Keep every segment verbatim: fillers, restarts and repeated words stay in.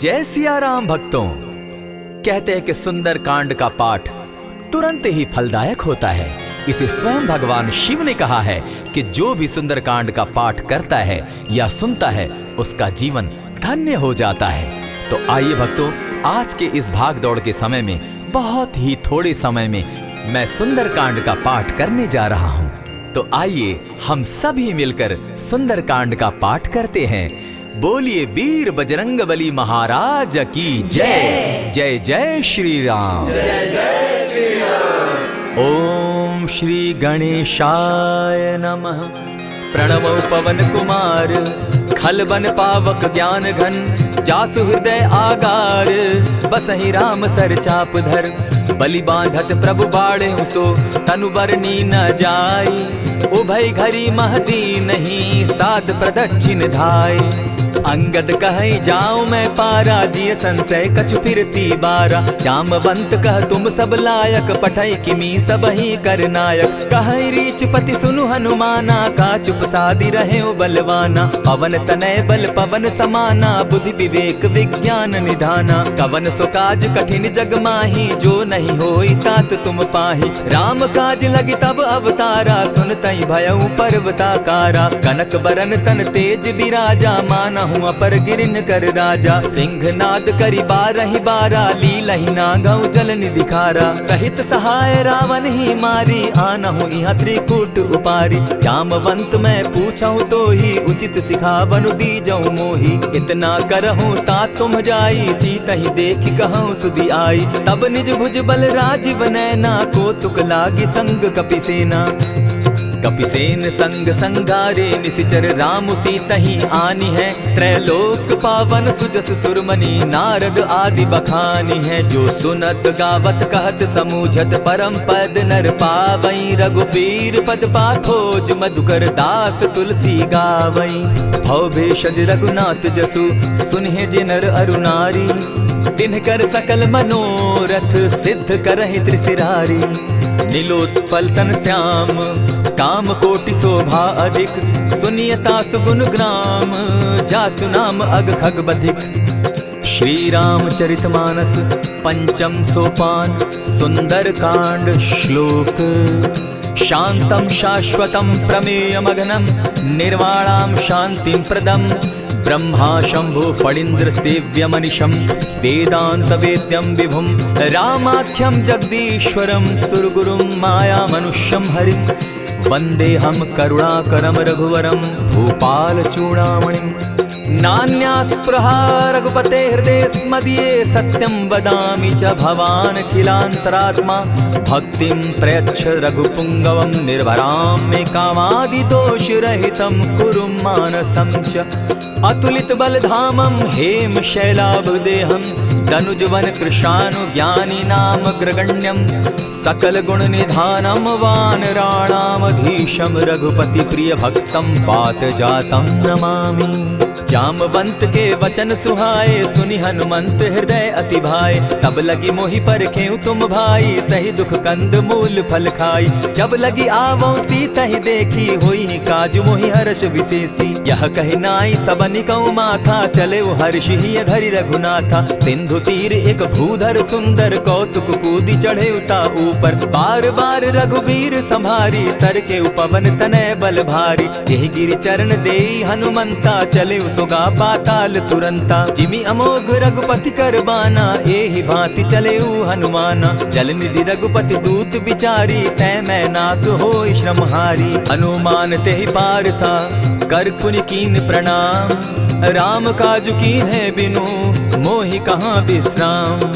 जय सिया राम भक्तों। कहते हैं कि सुंदरकांड का पाठ तुरंत ही फलदायक होता है। इसे स्वयं भगवान शिव ने कहा है कि जो भी सुंदरकांड का पाठ करता है या सुनता है, उसका जीवन धन्य हो जाता है। तो आइए भक्तों, आज के इस भागदौड़ के समय में, बहुत ही थोड़े समय में मैं सुंदरकांड का पाठ करने जा रहा हूँ। तो आइए हम सभी मिलकर सुंदरकांड का पाठ करते हैं। बोलिए वीर बजरंग बली महाराज की जय। जय। जय जय श्री राम। जय जय श्री राम। ओम श्री गणेशाय नमः। प्रणमो पवन कुमार, खल बन पावक ज्ञान घन, जासु हृदय आगार, बसहि राम सर चाप धर। बलि बांधत प्रभु बाढ़े सो, तनु बरनी न जाई। उभय घरी मह दीन्ही, साद प्रदक्षिण धाई। अंगद कहै जाओ मैं पारा, जिय संशय कछु फिरती बारा। जामवंत कह तुम सब लायक, पठै किमी सबहि कर नायक। कहै रीचपति सुनु हनुमाना, का चुप सादि रहे बलवाना। पवन तनय बल पवन समाना, बुद्धि विवेक विज्ञान निधाना। कवन सो काज कठिन जग माही, जो नहीं होई तात तुम पाही। राम काज लगी तब अवतारा, सुनतहि भयउ पर्वताकारा। कनक बरन तन तेज बिराजा, मानहु अपर गिरिन कर राजा। सिंहनाद करि बारहि बारा, लीलहि नागउ जल निधि खारा। सहित सहाय रावनहि मारी, आनहु इहाँ त्रिकूट उपारी। जामवंत मैं पूछहु तोही, उचित सिखावनु दीजउ मोही। इतना करहु तात तुम जाई, सीतहि देखि कहउ सुधि आई। तब निज भुज बल राजिव नैना, कोतुक लागि संग कपिसेना। कपिसेन संग संगारे, निसिचर राम सीतहि आनिहैं। त्रैलोक पावन सुजस सुरमनि, नारद आदि बखानिहैं। जो सुनत गावत कहत समूझत, परम पद नर पावई। रघुबीर पद पाखोज, मधुकर दास तुलसी गावई। भव भेषज रघुनाथ जसु, सुनिहें जे नर अरु नारी। तिनकर सकल मनोरथ, सिद्ध करहिं त्रिसिरारी। नीलोत्पल तन श्याम, काम कोटि शोभा अधिक। सुनिय तासु गुन ग्राम, जासु नाम अग खग बधिक। श्री रामचरित मानस पंचम सोपान, सुंदरकांड श्लोक। शांतं शाश्वतं प्रमेयमघनं, निर्वाणां शांतिं प्रदं। ब्रह्मा शंभु फणींद्र सेव्यमनिशं, वेदांत वेद्यं विभुं रामाख्यं जगदीश्वरं, सुरगुरुं मायामनुष्यं हरिं। वंदेहं करुणाकरं रघुवरं, भूपाल चूड़ामणिं। नान्यास्पृहा रघुपते हृदयेस्मदीये, सत्यं वदामि च भवानखिलांतरात्मा। भक्तिं प्रयच्छ रघुपुंगवं, निर्भरां मे कामादिदोषरहितं, कुरु मानसं च अतुलित बल धामं, हेम शैलाभ देहं। दनुज वन कृशानु ज्ञानी नामग्रगण्यं, सकल गुण निधानं वानराणामधीशं, रघुपति प्रिय भक्तं वात जातं नमामि। जामवंत के वचन सुहाए, सुनि हनुमंत हृदय अति भाए। तब लगी मोहि परखेउ तुम भाई, सही दुख कंद मूल फल खाई। जब लगी आवउ सीतहि देखी, होई काज मोहि हर्ष विशेष। यह कहि नाई सबनि कउ माथा, चलेउ हर्षि हिय धरि रघुनाथा। सिंधु तीर एक भूधर सुंदर, कौतुक कूदि चढ़ेउ ता ऊपर। बार बार रघुबीर संभारी, तरकेउ पवन तनय बल भारी। जेहि गिरि चरण देई हनुमंता, चलेउ सोगा पाताल तुरंता। जिमि अमोघ रघुपति कर बाना, एहि भांति चलेउ हनुमाना। जल निधि रघुपति दूत बिचारी, तैं मैनाक होई श्रमहारी। हनुमान तेहि पारसा, कर पुनि कीन प्रणाम। राम काज कीन्हे बिनु, मोहि कहाँ विश्राम।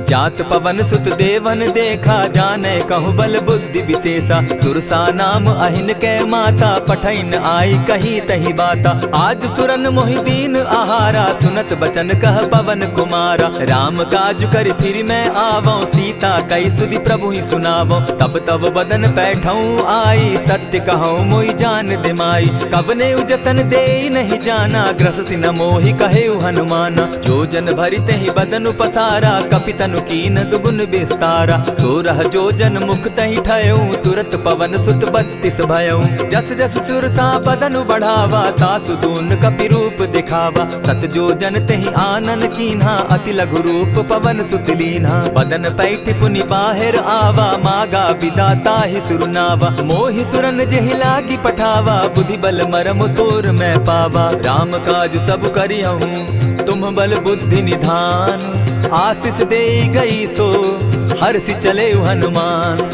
जात पवन सुत देवन देखा, जाने कहु बल बुद्धि विशेषा। सुरसा नाम अहिन कै माता, पठइन आई कही तही बाता। आज सुरन मोहि दीन आहारा, सुनत बचन कह पवन कुमारा। राम काज करि फिरि मैं आवउँ, सीता कहि सुधि प्रभुहि सुनावउँ। तब तब बदन पैठउँ आई, सत्य कहउँ मोहि जान दे माई। कवनेउ जतन देई नहीं जाना, ग्रससि न मोहि कहेउ हनुमाना। जो जन भरि तेहि बदनु पसारा, कपि तन कीन्ह दुगुन बिस्तारा। सोरह जोजन मुख तहि ठयउ, तुरत पवन सुत बत्तीस भयउ। जस जस सुरसा बदन बढ़ावा, तासु दून कपि रूप दिखावा। सत जोजन तेहि आनन कीन्हा, अति लघु रूप पवन सुत लीन्हा। बदन पैठि पुनि बाहिर आवा, मागा बिदा ताहि सुर नावा। मोहि सुरन जेहि लागि पठावा, बुद्धि बल मरम तोर मैं पावा। राम काज सब करिहउँ तुम बल बुद्धि निधान। आसिस देइ गई सो हरसि चलेउ हनुमान।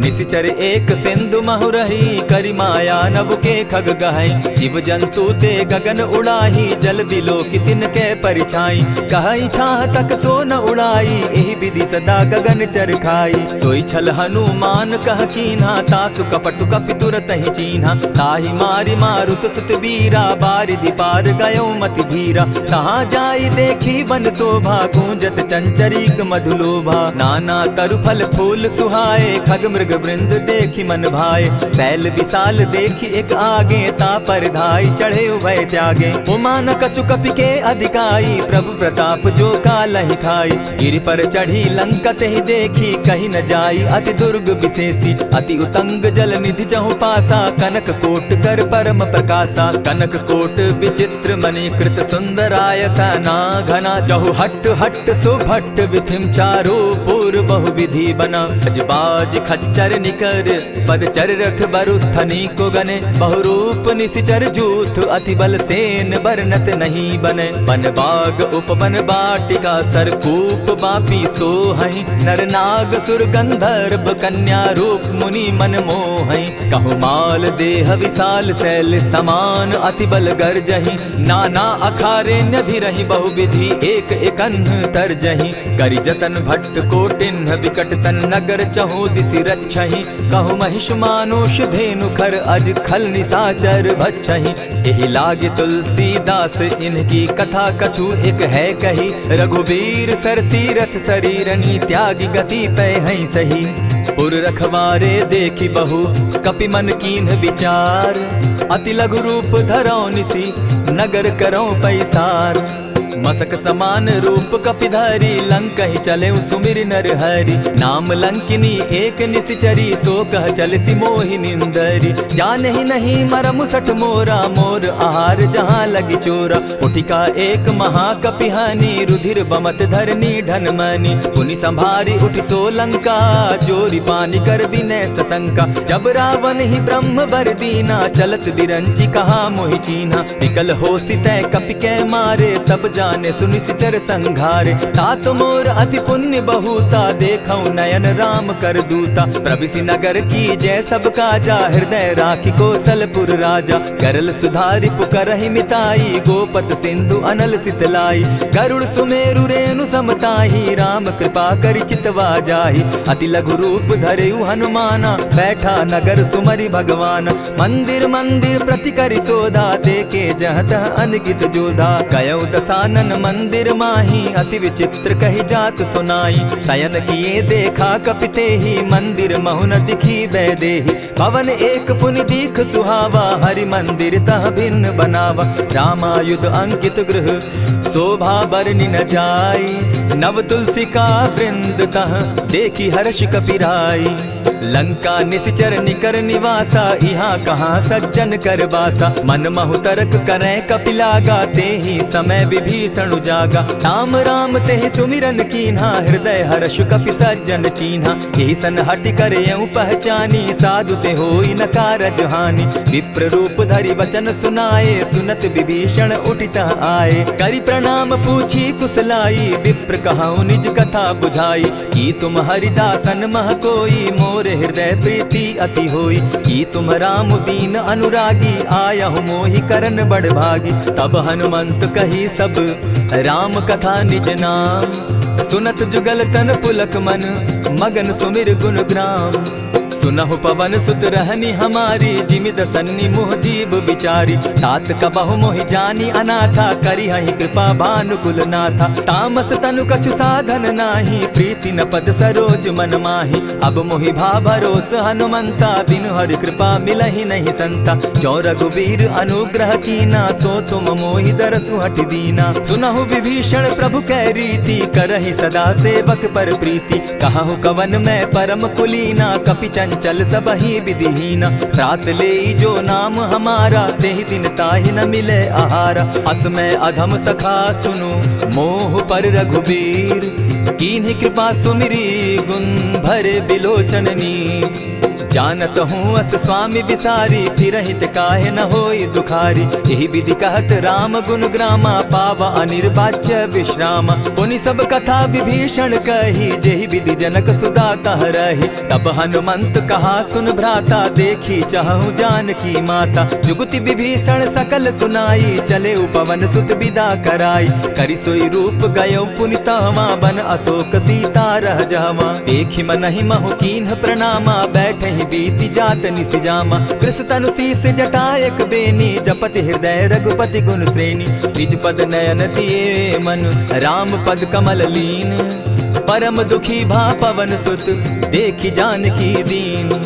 निसिचर एक सिंधु महु रही, करि माया नभ के खग गहइ। जीव जंतु ते गगन उड़ाही, जल बिलोकि तिनके परिछाई। कहइ छाह तक सो न उड़ाई, एहि विधि सदा गगन चर खाई। सोइ छल हनुमान कह कीन्हा, तासु कपटु कपि तुरतहि चीन्हा। ताहि मारि मारुत सुत बीरा, बारिधि पार गयउ मति धीरा। तहाँ जाइ देखि वन शोभा, गूंजत चंचरीक मधुलोभा। नाना तरु फल फूल सुहाए, खग मृग वृंद देखि मन भाए। सैल विशाल देखि एक आगे, ता पर धाइ चढ़े उभय त्यागे। उमा न कछु कपि के अधिकाई, प्रभु प्रताप जो कालहि खाई। गिरि पर चढ़ी लंका तेहि देखी, कहि न जाई अति दुर्ग विशेषी। अति उतंग जल निधि जहु पासा, कनक कोट कर परम प्रकासा। कनक कोट विचित्र मणि कृत सुंदरायतना घना, जहु हट हट सुभट विधिम चारो पुर बहु विधि बना। गज बाज खच्चर निकर पद चर रथ बरु थनी को गने, बहुरूप निसिचर जूथ अति बल सेन बरनत नहीं बने। वन बाग उपवन बाटिका सरकूप बापी सोहइ, नर नाग सुर गंधर्व कन्या रूप मुनि मन मोहइ। कहु माल देह विशाल सैल समान अति बल गर्जहि, नाना अखारे न्यधिरहि बहुविधि एक एकन्ह तर्जहि। करि जतन भट्ट कोटिन्ह विकट तन नगर चहु दिसि रक्षहि। कहु महिष मानुष धेनु खर अज खल निसाचर भक्षहि। एहि लागि तुलसीदास इनकी कथा कछु एक है कही। रघुबीर सर तीरथ सरीरनि त्यागि गति पै हइँ सही। पुर रखवारे देखि बहु कपि मन कीन्ह विचार। अति लघु रूप धरौ निसि नगर करौ पैसार। मसक समान रूप कपि धरि लंकहि चलेउ सुमिरि नर हरि। नाम लंकिनी एक निसिचरी सो कह चलिसि मोहि निंदरि। जानहि नहीं मरम सठ मोरा मोर आहार जहाँ लगि चोरा। उठिका एक महाकपि हानि रुधिर बमत धरनी ढन मनि। पुनि संभारि उठि सो लंका जोरि पानि कर बिनय ससंका। जब रावनहि ब्रह्म बर दीना चलत बिरंचि कहा मोहि चीन्हा। विकल होसि तै कपि कै मारे तब जानेसु निसिचर संघारे। तात मोर अति पुण्य बहुता देखौ नयन राम कर दूता। प्रबिसि नगर कीजै सब काजा हृदय राखि कोसलपुर राजा। गरल सुधारि पुकारहि मिताई गोपत सिंधु अनल सितलाई। गरुड़ सुमेरु रेणु सम ताही राम कृपा करि चितवा जाही। अति लघु रूप धरेउ हनुमाना बैठा नगर सुमरि भगवाना। मंदिर मंदिर प्रति करि सोधा देखे जहँ तहँ अनगित जोधा। गयउ दसानन मंदिर माही अति विचित्र कहि जात सुनाई। सयन किए देखा कपि तेहि मंदिर महु न दिखी वैदेही। भवन एक पुनि दीख सुहावा हरि मंदिर तह भिन्न बनावा। रामायुध अंकित गृह शोभा बरनि न जाई। नव तुलसी का वृंद तह देखि हर्ष कपि राई। लंका निसिचर निकर निवासा इहाँ कहाँ सज्जन कर बासा। मन महु तरक करै कपि लागा तेहि समय विभीषण जागा। राम राम तेहि सुमिरन कीन्हा हृदय हर्ष कपि सज्जन चीन्हा। एहि सन हटि करेउ पहचानी साधु ते होई न कारज हानि। विप्र रूप धरि वचन सुनाए सुनत विभीषण उठि तह आए। करि प्रणाम पूछी कुसलाई विप्र कहउ निज कथा बुझाई। कि तुम हरिदासन मह कोई मोर हृदय प्रीति अति होई। कि तुम राम दीन अनुरागी आयहु मोहि करन बड़ भागी। तब हनुमंत कही सब राम कथा निज नाम। सुनत जुगल तन पुलक मन मगन सुमिर गुन ग्राम। सुनहु पवन सुत रहनि हमारी, जिमि दसन्नि मोह जीव बिचारी। तात कबहु मोहि जानि अनाथा, करिहहि कृपा भानुकुल नाथा। तामस तनु कछु साधन नाहीं, प्रीति न पद सरोज मन माहीं। अब मोहि भा भरोस हनुमंता, बिनु हरि कृपा मिलहि नहीं संता। जो रघुबीर अनुग्रह कीना, सो तुम मोहि दरसु हठि दीना। सुनहु विभीषण प्रभु कै रीति, करहि सदा सेवक पर प्रीति। कहहु कवन मैं परम कुलीना, कपि चंचल सबहि विधिहीना। त्रात लेई जो नाम हमारा, तेहि दिन ताहि न मिले आहारा। अस मैं अधम सखा सुनु, मोह पर रघुबीर। कीन्हि कृपा सुमिरी गुन भरे बिलोचन नीर। जानत हूँ अस स्वामी बिसारी, फिरहित काहे न होई दुखारी। एहि विधि कहत राम गुन ग्रामा, पावा अनिर्वाच्य विश्रामा। पुनि सब कथा विभीषण कही, जेहि विधि जनक सुता तह रही। तब हनुमंत कहा सुन भ्राता, देखी चहहु जानकी माता। जुगति विभीषण सकल सुनाई, चलेउ पवन सुत बिदा कराई। करि सोई रूप गयो पुनि तहवाँ, बन अशोक सीता रह जहवाँ। देखि मनहि महु कीन्ह प्रणामा, बैठहि बीति जात निसि जामा। कृस तनु सीस जटा एक बेनी, जपत हृदय रघुपति गुन श्रेणी। निज पद नयन दिए मन, राम पद कमल लीन। परम दुखी भा पवन सुत, देखि जानकी दीन।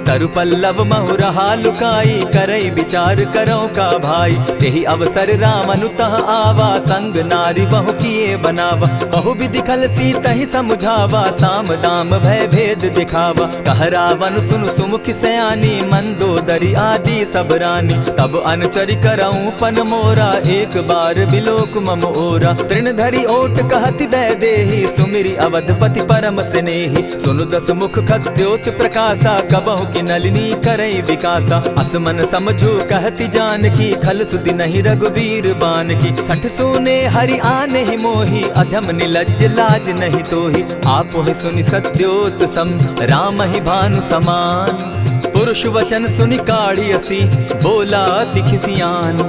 तरु पल्लव महु रहा लुकाई, करई बिचार करौ का भाई। तेहि अवसर राम अनुतह आवा, संग नारि बहु किए बनावा। बहु विधि खल सीतहि समुझावा, साम दाम भय भेद दिखावा। कह रावन सुनु सुमुखि सयानी, मंदोदरी आदि सब रानी। तब अनुचरि करउँ पन मोरा, एक बार बिलोक मम ओरा। तृण धरि ओट कहति वैदेही, सुमिरि अवधपति परम स्नेही। सुनु दस मुख खद्योत प्रकासा, कबहु कि नलिनी करई विकासा। अस मन समझु कहति जानकी, खल सुधि नहीं रघुबीर बानकी। सठ सूने हरि आनहि मोही, अधम निलज्ज लाज नहीं तोही। आपुहि सुनि सद्योत सम, रामहि भानु समान। पुरुष वचन सुनि काढ़ि असि, बोला अति खिसियान।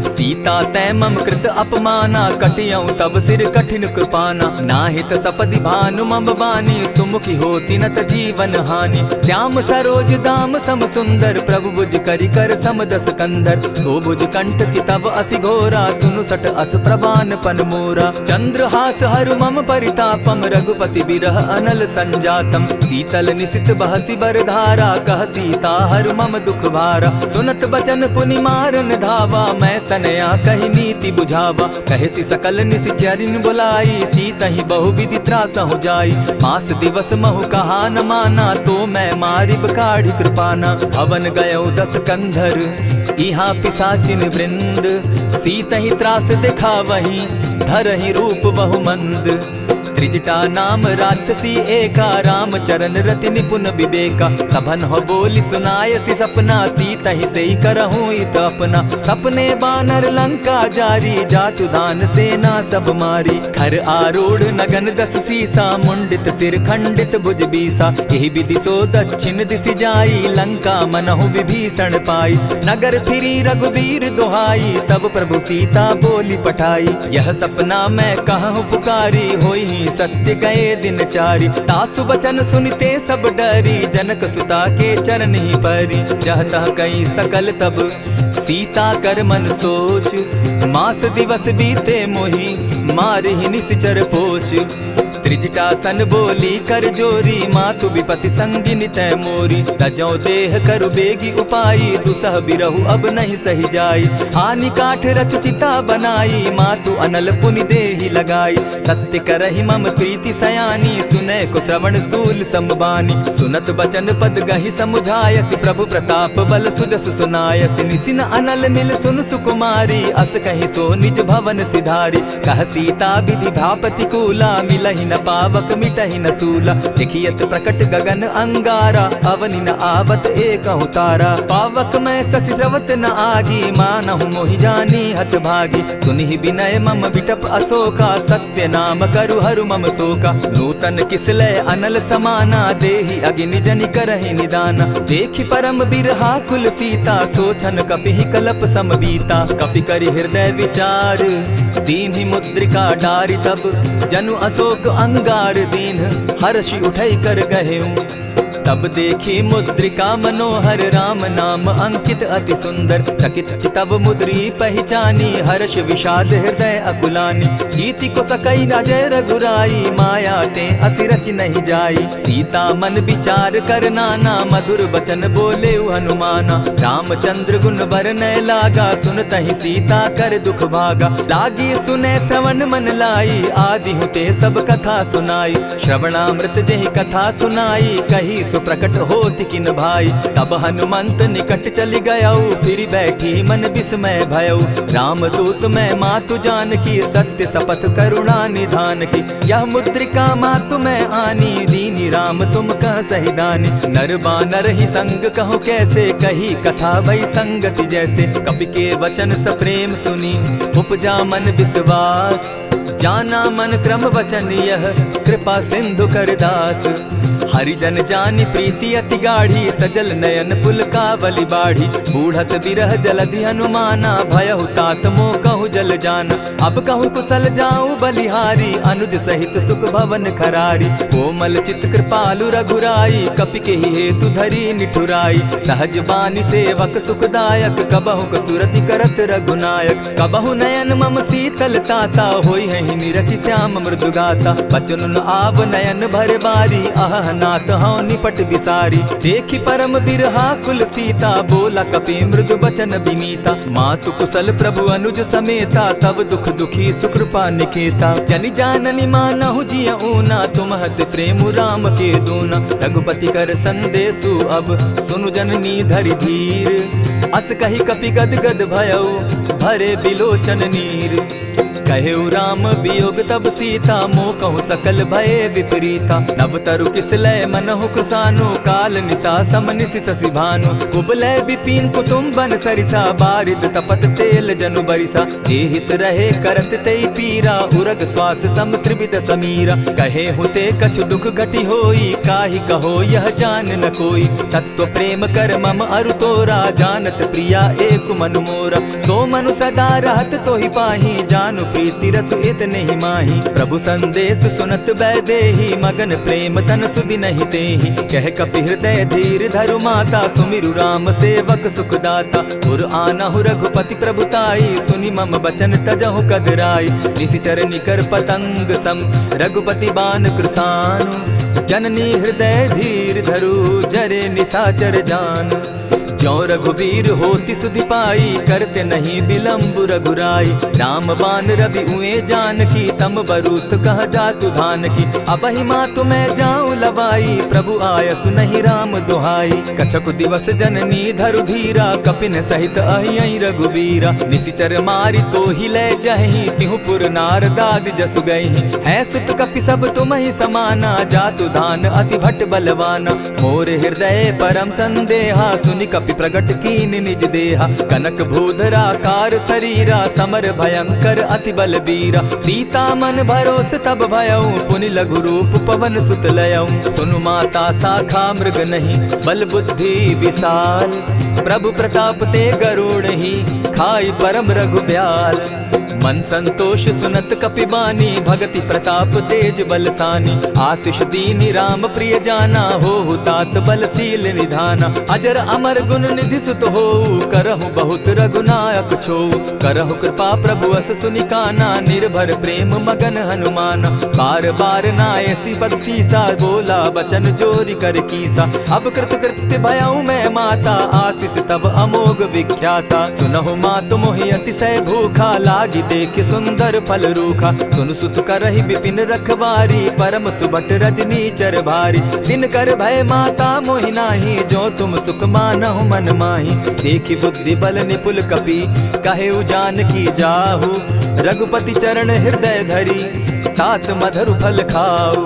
सीता तैं मम कृत अपमाना, कटियउ तब सिर कठिन कृपाना। नाहित सपदि भानु मम बानी, सुमुखि होति न त जीवन हानि। श्याम सरोज दाम सम सुंदर, प्रभु भुज करि कर सम दस कंधर। सो भुज कंठ कि तब असि घोरा, सुनु सठ अस प्रमाण पन मोरा। चंद्रहास हरु मम परितापम, रघुपति विरह अनल संजातम। शीतल निशित बहसि बर धारा, कह सीता हरु मम दुख भारा। सुनत बचन पुनि मारन धावा, मैं तनया कहि नीति बुझावा। कहसि सकल निशिचरिन बुलाई, सीतहि बहु विधि त्रासहु जाई। मास दिवस महु कहा न माना, तो मैं मारिब काढ़ि कृपाना। भवन गयउ दस कंधर इहाँ पिसाचिन वृंद, सीतहि त्रास देखावहि धरहि रूप बहु मंद। त्रिजटा नाम राक्षसी एका, राम चरण रति निपुन विवेका। सभनहु बोलि सुनायसि सपना, सीतहि सेई करहु इत अपना। सपने बानर लंका जारी, जातु दान सेना सब मारी। खर आरूढ़ नगन दस सीसा, मुंडित सिर खंडित भुज बीसा। एहि विधि सो दक्षिण दिसि जाई, लंका मनहु विभीषण पाई। नगर फिरी रघुबीर दोहाई, तब प्रभु सीता बोलि पठाई। यह सपना मैं कहहु पुकारी, होइहि सत्य गए दिन चारी। तासु बचन सुनिते सब डरी, जनक सुता के चरणहि परी। जह तह कई सकल तब सीता कर मन सोच, मास दिवस बीते मोहि मारिहि निसिचर पोच। त्रिजटा सन बोली कर जोरी, मातु विपति संगिनि तैं मोरी। तजौ देह करु बेगि उपाई, दुसह बिरहु अब नहीं सहि जाई। आनि काठ रचु चिता बनाई, मातु अनल पुनि देहि लगाई। सत्य करहि मम प्रीति सयानी, सुनैकु श्रवण सूल सम बानी। सुनत बचन पद गहि समुझायसि, प्रभु प्रताप बल सुजस सुनायसि। निसिन अनल मिल सुनु सुकुमारी, अस कहि सो निज भवन सिधारी। कह सीता विधि भा प्रतिकूला, मिलहि न पावक मिटहि न सूला। देखि अति प्रकट गगन अंगारा, अवनि न आवत एकहु तारा। पावक मैं ससि स्रवत न आगी, मानहु मोहि जानी हत भागी। सुनिहि बिनय मम बिटप असोका, सत्य नाम करु हरु मम सोका। नूतन किसलै अनल समाना, देहि अगिनि जनि करहि निदाना। देखि परम बिरहाकुल सीता, सो छन कपिहि कलप सम बीता। कपि करि हृदय विचार, दीन्हि मुद्रिका डारि तब, जनु असोक अंगार दीन्ह, हरषि उठई कर गहेउ। तब देखी मुद्रिका मनोहर राम नाम अंकित अति सुंदर। चकित चितव मुद्री पहिचानी हर्ष विषाद हृदय अकुलानी। जीति को सकई न जय रघुराई माया ते असि रचि नहीं जाई। सीता मन विचार कर नाना मधुर वचन बोले हनुमाना। रामचंद्र गुण बरनय लागा सुनतहि सीता कर दुख भागा। लागी सुने श्रवण मन लाई आदि हुते सब कथा सुनाई। श्रवणामृत जेहि कथा सुनाई कही सो प्रकट होत किन भाई। तब हनुमंत निकट चलि गयउ फिरि बैठी मन विस्मय भयउ। रामदूत मैं मातु जानकी सत्य सपथ करुणा निधान की। यह मुद्रिका मातु मैं आनी दीनी राम तुम कह सही दानी। नर बानर ही संग कहु कैसे कही कथा भई संगति जैसे। कपि के वचन सप्रेम सुनी उपजा मन विश्वास। जाना मन क्रम वचन यह कृपा सिंधु कर दास। हरिजन जानि प्रीति अति गाढ़ी सजल नयन पुलकावली बाढ़ी। बूढ़त बिरह जलधि हनुमाना भयहु तात मोकहु जल जाना। अब कहु कुसल जाउ बलिहारी अनुज सहित सुख भवन खरारी। कोमल चित कृपालु रघुराई कपि केहि हेतु धरी निठुराई। सहज बानी सेवक सुखदायक कबहुक सुरति करत रघुनायक। कबहु नयन मम शीतल ताता होइहैं निरखि श्याम मृदु गाता। बचन न आव नयन भर बारी अहह नाथ हौं निपट बिसारी। देखि परम बिरहाकुल सीता बोला कपि मृदु बचन बिनीता। मातु कुसल प्रभु अनुज समेता तब दुख दुखी सुकृपा निकेता। जनि जाननि मानहु जिय ऊना तुम हत प्रेम राम के दूना। रघुपति कर संदेसु अब सुनु जननी धरि धीर। अस कहि कपि गद गद भयउ भरे बिलोचन नीर। कहेउ राम वियोग तब सीता मोकहु सकल भए विपरीता। नव तरु किस लय मनहु कुसानु काल निसा सम निसि ससि भानु। कुबलय विपिन कुटुम्बन सरिसा बारिद तपत तेल जनु बरिसा। जे हित रहे करत तेइ पीरा उरग श्वास सम त्रिविध समीरा। कहेहु ते कछु दुख घटि होई काहि कहो यह जान न कोई। तत्व प्रेम कर मम अरु तोरा जानत प्रिया एक मनु मोरा। सो मनु सदा रहत तोहि पाही जानु प्रीति रसु इतनेहि माही। प्रभु संदेस सुनत वैदेही मगन प्रेम तन सुदिनहि तेहि। कह कपि हृदय धीर धरु माता सुमिरु राम सेवक सुखदाता। उर आनहु रघुपति प्रभु ताई सुनि मम बचन तजहु कदराई। निसिचर निकर पतंग सम रघुपति बान कृसानु। जननी हृदय धीर धरु जरे निसाचर जान। ज्यों रघुबीर होति सुधि पाई करते नहीं विलंब रघुराई। राम बान रवि उए जानकी तम बरूत कह जातु धानकी। अबहि मातु मैं जाउँ लवाई प्रभु आयसु नहीं राम दुहाई। कछकु दिवस जननी धरु धीरा कपिन सहित अहियइ रघुबीरा। निसिचर मारि तोहि लय जहहीं तिहु पुर नारदादि जसु गइहीं। हैं सुत कपि सब तुमहि समाना जातु धान अति भट बलवाना। मोर हृदय परम संदेहा सुनि कपि प्रगट कीन निज देहा। कनक भूधर आकार सरीरा समर भयंकर अति बलबीरा। सीता मन भरोस तब भयउ पुनि लघु रूप पवन सुत लयउ। सुनु माता साखा मृग नहीं बल बुद्धि विसाल। प्रभु प्रताप ते गरुड़ही खाई परम रघु ब्याल। मन संतोष सुनत कपि बानी भगति प्रताप तेज बल सानी। आसिष दीनि राम प्रिय जाना होहु तात बल सील निधाना। अजर अमर गुन निधि सुत होउ करहु बहुत रघुनायक छोउ। करहु कृपा प्रभु अस सुनि काना निर्भर प्रेम मगन हनुमाना। बार बार नायसि बदसीसा बोला बचन जोरि कर कीसा। अब कृत कृत्य भयउ मैं माता आसिष तब अमोघ विख्याता। सुनहु मातु मोहि अतिसय भूखा लागी देखि सुंदर फल रूखा। सुनु सुत करहि विपिन रखवारी परम सुभट रजनीचर भारी। तिनकर भय माता मोहि नाहीं जो तुम सुख मानहु मन माहीं। देखि बुद्धि बल निपुल कपि कहेउ जानकी जाहु। रघुपति चरण हृदय धरी तात मधुर फल खाउ।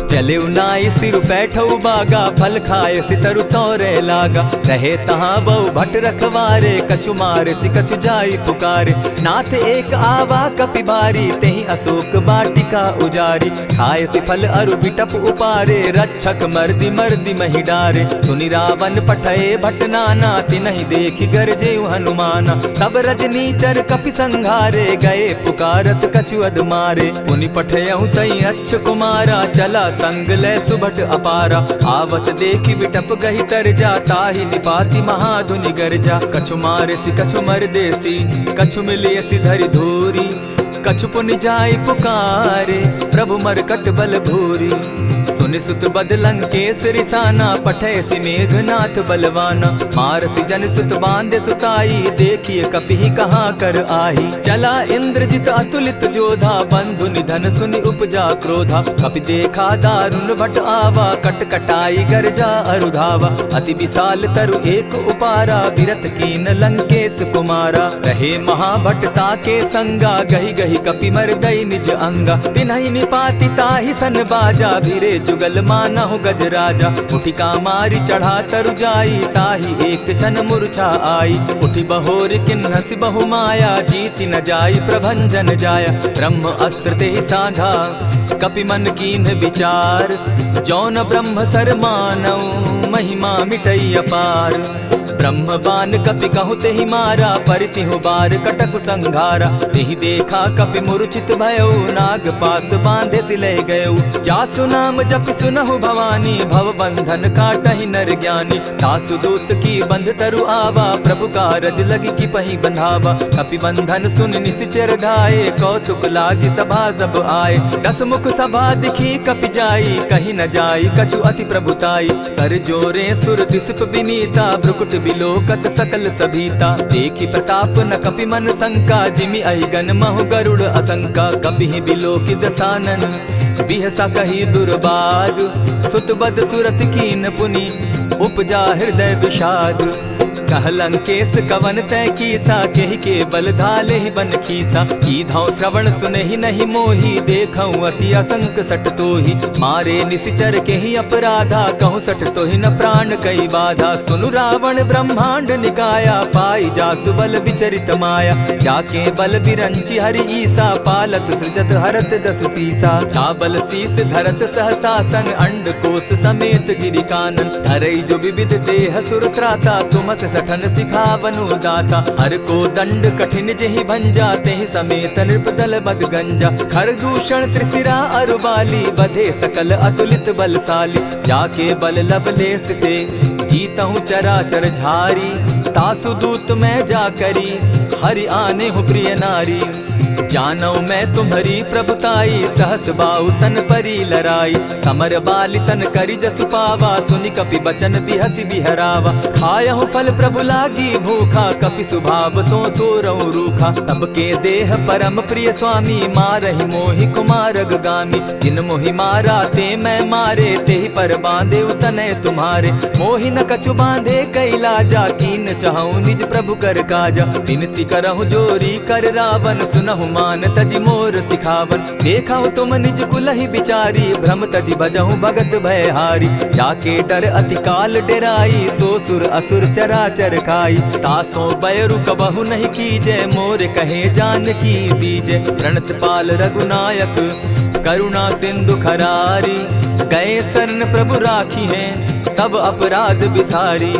चलेउ नाइ सिरु बैठउ बागा फल खायसि तरु तोरे लागा। रहे तहाँ बहु भट रखवारे कछु मारसि कछु जाइ पुकारे। नाथ एक आवा कपि बारी तेहि अशोक वाटिका उजारी। खायसि फल अरु बिटप उपारे रक्षक मरदि मरदि महि डारे। सुनि रावन पठए भट नाना तिनहि देखि गरजेउ हनुमाना। तब रजनीचर कपि संघारे गए पुकारत कछु अद मारे। पुनि पठयउ तइ अक्ष कुमारा चला अंग लै सुभट अपारा। आवत देखि विटप गहि तर जा, ताहि निपाति महाधुनि गरजा। कछु मारसि कछु मरदेसि, कछु मिलियसि धरि धूरि। कछु पुनि जाइ पुकारे, प्रभु मरकट बल भूरि। सुनि सुत बद लंकेस रिसाना, पठैसि मेघनाथ बलवाना। मारसि जन सुत बाँधे सुताई, देखिय कपिहि कहाँ कर आही। चला इंद्रजित अतुलित जोधा, बंधु निधन सुनि उपजा क्रोधा। कपि देखा दारुन भट आवा, कट कटाई गरजा अरु धावा। अति विशाल तरु एक उपारा, बिरथ कीन लंकेस कुमारा। रहे महाभट ताके संगा, गहि गहि कपि मरदइ निज अंगा। तिन्हइ निपाति ताहि सन बाजा, भिरे जुगल मानहु गजराजा। उठि कामारि चढ़ा तरु जाई, ताहि एक छन मुरछा आई। उठि बहोरि किन्हसि बहु माया, जीति न जाई प्रभंजन जाया। ब्रह्म अस्त्र तेहि साधा, कपि मन कीन्ह विचार। जौन ब्रह्म सर मानउ, महिमा मिटइ अपार। ब्रह्म बान कपि कहु तेहि मारा, परितिहु बार कटकु संघारा। तेहि देखा कपि मूर्छित भयउ, नाग पास बाँधेसि लै गयउ। जासु नाम जपि सुनहु भवानी, भव बंधन काटहि नर ज्ञानी। तासु दूत की बंध तरु आवा, प्रभु कारज लगी किपहि बंधावा। कपि बंधन सुनि निसिचर धाए, कौतुक लागी सभा सब आए। दस मुख सभा दिखि कपि जाई, कहि न जाई कछु अति प्रभुताई। कर जोरे सुर दिसप बिनीता, भ्रुकुट बिलोकत सकल सभीता। देखि प्रताप न कपि मन संका, जिमि अहिगन महु गरुड़ असंका। कपिहि बिलोकि दसानन बिहसा कही दुर्बाद, सुत बद सुरत कीन पुनि उपजा हृदय विषाद। कह लंकेस कवन तैं कीसा, केहि के बल धालेहि बन खीसा। कीधौं श्रवण सुनेहि नहि मोहि, देखौं अति असंक सट तोहि। मारे निसिचर केहि अपराधा, कहूँ सट तोहि न प्राण कइ बाधा। सुनु रावण ब्रह्मांड निकाया, पाइ जासु बल विचरित माया। जाके बल बिरंचि हरि ईसा, पालत सृजत हरत दस सीसा। जा बल सीस धरत सहसा सन, अंड कोस समेत गिरि कानन। धरई जो विविध देह सुर त्राता, तुमस सठन सिखावनु दाता। हर को दंड कठिन जेहि भंजा, तेहि समेत नृप दल बद गंजा। खर दूषण त्रिसिरा अरु बाली, बधे सकल अतुलित बलसाली। जाके बल लवलेस ते जीतहु चराचर झारी, तासु दूत मैं जा करी हरि आनेहु प्रिय नारी। जानौ मैं तुम्हरी प्रभुताई, सहस बाउ सन परी लराई। समर बालि सन करि जसु पावा, सुनि कपि बचन बिहसि बिहरावा। खायहु फल प्रभु लागी भूखा, कपि सुभाव तों तोरौ रूखा। सबके देह परम प्रिय स्वामी, मारहि मोहि कुमारग गामी। जिन मोहि मारा ते मैं मारे, तेहि पर बाँधेउ तनय तुम्हारे। मोहि न कछु बाँधे कइ लाजा, कीन चहौं निज प्रभु कर काजा। विनती करहु जोरी कर रावन, सुनहु मान तजि मोर सिखावन। देखहु तुम निज कुलहि बिचारी, भ्रम तजि भजहु भगत भयहारी। जाके डर अति काल डेराई, सो सुर असुर चराचर खाई। तासों बैरु कबहु नहीं कीजे, मोर कहे जानकी दीजे। प्रणत पाल रघुनायक करुणा सिंधु खरारी, गए शरण प्रभु राखिहें तब अपराध बिसारी।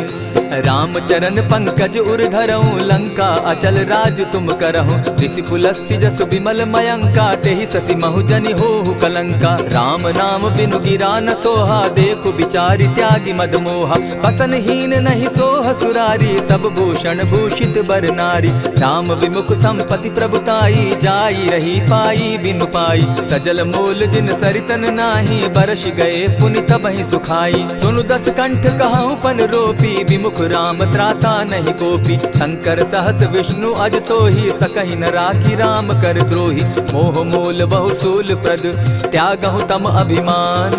राम चरण पंकज उर धरऊं, लंका अचल राज तुम करहु। ऋषि पुलस्ति जसु विमल मयंका, तेहि ससि महु जनि होहु कलंका। राम नाम बिनु गिरा न सोहा, देखु बिचारि त्यागि मद मोहा। बसन हीन नहीं सोह सुरारी, सब भूषण भूषित बर नारी। राम विमुख संपति प्रभुताई, जाई रही पाई बिनु पाई। सजल मोल जिन सरितन नाही, बरषि गए पुनि तबहिं सुखाई। सुनु दस कंठ कहउँ पन रोपी, विमुख राम त्राता नहीं कोपी। शंकर सहस विष्णु अज तोही, सकहि न राखी राम कर द्रोही। मोह मोल बहु सूल प्रद, त्यागहु तम अभिमान।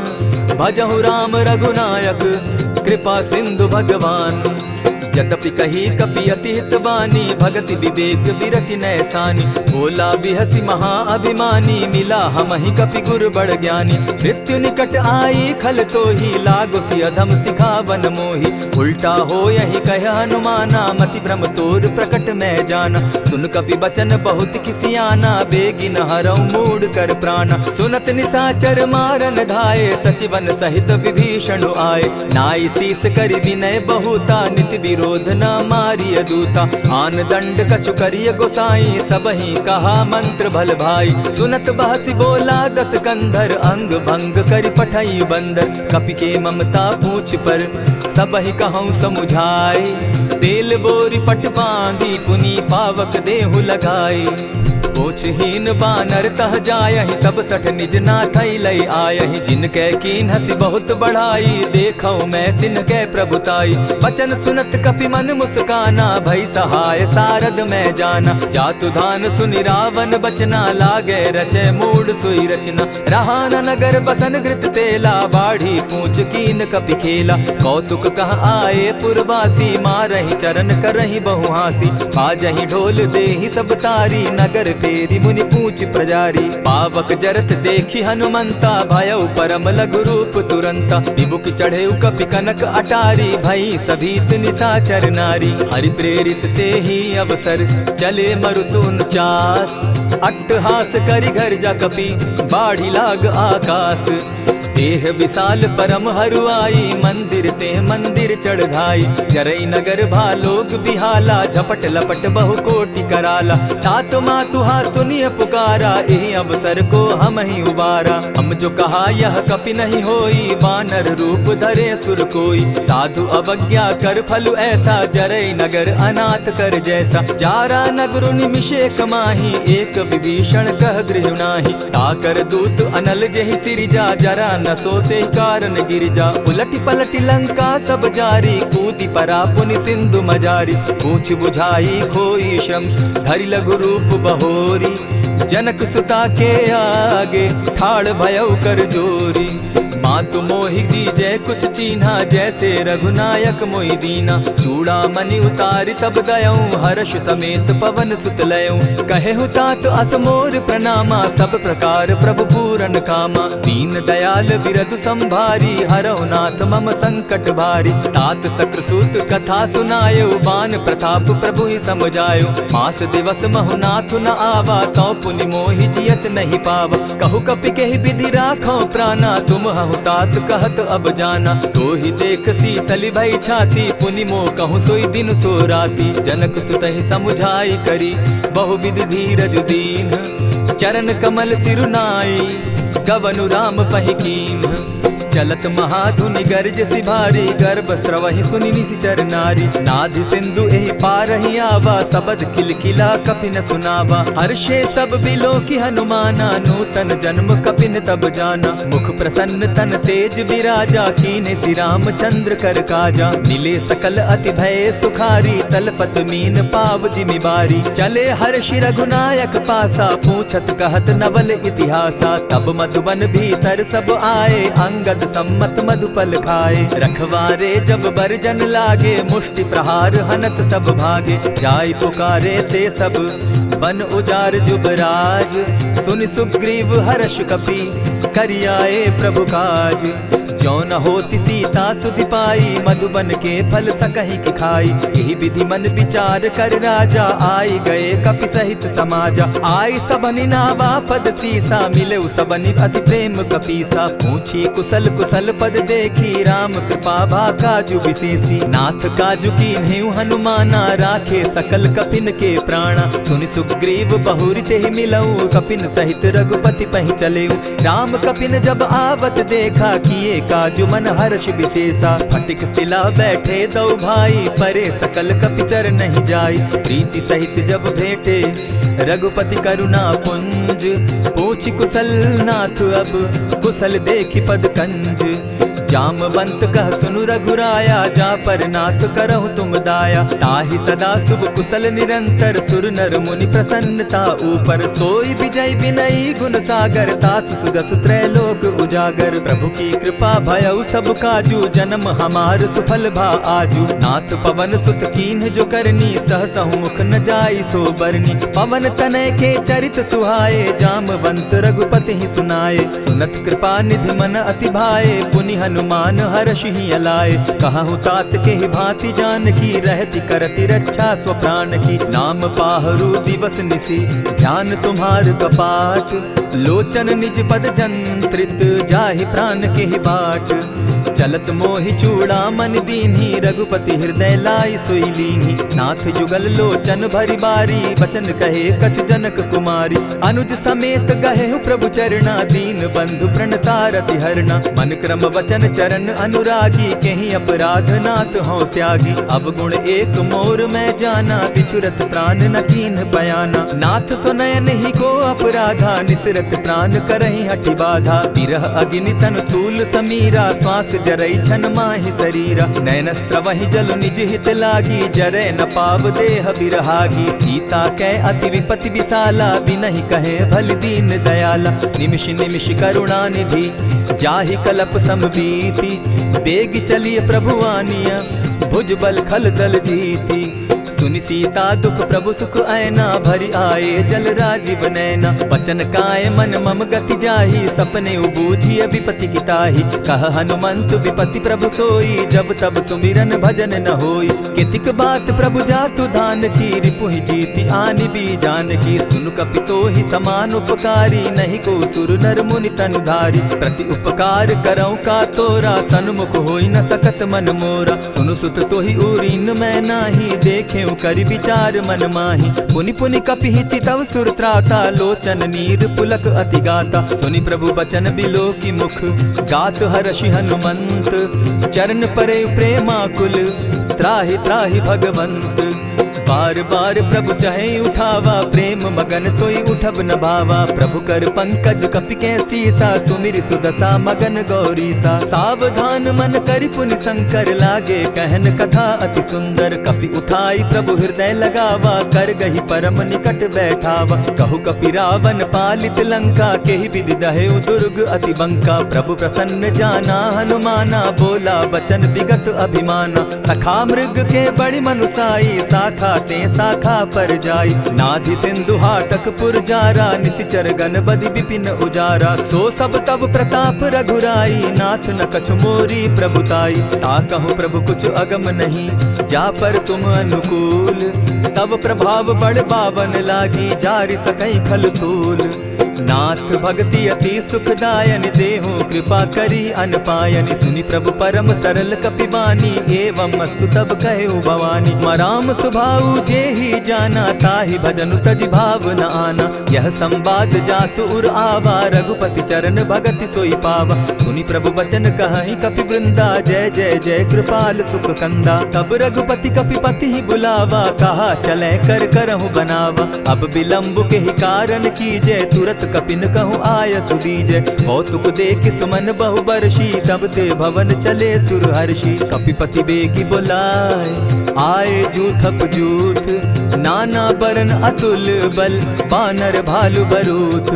भजहु राम रघुनायक, कृपा सिंधु भगवान। जतपि कही कपि अति हित बानी, भगति विवेक बिरति नैसानी। बोला बिहसि महा अभिमानी, मिला हमहिं कपि गुर बड़ ज्ञानी। मृत्यु निकट आई खल तोही, लागोसि अधम सिखावन मोही। उल्टा होयहि कह हनुमाना, मति भ्रम तोर प्रकट मैं जाना। सुन कपि बचन बहुत खिसियाना, बेगिन हरउ मूड कर प्राणा। सुनत निसाचर मारन धाए, सचिवन सहित विभीषण आए। नाई सीस करि विनय बहुता, नित विरु क्रोध न मारिय दूता, आन दंड कछु करिय गोसाई, सबहि कहा मंत्र भल भाई। सुनत बहसि बोला दस कंधर, अंग भंग करि पठई बंदर। कपि के ममता पूछ पर, सबहि कहउँ समुझाए, तेल बोरि पट बाँधी, पुनि पावक देहु लगाए। पूछहीन बानर तह जायहि, तब सठ निज नाथै लइ आयहि। जिनके कीन्हसि बहुत बढ़ाई, देखउ मैं तिनके प्रभुताई। वचन सुनत कपि मन मुस्काना, भई सहाय सारद मैं जाना। जातु धान सुनि रावन बचना, लागे रचै मूढ़ सोई रचना। रहा न नगर बसन घृत तेला, बाढ़ी पूछ कीन कपि खेला। कौतुक कह आए पुरबासी, मारहि चरन करहि बहु हाँसी। बाजहि ढोल देहि सब तारी, नगर फेरि मुनि पूछ प्रजारी। पावक जरत देखि हनुमंता, भयउ परम लघु रूप तुरंता। विबुक चढ़ेउ कपि कनक अटारी, भई सभीत निसाचर नारी। हरि प्रेरित तेहि अवसर, चले मरुत उनचास। अट्टहास करि गर्जा कपि, बाढ़ि लाग आकास। देह विशाल परम हरुआई, मंदिर ते मंदिर चढ़ धाई। जरई नगर भा लोग बिहाला, झपट लपट बहु कोटि कराला। तात मातु हा सुनिय पुकारा, एहि अवसर को हमहिं उबारा। हम जो कहा यह कपि नहीं होई, बानर रूप धरे सुर कोई। साधु अवज्ञा कर फल ऐसा, जरई नगर अनाथ कर जैसा। जारा नगरु निमिषेक माही, एक विभीषण कह गृह नाही। ताकर दूत अनल जेहि सिरिजा, जरा न सोते कारण गिरिजा। उलटि पलटि लंका सब जारी, कूदि परा पुनि सिंधु मजारी। पूछ बुझाई खोई श्रम, धरि लघु रूप बहोरी। जनक सुता के आगे, ठाढ़ भयउ कर जोरी। मातु मोहि दीजै कुछ चीन्हा, जैसे रघुनायक मोहि दीना। चूड़ामणि उतारि तब दयउँ, हर्ष समेत पवन सुत लयउँ। कहेहु तात अस मोर प्रणामा, सब प्रकार प्रभु पूरन कामा। दीन दयाल बिरदु संभारी, हरउ नाथ मम संकट भारी। तात शक्रसूत कथा सुनायो, बान प्रताप प्रभुहि सम जायो। मास दिवस महु नाथ न आवा, तौ पुनि मोहि जियत नहीं पावा। कहु कपि केहि बिधि राखउ प्राना, तुम हहु तात कहत अब जाना। तोहि देख सीतलि भई छाती, पुनि मो कहु सोई दिनु सो राती। जनक सुतहि समुझाई करी, बहु बिधि धीरजु दीन्ह। चरन कमल सिरु नाई, गवनु राम पहि कीन्ह। चलत महाधुनि गरजसि भारी, गर्भ स्रवहि सुनि निसिचर नारी। नाधि सिंधु एहि पारहि आवा, सबद किलकिला कपि न सुनावा। हर्षे सब बिलोकि हनुमाना, नूतन जन्म कपिन तब जाना। मुख प्रसन्न तन तेज बिराजा, कीन्हसि रामचंद्र कर काजा। मिले सकल अति भये सुखारी, तलपत मीन पाव जिमि बारी। चले हर्षि रघुनायक पासा, पूछत कहत नवल इतिहासा। तब मधुबन भीतर सब आए, अंगद सम्मत मधुपल खाए। रखवारे जब बरजन लागे, मुष्टि प्रहार हनत सब भागे। जाय पुकारे ते सब वन उजार जुबराज, सुनि सुग्रीव हर्ष कपि करि आए प्रभु काज। जौ न होति सीता सुधि पाई, मधुबन के फल सकहिं कि खाई। एहि बिधि मन बिचार करि राजा, आइ गए कपि सहित समाजा। आइ सबनि नावा पद सीसा, मिलेउ सबनि अति प्रेम कपीसा। पूछी कुसल कुसल पद देखी, राम कृपा भा काजु बिसेसी। नाथ काजु कीन्हेउ हनुमाना, राखे सकल कपिन के प्राणा। सुनि सुग्रीव बहुरि तेहि मिलउ, कपिन सहित रघुपति पहि चलेउ। राम कपिन जब आवत देखा, किए काजु मन हर्ष बिसेसा। फटिक सिला बैठे दउ भाई, परे सकल कपि चरनहिं जाई। प्रीति सहित जब भेंटे रघुपति करुणा पुंज, पूछि कुसल नाथ अब कुसल देखि पद कंज। जामवंत कह सुनु रघुराया, जा पर नाथ करहु तुम दाया। ताहि सदा शुभ कुसल निरंतर, सुर नर मुनि प्रसन्नता ऊपर। सोई विजय विनयी गुण सागर, तासु सुजसु त्रैलोक उजागर। प्रभु की कृपा भयउ सब काजु, जनम हमार सुफल भा आजु। नाथ पवन सुत कीन्ह जो करनी, सहसहु मुख न जाई सो बरनी। पवन तनय के चरित सुहाए, जामवंत रघुपति ही सुनाए। सुनत कृपा निधि मन अति भाए, पुनि हनुमान हरषि हिय लाए। कहहु तात केहि भाँति जानकी, रहति करति रक्षा स्वप्रान की। नाम पाहरू दिवस निसि ध्यान तुम्हार कपाट, लोचन निज पद जंत्रित जाहि प्रान केहि बाट। चलत मोहि चूड़ामन दीन्ही, रघुपति हृदय लाइ सोइ लीन्ही। नाथ युगल लोचन भरि बारी, बचन कहे कछ जनक कुमारी। अनुज समेत गहेउ प्रभु चरणा, दीन बंधु प्रणतारति हरणा। मन क्रम वचन चरण अनुरागी, केहि अपराध नाथ हों त्यागी। अवगुण एक मोर मैं जाना, बिचुरत प्रान न कीन्ह पयाना। नाथ सो नयन ही को अपराधा, निसरत प्रान करहिं हठि बाधा। विरह अग्नि तन तूल समीरा, श्वास जरई छन माहि सरीरा। नयन स्रवहिं जल निज हित लागी, जरै न पाव देह बिरहागी। सीता कै अति विपति विसाला, बिनहिं कहें भलि दीन दयाला। निमिष निमिष करुणा निधि, जाहि कलप सम बीति। बेगि चलिय प्रभु आनिय, भुज बल खल दल जीति। सुनि सीता दुख प्रभु सुख ऐना, भरि आए जल राजीव नैना। वचन काय मन मम गति जाहि, सपने उबूझिय विपति की ताहि। कह हनुमंत विपति प्रभु सोई, जब तब सुमिरन भजन न होई। केतिक बात प्रभु जातु धान की, रिपुहि जीति आनि बी जानकी। सुनु कपि तोहि समान उपकारी, नहीं को सुर नर मुनि तन धारी। प्रति उपकार करौं का तोरा, सन्मुख होइ न सकत मन मोरा। सुनु सुत तोहि उरिन मैं नाही, देखेउ करि विचार मन माही। पुनि पुनि कपिहि चितव सुर त्राता, लोचन नीर पुलक अति गाता। सुनि प्रभु बचन बिलोकि मुख, गात हरषि हनुमंत। चरण परे प्रेमाकुल, त्राहि त्राहि भगवंत। बार बार प्रभु चहै उठावा, प्रेम मगन तोहि उठब न भावा। प्रभु कर पंकज कपि कै सीसा, सुमिरि सुदसा मगन गौरीसा। सावधान मन करि पुनि शंकर, लागे कहन कथा अति सुंदर। कपि उठाई प्रभु हृदय लगावा, करगहि परम निकट बैठावा। कहु कपि रावन पालित लंका, केहि विधि दहेउ दुरुग अति बंका। प्रभु प्रसन्न जाना हनुमाना, बोला बचन विगत अभिमाना। सखा मृग के बड़ी मनुसाई, साखा ते साखा पर जाई। नाधि सिंधु हाटक पुर जारा, निसिचर गन बदि विपिन उजारा। सो सब तब प्रताप रघुराई, नाथ न कछु मोरी प्रभुताई। ताकहु प्रभु कुछ अगम नहीं, जा पर तुम अनुकूल। तब प्रभाव बड़ बावन लागी, जारि सकै खल तूल। नाथ भगति अति सुखदायनि, देहु कृपा करी अनपायनि। सुनि प्रभु परम सरल कपि बानी, एवं अस्तु तब कहेउ भवानी। मराम सुभाउ जेहि जाना, ताहि भजनु तजि भाव न आना। यह संवाद जासु उर आवा, रघुपति चरण भगति सोइ पावा। सुनि प्रभु बचन कहहिं कपि वृंदा, जय जय जय कृपाल सुख कंदा। तब रघुपति कपि पतिहि बुलावा, कहा चलै कर करहु बनावा। अब विलंब केहि कारण कीजै, तुरत कपिन कहु आयसु दीजै। कौतुक देखि सुमन बहु बरसी, तब ते भवन चले सुर हरषी। कपिपति बेगि बोलाए, आए जूथप जूथ, नाना बरन अतुल बल, बानर भालु बरूथ।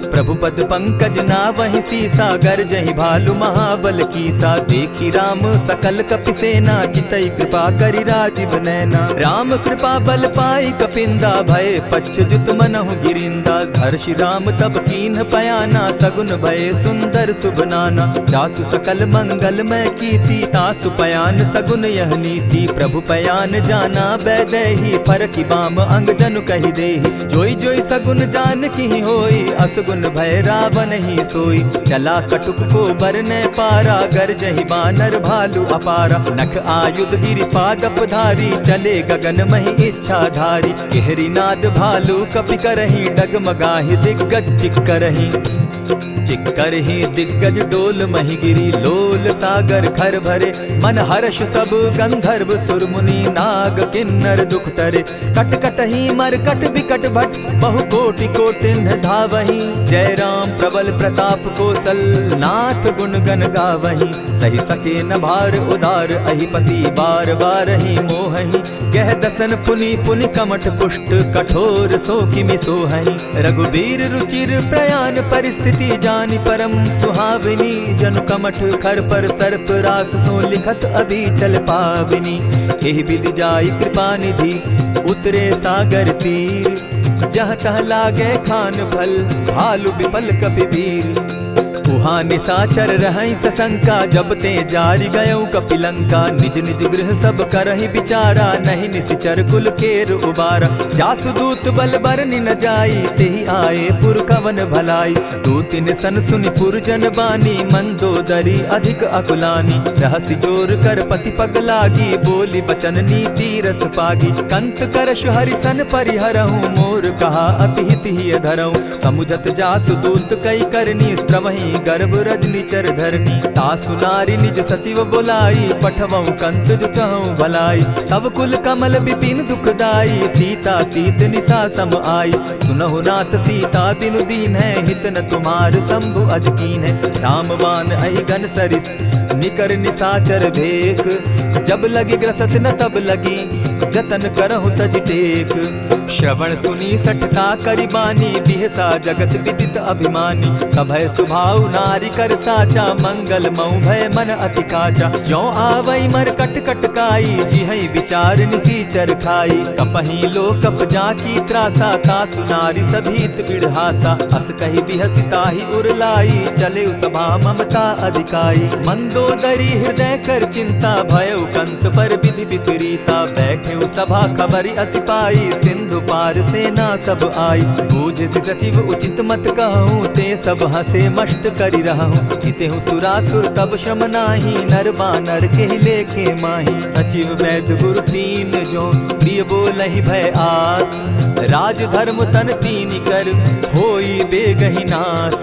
प्रभु पद पंकज नावहि सीसा, गरजहि भालु महाबल कीसा। देखि राम सकल कपि सेना, चितई कृपा करि राजीव नैना। राम कृपा बल पाई कपिंदा, भए पच्छ जुत मनहु गिरिंदा। हर्षि राम तब कीन्ह पयाना, सगुन भए सुंदर सुभ नाना। जासु सकल मंगलमय कीति, तासु पयान सगुन यह नीति। प्रभु पयान जाना बैदेही, फरकि बाम अंग जनु कहि देही। जोइ जोइ सगुन जानकिहि होई, असगुन भए रावनहि सोई। चला कटुक को बरनै पारा, गरजहि बानर भालु अपारा। नख आयुध गिरि पादप धारी, चले गगन महि इच्छाधारी। केहरि नाद भालु कपि करहिं, डगमगाहि दिग्गज चिक्करहिं। चिक्करहिं दिग्गज डोलमहि गिरि, लोल सागर खर भरे। मन हर्ष सब गंधर्व सुर मुनि, नाग किन्नर दुख टरे। कट कटहि मरकट बिकट भट, बहु कोटि कोटिन्ह धावहीं। जय राम प्रबल प्रताप कोसल, नाथ गुण गन गावहीं। सहि सके न भार उदार अहिपति, बार बारहि मोहहीं। गह दसन पुनि पुनि कमठ पुष्ट, कठोर सो किमि सोहहीं। रघुबीर रुचिर प्रयान परिस्थिति, जानि परम सुहावनी। जनु कमठ खर पर सर्प रास, सो लिखत अभी चल पावनी। एहि विधि जाई कृपा निधि, उतरे सागर तीर। जह तह लागे खान भल, भालु बिपल कपि वीर। उहाँ निसाचर रहइ ससंका, जब ते जारि गयउ कपिलंका। निज निज गृह सब करहि बिचारा, नहीं निसिचर कुल केर उबारा। जासु दूत बल बरनि न जाई, तेहि आए पुर कवन भलाई। दूतिन सन सुनि पुरजन बानी, मंदोदरी अधिक अकुलानी। रहसि जोर कर पति पग लागी, बोलि बचन नीति रस पागी। कंत करश हरि सन परिहरहु, मोर कहा अति हित हिय धरहु। समुझत जासु दूत कइ करनी, स्त्रवहि गर्भ रजनी चर धरनी। तासु नारि निज सचिव बोलाई, पठवउ कंत जो चहउ भलाई। तब कुल कमल बिपिन दुखदाई, सीता सीत निसा सम आई। सुनहु नाथ सीता बिनु दीन्हैं, हित न तुम्हार शंभु अज कीन्हैं। राम बान अहि गन सरिस निकर निसाचर भेक। जब लगि ग्रसत न तब लगि जतन करहु तजि टेक। श्रवण सुनि सठता करि बानी, बिहसा जगत विदित अभिमानी। सभय सुभाउ नारि कर साचा, मंगल मउ भय मन अति काचा। जो आवइ मरकट कटकाई, जिहइ बिचार निसीचर खाई। कपहि लोकप जाकी त्रासा, तासु नारि सभीत बिड़हासा। अस कहि बिहसि ताहि उर लाई, चलेउ सभा ममता अधिकाई। मंदोदरी हृदय कर चिंता, भयउ कंत पर विधि विपरीता। बैठेउ सभा खबरि असि पाई, सिंधु पार सेना सब आई। बूझसि सचिव उचित मत कहउँ, ते सब हँसे मष्ट करि रहउँ। जितेहु सुरासुर तब श्रम नाहीं, नर बानर केहि लेखे माहीं। सचिव वैद गुरु तीन जो, प्रिय बोलहि भय आस। राज धर्म तन तीनि कर, होई बेगहि नास।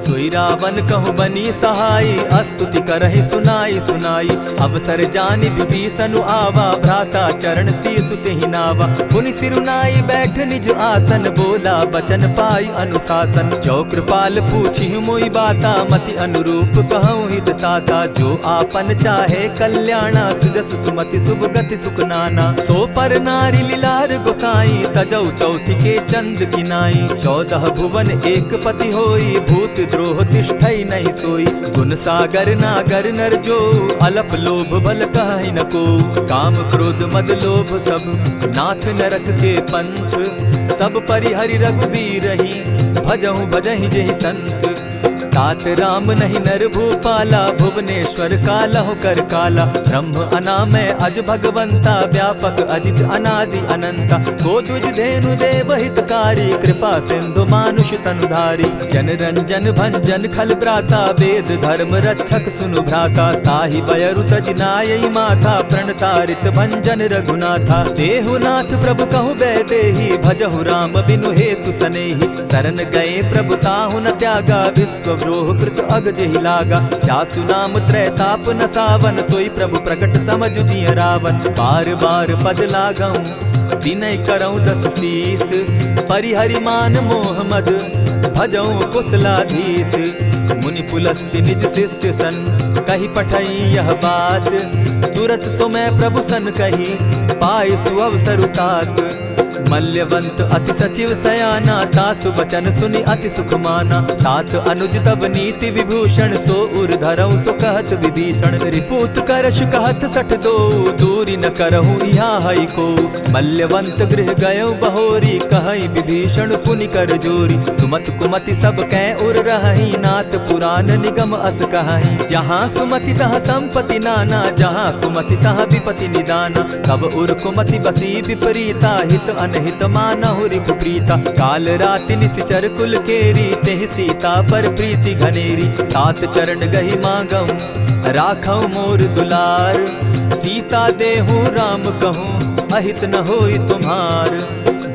सोई रावन कहु बनी सहाई, अस्तुति करहि सुनाई सुनाई। अवसर जानि विभीषनु आवा, भ्राता चरण शीसु तेहि नावा। पुनि सिरु नाई बैठ निज आसन, बोला बचन पाई अनुशासन। जो कृपाल पूछिहु मोई बाता, मति अनुरूप कहउँ हित ताता। जो आपन चाहे कल्याणा, सुजस सुमति सुभ गति सुख नाना। सो पर नारि लिलार गोसाई, तजउ चौथि के चंद किनाई। चौदह भुवन एक पति होई, भूत द्रोह तिष्ठइ नहीं सोई। गुन सागर नागर नर जो, अलप लोभ बल कहइ न को। काम क्रोध मद लोभ सब, नाथ नरक के पंथ। सब परिहरि रघुबीरहिं, भजहु भजहिं जेहि संत। तात राम नहीं नर भूपाला, भुवनेश्वर कालहु कर काला। ब्रह्म अनामय अज भगवंता, व्यापक अजित अनादि अनंता। को द्विज धेनु देव हितकारी, कृपा सिंधु मानुष तनुधारी। जन रंजन भंजन खल भ्राता, वेद धर्म रक्षक सुनु भ्राता। ताहि बयरु तजि नायइ माथा, प्रणतारित भंजन रघुनाथा। देहु नाथ प्रभु कहु बैदेही, भजहु राम बिनु हेतु सनेही। सरन गए प्रभु ताहु न त्यागा, विश्वद्रोह कृत अग जेहि लागा। जासु नाम त्रैताप नसावन, सोई प्रभु प्रगट समझ जिय रावन। बार बार पद लागउँ विनय करउँ दस शीस। परिहरि मान मोह मद भजउँ कुशलाधीश। मुनि पुलस्त्य निज शिष्य सन कहि पठई यह बात। तुरत सो मैं प्रभु सन कहि पाइ सुअवसरु तात। मल्यवंत अति सचिव सयाना, तासु बचन सुनि अति सुख माना। तात अनुज तब नीति विभूषण, सो उर धरउँ सो कहत विभीषण। रिपु उत्कर्ष कहत सठ दोउ, दूरि न करहु इहाँ हइको। मल्यवंत गृह गयउ बहोरी, कहइ विभीषण पुनि कर जोरी। सुमत कुमति सब कै उर रहहीं, नाथ पुरान निगम अस कहहीं। जहाँ सुमति तहाँ संपति नाना, जहाँ कुमति तहाँ विपति निदाना। तब उर कुमति बसी विपरीता, हित अनहित मानहु रिपु प्रीता। काल राति निसिचर कुल केरी, तेहि सीता पर प्रीति घनेरी। तात चरण गहि मागउँ राखउ मोर दुलार, सीता देहु राम कहूँ अहित न होई तुम्हार।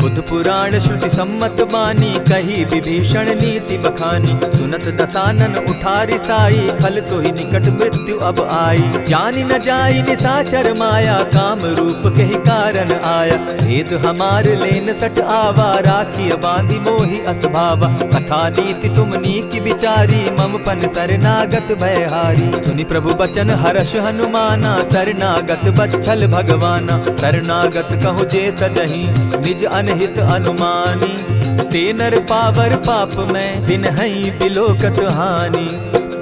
बुध पुराण श्रुति सम्मत बानी, कही विभीषण नीति बखानी। सुनत दसानन उठारि साई, खल तोहि निकट मृत्यु अब आई। जानि न जाई निसाचर माया, काम रूप केहि कारण आया। भेद हमार लेन सठ आवा, राखिय बाँधि मोहि अस भावा। सखा नीति तुम नीक बिचारी, मम पन सरनागत भय हारी। सुनि प्रभु बचन हरष हनुमाना, सरनागत बच्छल भगवाना। सरनागत कहु जे तजहि निज अनहित अनुमानी। ते नर पावर पाप में तिनहइ बिलोकत हानि।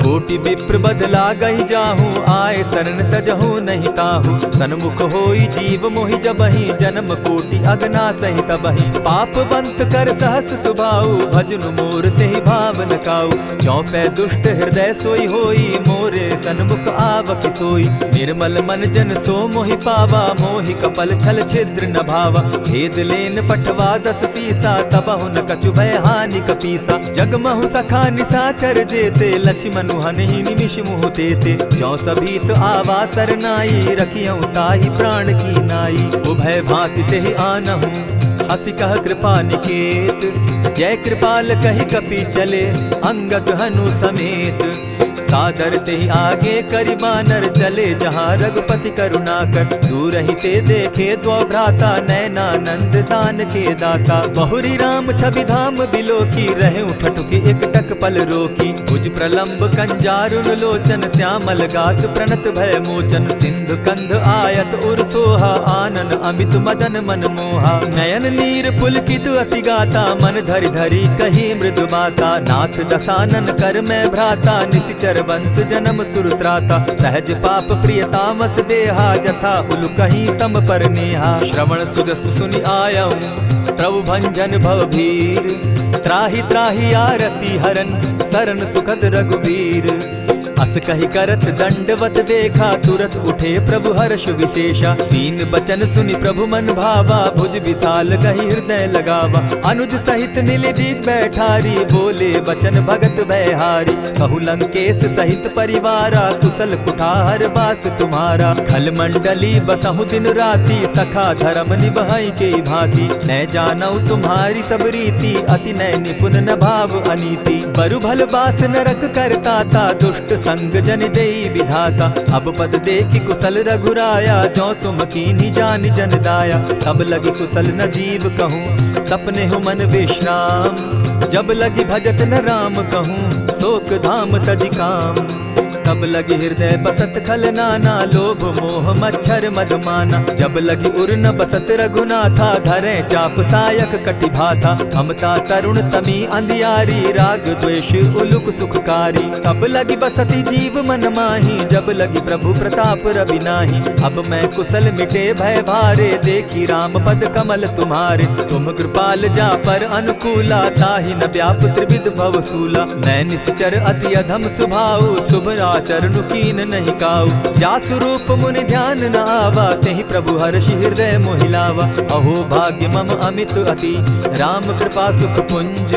कोटि विप्र बध लागहि जाहु, आए सरन तजहु नहि ताहु। सनमुख होइ जीव मोहि जबहिं, जनम कोटि अगनासहि तबहिं। पाप बंत कर सहस सुभाउ, भजनु मोर तेहि भाव न काउ। जौ पै दुष्ट हृदय सोइ होइ, मोरे सनमुख आवकि सोइ। निर्मल मन जन सो मोहि पावा, मोहि कपल छल छिद्र न भावा। भेद लेन पठवा दस सीसा, तबहु न कछु भय हानि कपीसा। जग महु सखा निसाचर जेते, लछि मनु हनहि निमिष मुहु तेते। जौ सभीत आवा सरनाई, रखियौ ताहि प्राण की नाई। उभय भाँति तेहि आनहु, हँसि कह कृपा निकेत। जय कृपाल कहि कपि चले, अंगद हनु समेत। सादर तेहि आगे करि बानर, चले जहाँ रघुपति करुणाकर। दूरहिं ते देखे द्वौ भ्राता, नयनानंद दानके दाता। बहुरि राम छवि धाम बिलोकी, रहउ ठठुकि एकटक पल रोकी। भुज प्रलंब कंजारुन लोचन, श्यामल गात प्रणत भय मोचन। सिंधु कंध आयत उर सोहा, आनन अमित मदन मन मोहा। नयन नीर पुलकित अति गाता, मन धरि धरि कही मृदु बाता। नाथ दसानन कर मैं भ्राता, निसिचर वंस जनम सुर त्राता। सहज पाप प्रिय तामस देहा, जथा उलु कहीं तम पर नेहा। श्रवण सुजस सुनि आयउ प्रभु भंजन भव भीर। त्राहि त्राहि आरती हरन, सरन सुखद रघुबीर। अस कहि करत दंडवत देखा, तुरत उठे प्रभु हर्ष विशेषा। दीन बचन सुनि प्रभु मन भावा, भुज विशाल गहि हृदय लगावा। अनुज सहित मिलि दीप बैठारी, बोले बचन भगत भयहारी। कहु लंकेश सहित परिवारा, कुशल कुठार बास तुम्हारा। खल मंडली बसहु दिन राति, सखा धरम निबहइ केइ भाँति। नय जानउ तुम्हारी सब रीति, अति नय निपुन न भाव अनीति। बरु भल बास नरक करता ता, दुष्ट संग जनि देई विधाता। अब पद देखि कुसल रघुराया, जौ तुम कीन्ही जानि जन दाया। तब लगी कुसल न जीव कहूँ, सपनेहु मन विश्राम। जब लगी भजत न राम कहूँ, सोक धाम तजि काम। तब लगी हृदय बसत खल नाना, लोभ मोह मच्छर मद माना। जब लगी उर न बसत रघुनाथा, धरें चाप सायक कटि भाथा। ममता तरुण तमी अंधियारी, राग द्वेष उलुक सुखकारी। तब लगी बसति जीव मन माही, जब लगी प्रभु प्रताप रवि नाही। अब मैं कुसल मिटे भय भारे, देखि राम पद कमल तुम्हारे। तुम कृपाल जा पर अनुकूला, ताहि न व्याप त्रिविध भव सूला। मैं निश्चर अति अधम सुभाऊ, शुभ आचरण कीन नहीं काऊ। जासु रूप मुनि ध्यान न आवा, तेहि प्रभु हर्षि हृदय मोहि लावा। अहो भाग्य मम अमित अति, राम कृपा सुख पुंज।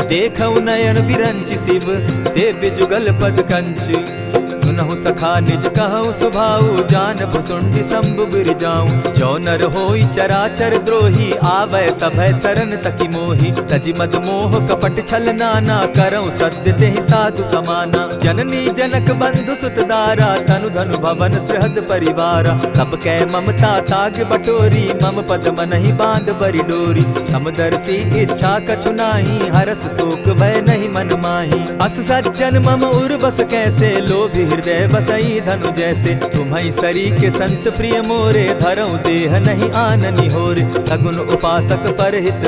देखउ नयन विरंचि शिव, सेव्य जुगल पद कंच। सुनहु सखा निज कहउ सुभाऊ, जान भुसुंडि शंभु गिरि जाऊ। जो नर होई चराचर द्रोही, आवै सभय सरन तकि मोही। तजि मद मोह कपट छल नाना, करउ सत्य तेहि साधु समाना। जननी जनक बंधु सुत दारा, तनु धनु भवन सृहद परिवारा। सब कै ममता ताग बटोरी, मम पद मनहि बांध बरि डोरी। समदर्शी इच्छा कछु नाही, हरस शोक भय नहीं मन माही। अस सज्जन मम उर बस कैसे, लोभी हृदय बसई धनु जैसे। तुम्हई सरीके संत प्रिय मोरे, धरउ देह नहीं आन निहोरे। सगुन उपासक परहित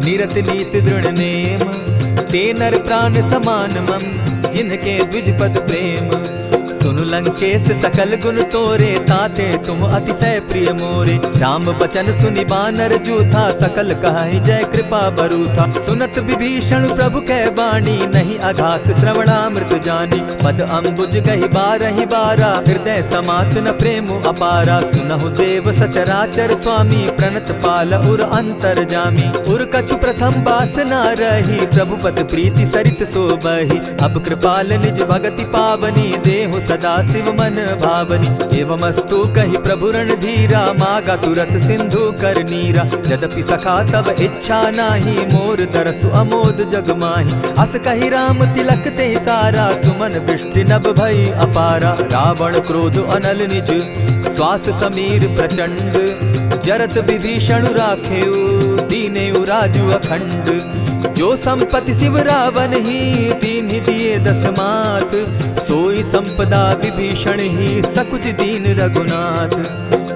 निरत नीति दृढ़ नेम। ते नर प्राण समान मम, जिनके द्विज पद प्रेम। सुनु लंकेश सकल गुन तोरे, ताते तुम अतिशय प्रिय मोरे। राम बचन सुनि बानर जूथा, सकल कहहि जय कृपा बरूथा। सुनत विभीषण प्रभु कै बाणी, नहीं अघात श्रवणामृत जानी। पद अंबुज गहि बारहि बारा, हृदय समात न प्रेम अपारा। सुनहु देव सचराचर स्वामी, प्रणत पाल उर अंतरजामी। उर कछु प्रथम बासना रही, प्रभु पद प्रीति सरित सोबही। अब कृपाल निज भगति पावनी, देहु सदा शिव मन भावनी। एवमस्तु कहि प्रभु रणधीरा, मागा तुरत सिंधु कर नीरा। जदपि सखा तब इच्छा नाही, मोर तरसु अमोद जग माही। अस कहि राम तिलक तेहि सारा, सुमन दृष्टि नभ भई अपारा। रावण क्रोध अनल निज, श्वास समीर प्रचंड। जरत विभीषण राखेउ, दीनेउ राजु अखंड। जो संपति शिव रावनहि, दीन्हि दिए दस मात। सोई संपदा विभीषणहि, सकुचि दीन रघुनाथ।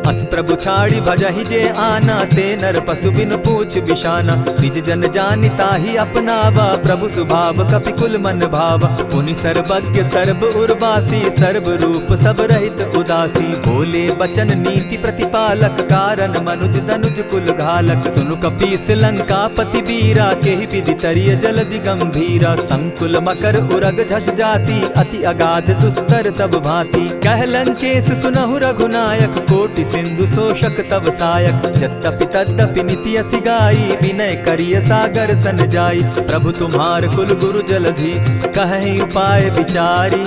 अस प्रभु छाड़ी भजहि जे आना, ते नर पसु बिनु पूछ बिसाना। निज जन जानि ताहि अपनावा, प्रभु सुभाव कपि कुल मन भावा। मुनि सर्वज्ञ सर्व उर्वासी, सर्व रूप सब रहित उदासी। बोले बचन नीति प्रतिपालक, कारण मनुज दनुज कुल घालक। सुनु कपीस लंकापति बीरा, केहि विधि तरिय जलधि गंभीरा। संकुल मकर उरग झस जाति, अति अगाध दुस्तर सब भाँति। कह लंकेस सुनहु रघुनायक, कोटि सिंधु शोषक तव सायक। यद्यपि तद्यपि नीति असि गाई, विनय करिय सागर सन जाई। प्रभु तुम्हार कुल गुरु जलधि, कहहिं उपाय बिचारी।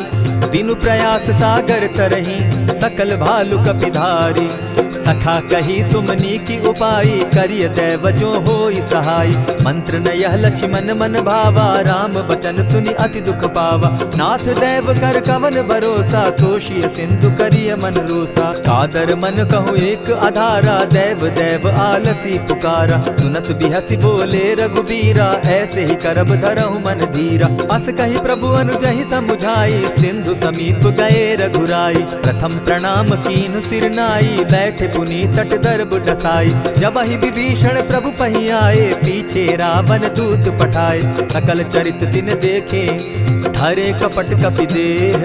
बिनु प्रयास सागर तरहिं, सकल भालु कपि धारी। सखा कही तुम नीकि उपाई, करिय दैव जो होई सहाई। मंत्र न यह लछिमन मन भावा, राम बचन सुनि अति दुख पावा। नाथ दैव कर कवन भरोसा, सोषिय सिंधु करिय मन रोसा। कादर मन कहूँ एक अधारा, दैव दैव आलसी पुकारा। सुनत बिहसि बोले रघुबीरा, ऐसे ही करब धरहु मन धीरा। अस कहि प्रभु अनुजहि समुझाई, सिंधु समीप गए रघुराई। प्रथम प्रणाम कीन्ह सिर नाई, बैठे पुनि तट दर्ब डसाई। जबहि विभीषण प्रभु पहि आए, पीछे रावण दूत पठाए। सकल चरित तिन देखे, धरे कपट कपि देह।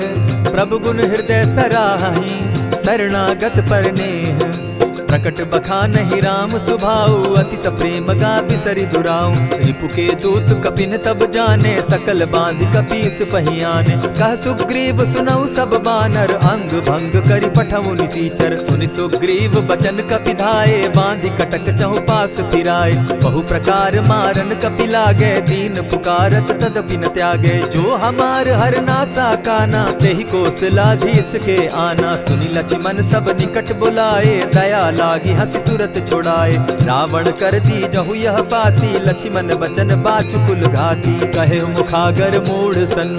प्रभु गुण हृदय सराहहि, शरणागत पर नेह। प्रकट बखानहि राम सुभाऊ, अति सप्रेम गा बिसरि दुराऊ। रिपु के दूत कपिन तब जाने, सकल बाँधि कपीस पहि आने। कह सुग्रीव सुनऊ सब बानर, अंग भंग करि पठउँ निसीचर। सुनि सुग्रीव बचन कपि धाए, बाँधि कटक चहुँपास फिराए। बहु प्रकार मारन कपि लागे, दीन पुकारत तदपि न त्यागे। जो हमार हर नासा काना, तेहि कोसलाधीस के आना। सुनि लछिमन सब निकट बुलाए, दया लागि हँसि तुरत छुड़ाए। रावण कर दीजहु यह पाती, लछिमन बचन बाचु कुल घाती। कहे मुखागर मूढ़ सन,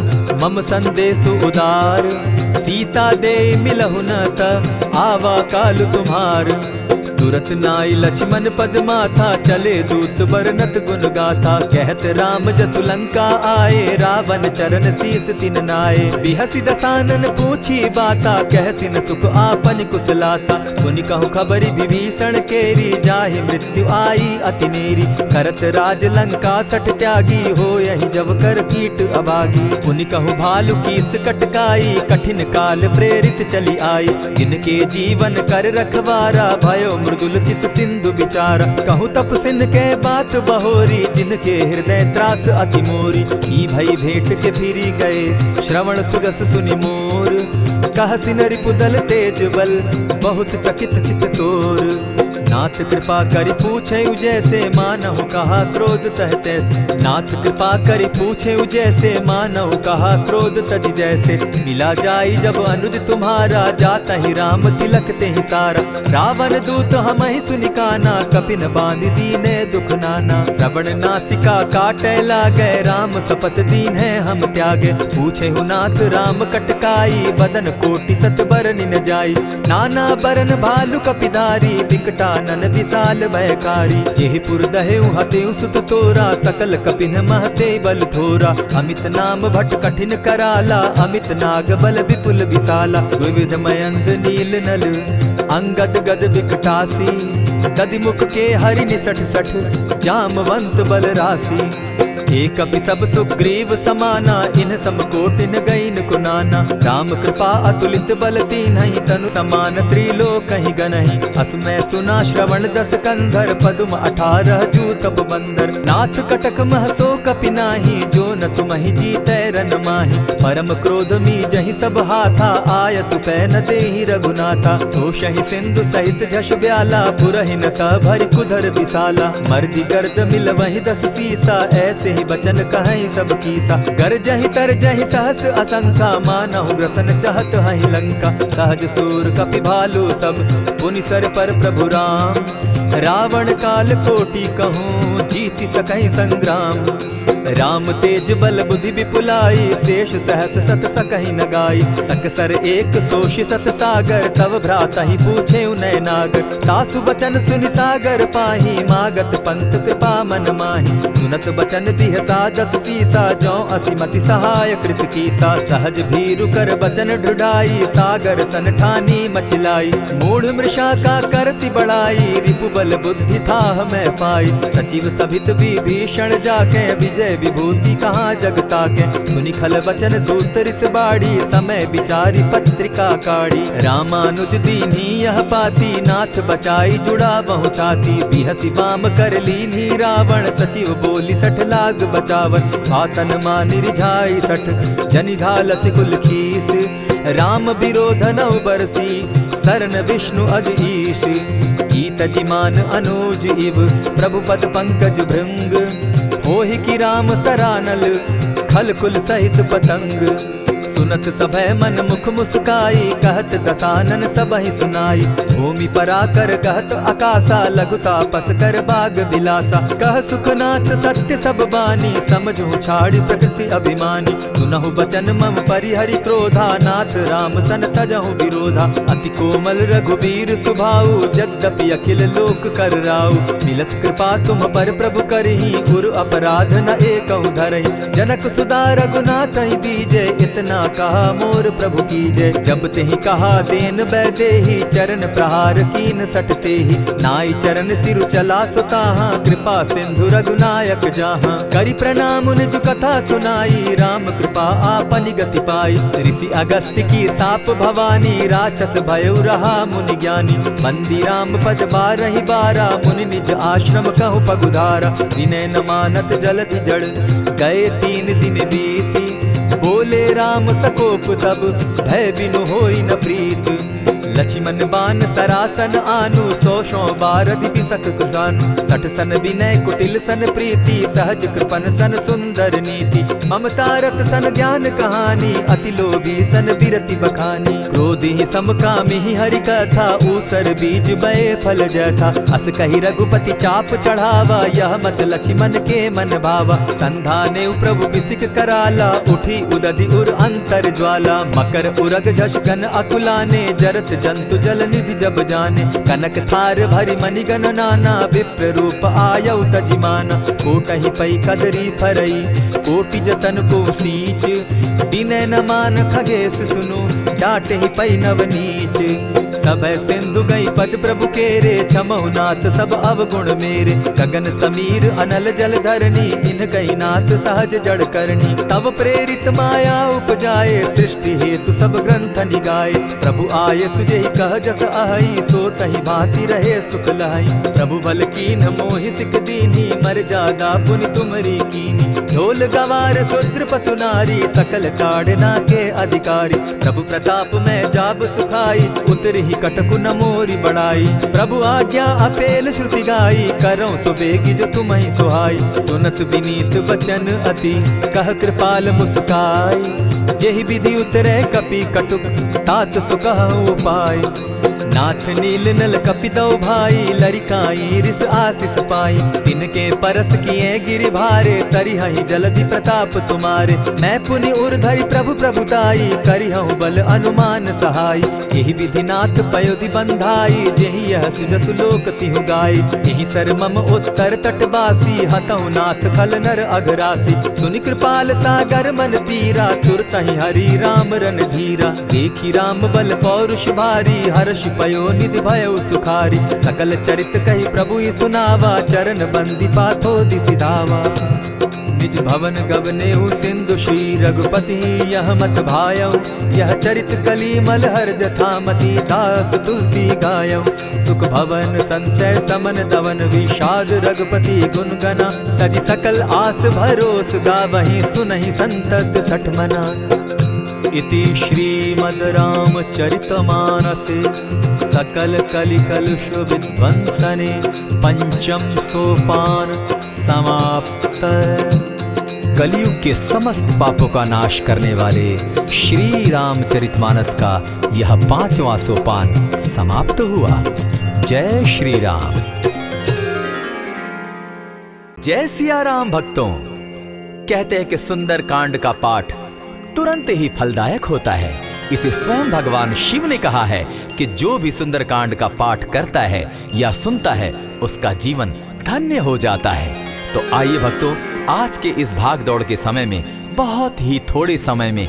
मम संदेश उदार। सीता देइ मिलहु न त, आवा काल तुम्हार। तुरत नाई लछिमन पद माथा, चले दूत बरनत गुन गाथा। कहत राम जसु लंका आए, रावण चरण शीस तिन नाए। बिहसि दसानन पूछी बाता, कहसिन सुख आपन कुसलाता। सुनि कहु खबरि विभीषण केरी, जाहि मृत्यु आई अति नेरी। करत राज लंका सठ त्यागी, होयहि जव कर कीट अभागी। पुनि कहु भालु कीस कटकाई, कठिन काल प्रेरित चली आई। जिनके जीवन कर रखवारा, भयो मृदुल चित सिंधु बिचारा। कहु तपसिन के बात बहोरी, जिनके हृदय त्रास अति मोरी। की भई भेंट के फिरि गए, श्रवण सुजस सुनि मोर। कहसिन रिपुदल तेज बल, बहुत चकित चित तोर। नाथ कृपा करि पूछेउ जैसे, मानहु कहा क्रोध तह तैस। नाथ कृपा करि पूछेउ जैसे, मानहु कहा क्रोध तज जैसे। मिला जाई जब अनुज तुम्हारा, जातहि राम तिलक तेहि सारा। रावण दूत हमहि सुनि काना, कपिन बाँधि दीन्हे दुख नाना। श्रवण नासिका काटै लागै, राम सपथ दीन्हे हम त्यागे। पूछेहु नाथ राम कटकाई, बदन कोटि सत बरनि न जाई। नाना बरन भालु कपिधारी, बिकटानन विशाल भयकारी। जेहि पुर दहेउ हतेउ सुत तोरा, सकल कपिन महते बल थोरा। अमित नाम भट कठिन कराला, अमित नाग बल विपुल विशाला। द्विविध मयंद नील नल, अंगद गद बिकटासी। दधि मुख के हरि निसठ सठ, जामवंत बल रासी। हे कपि सब सुग्रीव समाना, इन्ह सम कोटिन गइन कुनाना। राम कृपा अतुलित बल दीन्हैं, तनु समान त्रिलोकहि गनहि। अस मै सुना श्रवण दस कंधर, पदुम अठारह जूतप बंदर। नाथ कटक मह सो कपि नाहीं, जो न तुमहि जीतै रन माहीं। परम क्रोध मीजहि सब हाथा, आयसु पै न देहीं रघुनाथा। सोषहि सिंधु सहित झस ब्याला, पुरहिन तह भरि कुधर बिसाला। मरजि गर्द मिलवहि दस सीसा, ऐसेहि बचन कहैं सब कीसा। गरजहि तरजहि सहस असंखा, मानहु ग्रसन चहत हहि लंका। सहज सूर कपि भालु सब, पुनि सर पर प्रभु राम। रावण काल कोटि कहूँ, जीति सकहि संग्राम। राम तेज बल बुद्धि विपुलाई, शेष सहस सत सकहि न गाई। सकसर एक सोषि सत सागर, तव भ्रातहि पूछेउ नय नागर। तासु बचन सुनि सागर पाही, मागत पंथ कृपा मन माही। सुनत बचन बिहसि दस सीसा, जौं असि मति सहाय कृत कीसा। सहज भीरु कर बचन ढुढाई, सागर सन ठानी मचि लाई। मूढ़ मृषा का करसि बड़ाई, रिपु बल बुद्धि थाह मय पाई। सचिव सभित विभीषण जाके, विजय विभूति कहाँ जग ताके। सुनि खल बचन दूत रिस बाढ़ी, समय विचारि पत्रिका काढ़ी। रामानुज दीन्ही यह पाती, नाथ बचाई जुड़ावहु छाती। बिहसि बाम कर लीन्ही रावण, सचिव बोलि सठ लाग बचावन। बातन मानि रिझाई सठ, जनि घालसि कुल खीस। राम बिरोधनउ बरसी, सरन विष्णु अज ईस। की तजि मान अनुज इव, प्रभु पद पंकज भृंग। होहि कि राम सरानल, खल कुल सहित पतंग। सुनत सभय मन मुख मुस्काई, कहत दसानन सबहि सुनाई। भूमि पराकर कहत अकासा, लघु तापस कर बाग बिलासा। कह सुखनाथ सत्य सब बानी, समझहु छाड़ि प्रकृति अभिमानी। सुनहु बचन मम परिहरि क्रोधा, नाथ राम सन तजहु विरोधा। अति कोमल रघुबीर सुभाऊ, जद्यपि अखिल लोक कर राऊ। मिलत कृपा तुम पर प्रभु करही, गुरु अपराध न एकहु धरही। जनक सुत रघुनाथहि दीजे, इतना कहा मोर प्रभु कीजे। जब तेहि कहा देन वैदेही, चरण प्रहार कीन सठ तेहि। नाई चरण सिरु चला सो ताहाँ, कृपा सिंधु रघुनायक जाहाँ। करि प्रणाम निज कथा सुनाई, राम कृपा आपनि गति पाई। ऋषि अगस्त्य की साप भवानी, राक्षस भयउ रहा मुनि ज्ञानी। बंदी राम पद बारहि बारा, मुनि निज आश्रम कहु पगुधारा। विनय न मानत जलधि जड़, गए तीन दिन बीती। बोले राम सकोप तब, भय बिनु होई न प्रीत। लछिमन बान सरासन आनु, सौ सौ बारदि बिसक कुसानु। सठ सन विनय कुटिल सन प्रीति, सहज कृपन सन सुंदर नीति। ममता रत सन ज्ञान कहानी, अति लोभी सन बिरति बखानी। क्रोधि सम कामिहि हरि कथा, ऊसर बीज बए फल जथा। अस कहि रघुपति चाप चढ़ावा, यह मत लछिमन के मन भावा। संधानेउ प्रभु बिसिक कराला, उठी उदधि उर अंतर ज्वाला। मकर उरग झस गन अकुलाने, जरत जंतु जल निधि जब जाने। कनक थार भरि मनिगन नाना, विप्र रूप आयउ तजि माना। कोटहि पइ कदरी फरई, कोटि जतन को सींच। विनय न मान खगेस सुनु, डाँटहि पइ नव नीच। सभय सिंधु गई पद प्रभु केरे, छमहु नाथ सब अवगुण मेरे। गगन समीर अनल जल धरनी, इनकहि नाथ सहज जड़ करनी। तव प्रेरित माया उपजाए, सृष्टि हेतु सब ग्रंथ निगाए। प्रभु आय सुजेहि कह जस अहइ, सो तहि भाँति रहे सुख लहइ। प्रभु बल कीन्ह मोहि सिख दीन्ही, मर्जादा पुनि तुम्हरी कीन्ही। ढोल गवार शूद्र पसु नारी, सकल ताड़ना के अधिकारी। प्रभु प्रताप में जाब सुखाई, उतरही कटकु न मोरी बड़ाई। प्रभु आज्ञा अपेल श्रुति गाई, करौं सो बेगि जो तुम्हइ सोहाई। सुनत विनीत वचन अति, कह कृपाल मुस्काई। जेहि विधि उतरे कपि कटुक, तात सो कहउँ उपाय। नाथ नील नल कपि दउ भाई, लरिकाई रिस आसिस पाई। तिनके परस किए गिरि भारे, तरिहइ जलधि प्रताप तुम्हारे। मैं पुनि उर धरि प्रभु प्रभुताई, करिहउँ बल अनुमान सहाई। एहि विधि नाथ पयोधि बंधाई, जेहि यह सुजसु लोक तिहु गाई। एहि सर मम उत्तर तटवासी, हतहु नाथ खल नर अघरासी। सुनि कृपाल सागर मन पीरा, तुरतहि हरि राम रन धीरा। देखि राम बल पौरुष भारी, हरषि पयो निधि भयउ सुखारी। सकल चरित कहि प्रभु इ सुनावा, चरण बंदी पाथो दिसि धावा। निज भवन गवनेउ सिंधु श्री रघुपति, यह मत भायउ यह चरित कलिमल हर जथा मति। दास तुलसी गायउ सुख भवन संशय समन दवन, विषाद रघुपति गुन गना। तजि सकल आस भरोस, गावहिं सुनहिं संतत सठ मना। इति श्रीमद् रामचरितमानसे सकल कलि कलुष विध्वंसने पंचम सोपान समाप्त। कलयुग के समस्त पापों का नाश करने वाले श्री रामचरितमानस का यह पांचवा सोपान समाप्त हुआ। जय श्री राम। जय सिया राम भक्तों। कहते हैं कि सुंदरकांड का पाठ तुरंत ही फलदायक होता है। इसे स्वयं भगवान शिव ने कहा है कि जो भी सुंदरकांड का पाठ करता है या सुनता है, उसका जीवन धन्य हो जाता है। तो आइए भक्तों, आज के इस भागदौड़ के समय में, बहुत ही थोड़े समय में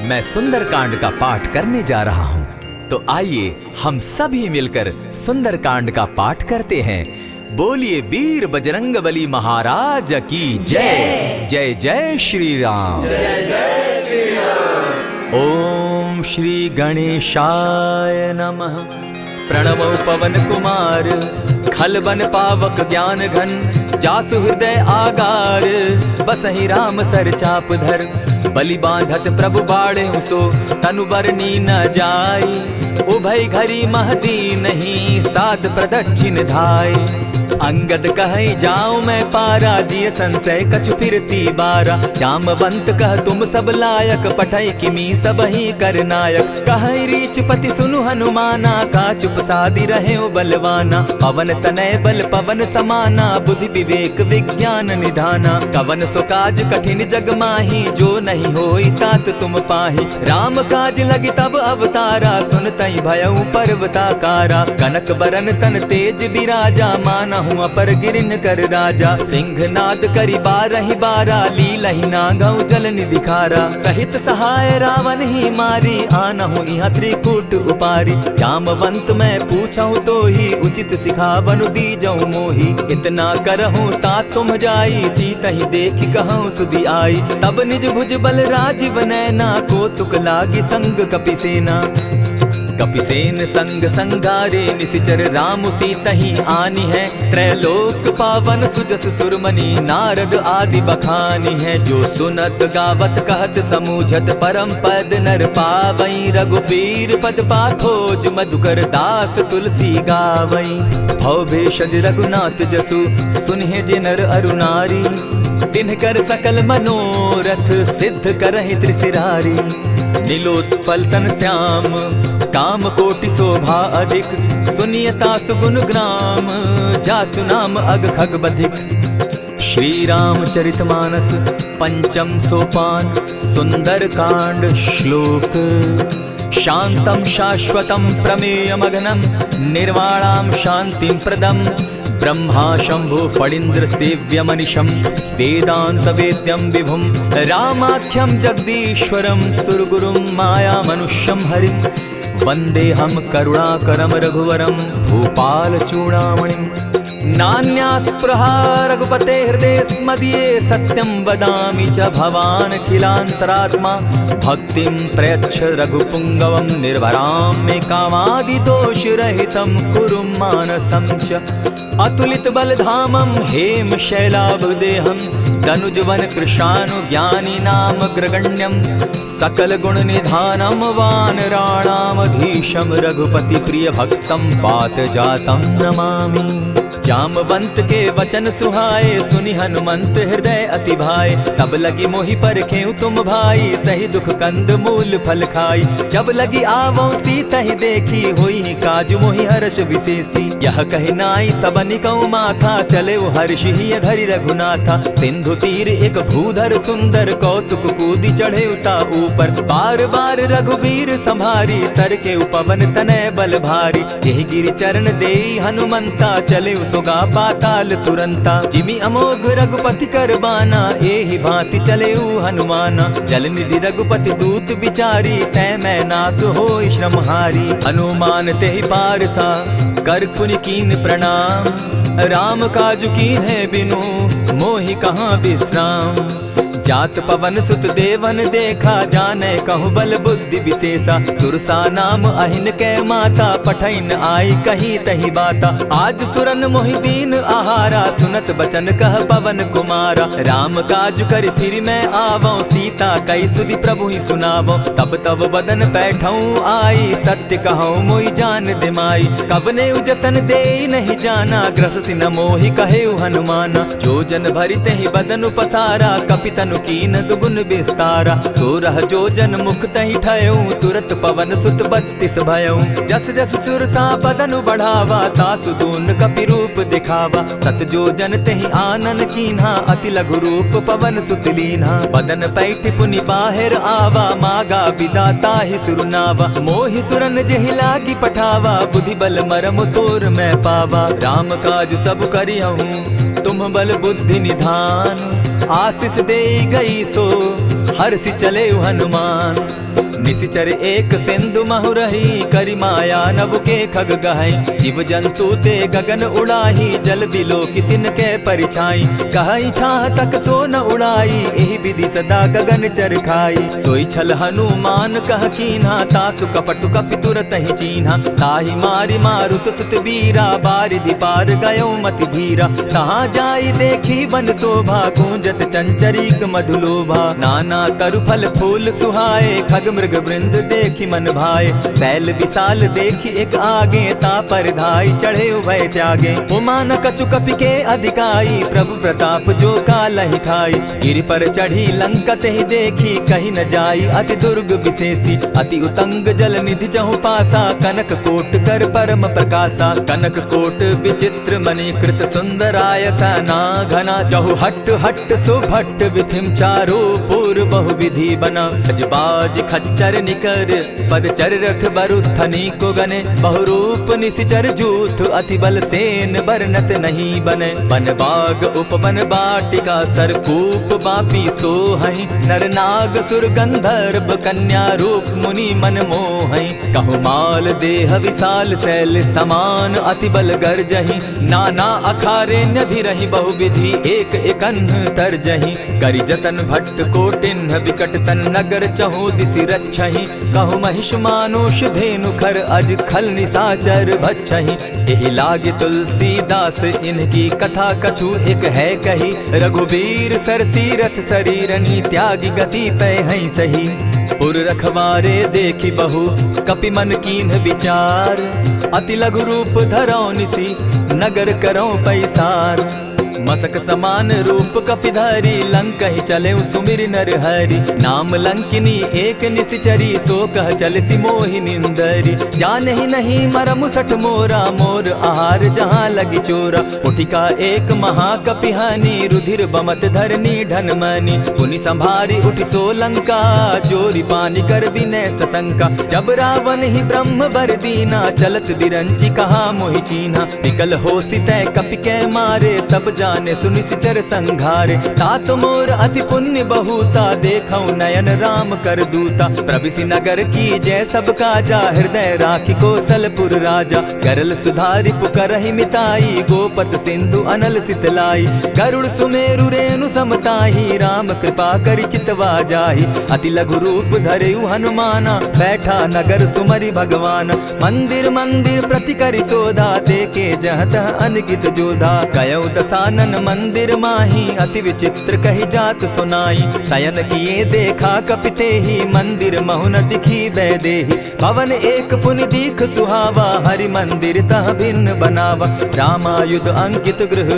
मैं सुंदरकांड का पाठ करने जा रहा हूँ। तो आइए हम सभी मिलकर सुंदरकांड का पाठ करते हैं। बोलिए वीर बजरंग बली महाराज की जय। जय। जय जय श्री राम। जय जय श्री राम। ओम श्री गणेशाय नमः। प्रणमो पवन कुमार, खल बन पावक ज्ञान घन, जासु हृदय आगार, बसहि राम सर चाप धर। बलि बांधत प्रभु बाढ़े सो, तनु बरनी न जाई। उभय घरी मह दीन्ही, सात प्रदक्षिण धाई। अंगद कहै जाओ मैं पारा, जिय संशय कछु फिरती बारा। जामवंत कह तुम सब लायक, पठै किमी सबहि कर नायक। कहै रीचपति सुनु हनुमाना, का चुप सादि रहे बलवाना। पवन तनय बल पवन समाना, बुद्धि विवेक विज्ञान निधाना। कवन सो काज कठिन जग माही, जो नहीं होई तात तुम पाही। राम काज लगी तब अवतारा, सुनतहि भयउ पर्वताकारा। कनक बरन तन तेज बिराजा, मानहु अपर गिरिन कर राजा। सिंहनाद करि बारहि बारा, लीलहि नागउ जल निधि खारा। सहित सहाय रावनहि मारी, आनहु इहाँ त्रिकूट उपारी। जामवंत मैं पूछहु तोही, उचित सिखावनु दीजउ मोही। इतना करहु तात तुम जाई, सीतहि देखि कहउ सुधि आई। तब निज भुज बल राजीव नैना, कौतुक लागी संग कपिसेना। कपिसेन संग संघारे, निसिचर राम सीतहि आनिहैं। त्रैलोक पावन सुजस सुरमनि, नारद आदि बखानिहैं। जो सुनत गावत कहत समूझत, परम पद नर पावई। रघुबीर पद पाखोज, मधुकर दास तुलसी गावई। भव भेषज रघुनाथ जसु, सुनिहें जे नर अरु नारी। तिन्हकर सकल मनोरथ, सिद्ध करहिं त्रिसिरारी। नीलोत्पल तन श्याम, काम कोटि शोभा अधिक। सुनिय तासु गुन ग्राम, जासु नाम अग खग बधिक। श्री रामचरित मानस पंचम सोपान, सुंदर कांड श्लोक। शांतं शाश्वतं प्रमेयमघनं, निर्वाणां शांतिं प्रदं। ब्रह्मा शंभु फणींद्र सेव्यमनिशं, वेदांत वेद्यं विभुं रामाख्यं जगदीश्वरं, सुरगुरुं मायामनुष्यं हरिं। वंदेऽहं करुणाकरं रघुवरं, भूपाल चूड़ामणिं। नान्यास्पृहा रघुपते हृदयेऽस्मदीये, सत्यं वदामि च भवानखिलान्तरात्मा। भक्तिं प्रयच्छ रघुपुंगवं, निर्भरां मे कामादिदोषरहितं, कुरु मानसं च अतुलित बल धामं, हेम शैलाभ देहं। दनुज वन कृशानु ज्ञानी नामग्रगण्यं, सकल गुण निधानं वानराणामधीशं। रघुपति प्रिय भक्तं, वात जातं नमामि। जामवंत के वचन सुहाए, सुनि हनुमंत हृदय अति भाए। तब लगी मोहि परखेउ तुम भाई, सही दुख कंद मूल फल खाई। जब लगी आवउँ सीतहि देखी, होइहीं काज मोहि हरष विसेसी। यह कहि नाई सबनि कउँ माथा, चलेउ हरषि हिय धरि रघुनाथा। सिंधु तीर एक भूधर सुंदर, कौतुक कूदि चढ़ेउ ता ऊपर। बार बार रघुबीर सँभारी, तरकेउ पवन तनय बल भारी। जेहि गिरि चरण देई हनुमंता, चलेउ सोगा पाताल तुरंता। जिमि अमोघ रघुपति कर बाना, एहि भाँति चलेउ हनुमाना। जल निधि रघुपति दूत बिचारी, तैं मैनाक होई श्रमहारी। हनुमान तेहि पारसा, कर पुनि कीन प्रणाम। राम काज कीन्हे बिनु, मोहि कहाँ बिश्राम। जात पवन सुत देवन देखा, जाने कहु बल बुद्धि विशेषा। सुरसा नाम अहिन कै माता, पठइन आई कही तहि बाता। आज सुरन मोहि दीन आहारा, सुनत बचन कह पवन कुमारा। राम काज करि फिरि मैं आवउँ, सीता कहि सुधि प्रभुहि सुनावउँ। तब तव बदन पैठउँ आई, सत्य कहउँ मोहि जान दे माई। कवनेउ जतन देई नहीं जाना, ग्रससि न मोहि कहेउ हनुमाना। जो जन भरि तेहि बदनु पसारा, कपि तनु कीन्ह दुगुन बिस्तारा। सोरह जोजन मुख तहि ठयउ, तुरत पवन सुत बत्तीस भयउ। जस जस सुरसा बदन बढ़ावा, तासु दून कपि रूप दिखावा। सत जोजन तेहि आनन कीन्हा, अति लघु रूप पवन सुत लीन्हा। बदन पैठि पुनि बाहिर आवा, मागा बिदा ताहि सुरनावा। मोहि सुरन जेहि लागि पठावा, बुद्धि बल मरम तोर मैं पावा। राम काज सब करिहउँ तुम्ह बल बुद्धि निधान। आसिस देइ गई सो हरसि चलेउ हनुमान। निसिचर एक सिंधु महु रही, करि माया नभ के खग गहइ। जीव जंतु ते गगन उड़ाही, जल बिलोकि तिनके परिछाई। कहइ छाह तक सो न उड़ाई, एहि विधि सदा गगन चर खाई। सोइ छल हनुमान कह कीन्हा, तासु कपटु कपि तुरतहि चीन्हा। ताहि मारि मारुत सुत वीरा, बारिधि पार गयो मति धीरा। तहाँ जाइ देखि वन शोभा, गूंजत चंचरीक मधुलोभा। नाना तरु फल फूल सुहाए, खग मृग वृंद देखि मन भाए। सैल विशाल देखि एक आगे, ता पर धाइ चढ़े उभय त्यागे। उमा न कछु कपि के अधिकाई, प्रभु प्रताप जो कालहि ठाई। गिरि पर चढ़ी लंका तेहि देखी, कहि न जाई अति दुर्ग विशेषी। अति उतंग जल निधि जहु पासा, कनक कोट कर परम प्रकासा। कनक कोट विचित्र मणि कृत सुंदरायतना घना, जहु हट हट सुभट विधिम चारो पूर बहु विधि बना। गज बाज खच्चर निकर पद चर रथ बरु थनी को गने, बहुरूप निसिचर जूथ अति बल सेन बरनत नहीं बने। वन बाग उपवन बाटिका सरकूप बापी सोहइ, नर नाग सुर गंधर्व कन्या रूप मुनि मन मोहइ। कहु माल देह विशाल सैल समान अति बल गर्जहि, नाना अखारे न्यधिरहि बहुविधि एक एकन्ह तर्जहि। करि जतन भट्ट कोटिन्ह विकट तन नगर चहु दिसि रक्षहि। कहु महिष मानुष धेनु खर अज खल निसाचर भक्षहि। एहि लागि तुलसीदास इनकी कथा कछु एक है कही। रघुबीर सर तीरथ सरीरनि त्यागि गति पै हइँ सही। पुर रखवारे देखि बहु कपि मन कीन्ह विचार। अति लघु रूप धरौ निसि नगर करौ पैसार। मसक समान रूप कपि धरि लंकहि चलेउ सुमिरि नर हरि। नाम लंकिनी एक निसिचरी सो कह चलसि मोहि निंदरी। जानहि नहीं मरम सठ मोरा मोर आहार जहाँ लगि चोरा। उठिका एक महाकपि हनि रुधिर बमत धरनी ढन मनि। पुनि संभारि उठि सो लंका जोरि पानि कर बिनय ससंका। जब रावनहि ब्रह्म बर दीना चलत बिरंचि कहा मोहि चीन्हा। विकल होसि तै कपि कै मारे तब जानेसु निसिचर संघारे। तात मोर अति पुण्य बहुता देखौ नयन राम कर दूता। प्रबिसि नगर कीजै सब काजा हृदय राखि कोसलपुर राजा। गरल सुधारि पुकारहि मिताई, गोपत सिंधु अनल सितलाई। गरुड़ सुमेरु रेणु सम ताही, राम कृपा करि चितवा जाही। अति लघु रूप धरेउ हनुमाना, बैठा नगर सुमरि भगवाना। मंदिर मंदिर प्रति करि सोधा, देखे जहाँ तहाँ अनगित जोधा। गयउ दसानन मंदिर माही, अति विचित्र कहि जात सुनाई। सयन किए देखा कपि तेही, मंदिर महु न दिखी बैदेही। भवन एक पुनि दीख सुहावा, हरि मंदिर तह भिन्न बनावा। रामायुध अंकित गृह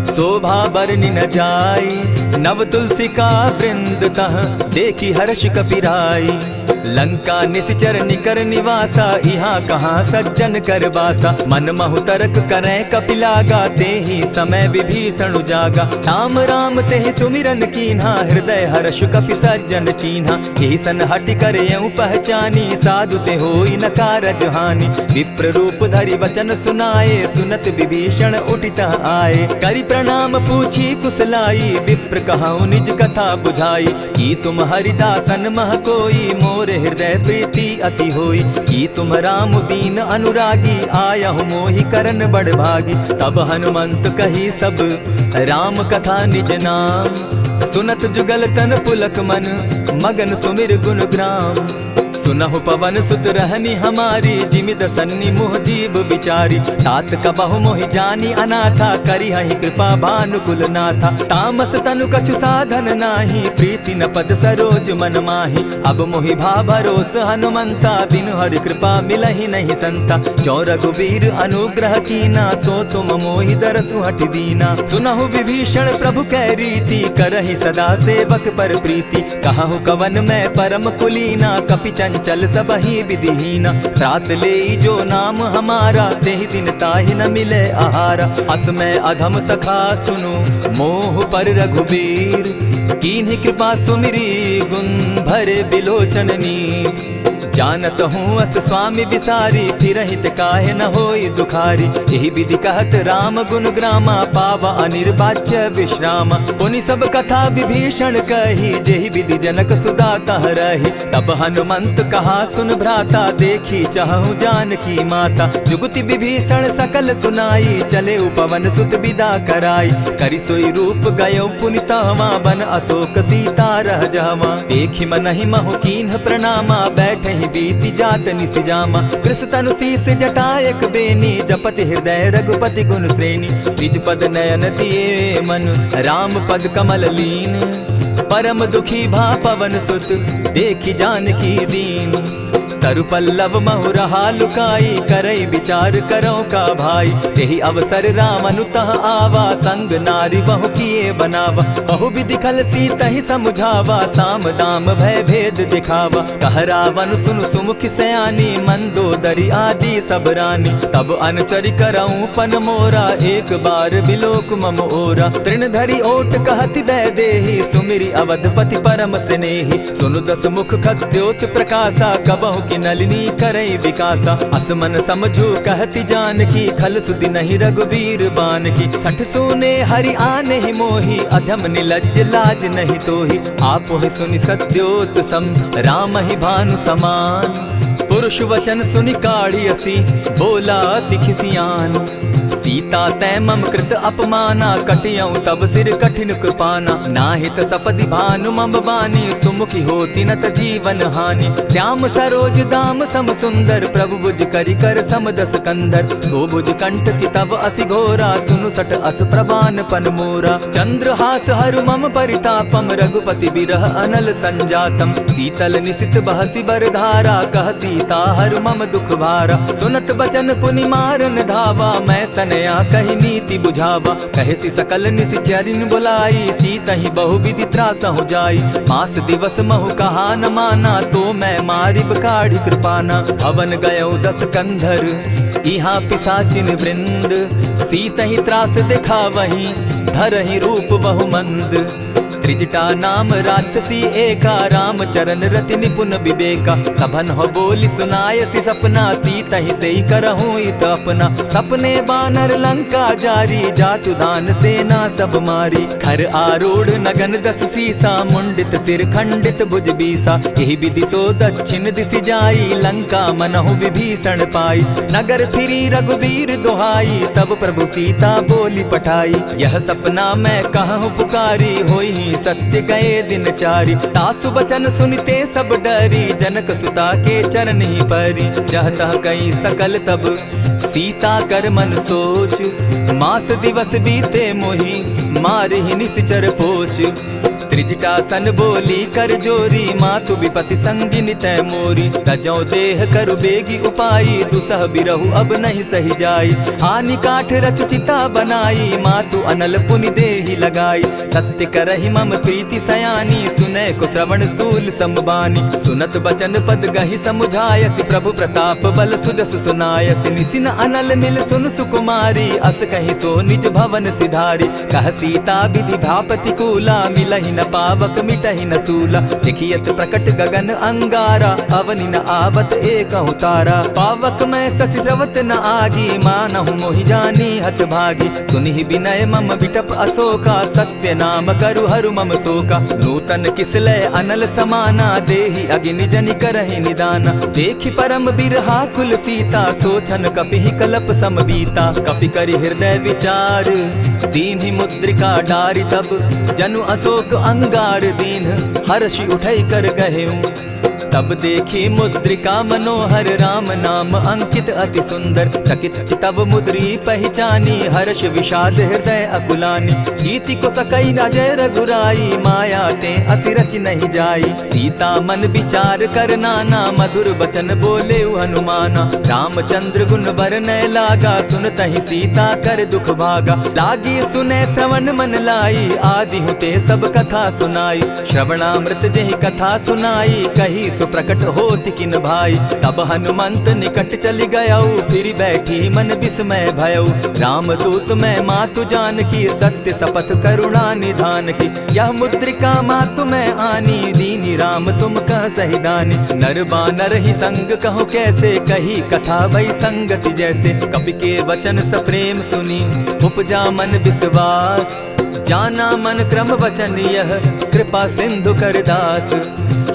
शोभा बरनि न जाई, नव तुलसी का वृंद तह देखि हर्ष कपि राई। लंका निसिचर निकर निवासा, इहाँ कहाँ सज्जन कर बासा। मन महु तरक करै कपि लागा, तेहि समय विभीषण उजागा। राम राम तेहि सुमिरन कीन्हा, हृदय हर्ष कपि सज्जन चीन्हा। ईसन हटि कर यउँ पहचानी, साधु ते होई न कारज हानि। विप्र रूप धरि वचन सुनाए, सुनत विभीषण उठि तह आए। करि प्रणाम पूछी कुसलाई, विप्र कहउँ निज कथा बुझाई। कि तुम हरिदासन मह कोई, मोर हृदय प्रीति अति होई। कि तुम राम दीन अनुरागी, आयहु मोहि करन बड़ भागी। तब हनुमंत कही सब राम कथा निज नाम। सुनत जुगल तन पुलक मन, मगन सुमिर गुन ग्राम। सुनहु पवन सुत रहनि हमारी, जिमि दसन्नि मोह जीव बिचारी। तात कबहु मोहि जानि अनाथा, करिहहि कृपा भानुकुल नाथा। तामस तनु कछु साधन नाहीं, प्रीति न पद सरोज मन माहीं। अब मोहि भा भरोस हनुमंता, बिनु हरि कृपा मिलहि नहीं संता। जो रघुबीर अनुग्रह कीना, सो तुम मोहि दरसु हठि दीना। सुनहु विभीषण प्रभु कै रीति, करहि सदा सेवक पर प्रीति। कहहु कवन मैं परम कुलीना, कपि चंचल सबहि विधिहीना। त्रात लेई जो नाम हमारा, तेहि दिन ताहि न मिले आहारा। अस मैं अधम सखा सुनु मोह पर रघुबीर, कीन्हि कृपा सुमिरी गुण भरे बिलोचन नीर। जानत हूँ अस स्वामी बिसारी, फिरहित काहे न होई दुखारी। एहि विधि कहत राम गुण ग्रामा, पावा अनिर्वाच्य विश्राम। पुनि सब कथा विभीषण कही, जेहि विधि जनक सुदा तह रही। तब हनुमंत कहा सुन भ्राता, देखी चहहु जानकी माता। जुगति विभीषण सकल सुनाई, चलेउ पवन सुत बिदा कराई। करि सोई रूप गयो पुनि तहवाँ, बन अशोक सीता रह जहवाँ। देखि मनहि महु कीन्ह प्रणामा, बैठहि बीति जात निसि जामा। कृस तनु सीस जटा एक बेनी, जपति हृदय रघुपति गुण श्रेणी। निज पद नयन दिए मन, राम पद कमल लीन। परम दुखी भा पवन सुत, देखि जानकी दीन। तरु पल्लव महु रहा लुकाई, करई विचार करौ का भाई। तेहि अवसर राम अनुतह आवा, संग नारी बहु किए बनावा। बहु विधि खल सीतहि समुझावा, साम दाम भय भेद दिखावा। कह रावन सुनु सुमुखि सयानी, मंदोदरी आदि सब रानी। तब अनचरि करउँ पन मोरा, एक बार बिलोक मम ओरा। तृण धरि ओट कहति वैदेही, सुमिरि अवधपति परम स्नेही। सुनु दस मुख खद्योत प्रकासा, कबहु कि नलिनी करइ विकासा। अस मन समझु कहति जानकी, खल सुदि नहीं रघुबीर बानकी। सठ सूने हरि आनहि मोही, अधम निलज्ज लाज नहीं तोही। आपुहि सुनि सद्योत सम, रामहि भानु समान। पुरुष वचन सुनि काढ़ि असि, बोला अति खिसियान। सीता तैं मम कृत अपमाना, कटियउ तब सिर कठिन कृपाना। नाहित सपदि भानु मम बानी, सुमुखि होति न त जीवन हानि। श्याम सरोज दाम सम सुंदर, प्रभु भुज करि कर सम दस कंधर। सो भुज कंठ कि तव असि घोरा, सुनु सठ अस प्रमाण पन मोरा। चंद्रहास हरु मम परितापम, रघुपति विरह अनल संजातम। शीतल निशित बहसि बर धारा, कह सीता हरु मम दुख भारा। सुनत बचन पुनि मारन धावा, मैं तनया कहि नीति बुझावा। कहसि सकल निशिचरिन बुलाई, सीतहि बहु विधि त्रासहु जाई। मास दिवस महु कहा न माना, तो मैं मारिब काढ़ि कृपाना। भवन गयउ दस कंधर इहाँ पिसाचिन वृंद, सीतहि त्रास देखावहि धरहि रूप बहु मंद। त्रिजटा नाम राक्षसी एका, रामचरण रति निपुन विवेका। सभनहु बोलि सुनायसि सपना, सीतहि सेई करहु इत अपना। सपने बानर लंका जारी, जातु दान सेना सब मारी। खर आरूढ़ नगन दस सीसा, मुंडित सिर खंडित भुज बीसा। एहि विधि सो दक्षिण दिसि जाई, लंका मनहु विभीषण पाई। नगर फिरी रघुबीर दोहाई, तब प्रभु सीता बोलि पठाई। यह सपना मैं कहहु पुकारी, होइहीं सत्य गए दिन चारि। तासु बचन सुनिते सब डरी, जनक सुता के चरणहि परी। जह तह कई सकल तब सीता कर मन सोच, मास दिवस बीते मोहि मारिहि निशिचर पोच। त्रिजटासन बोली कर जोरी, मातु विपति संगिनि तैं मोरी। तजौ देह करु बेगि उपाई, दुसह बिरहु अब नहीं सहि जाई। आनि काठ रचु चिता बनाई, मातु अनल पुनि देहि लगाई। सत्य करहि मम प्रीति सयानी, सुनैकु श्रवण सूल सम बानी। सुनत बचन पद गहि समुझायसि, प्रभु प्रताप बल सुजस सुनायसि। निसिन अनल मिल सुनु सुकुमारी, अस कहि सो निज भवन सिधारी। कह सीता विधि भा प्रतिकूला, मिलहि न पावक मिटहि न सूला। देखि अति प्रकट गगन अंगारा, अवनि न आवत एकहु तारा। पावक मैं ससि स्रवत न आगी, मानहु मोहि जानी हत भागी। सुनिहि बिनय मम बिटप असोका, सत्य नाम करु हरु मम सोका। नूतन किस लै अनल समाना, देहि अगिनि जनि करहि निदाना। देखि परम बिरहाकुल सीता, सो छन कपिहि कलप सम बीता। कपि करि हृदय विचार, दीन्हि मुद्रिका डारि तब, जनु असोक अंगार दीन्ह, हरषि उठई कर गहेउ। तब देखी मुद्रिका मनोहर राम नाम अंकित अति सुंदर। चकित चितव मुद्री पहिचानी हर्ष विषाद हृदय अकुलानी। जीति को सकई अजय रघुराई माया ते असि रचि नहीं जाई। सीता मन विचार कर नाना मधुर वचन बोले हनुमाना। रामचंद्र गुण बरनय लागा सुनतहि सीता कर दुख भागा। लागी सुने श्रवण मन लाई आदि हुते सब कथा सुनाई। श्रवणामृत जेहि कथा सुनाई कही सो प्रकट होत किन भाई। तब हनुमंत निकट चलि गयउ फिरि बैठी मन विस्मय भयउ। रामदूत मैं मातु जानकी सत्य सपथ करुणा निधान की। यह मुद्रिका मातु मैं आनी दीनी राम तुम कह सहिदानी। नर बानर ही संग कहु कैसे कही कथा भई संगति जैसे। कपि के वचन सप्रेम सुनी उपजा मन विश्वास। जाना मन क्रम वचन यह कृपा सिंधु कर दास।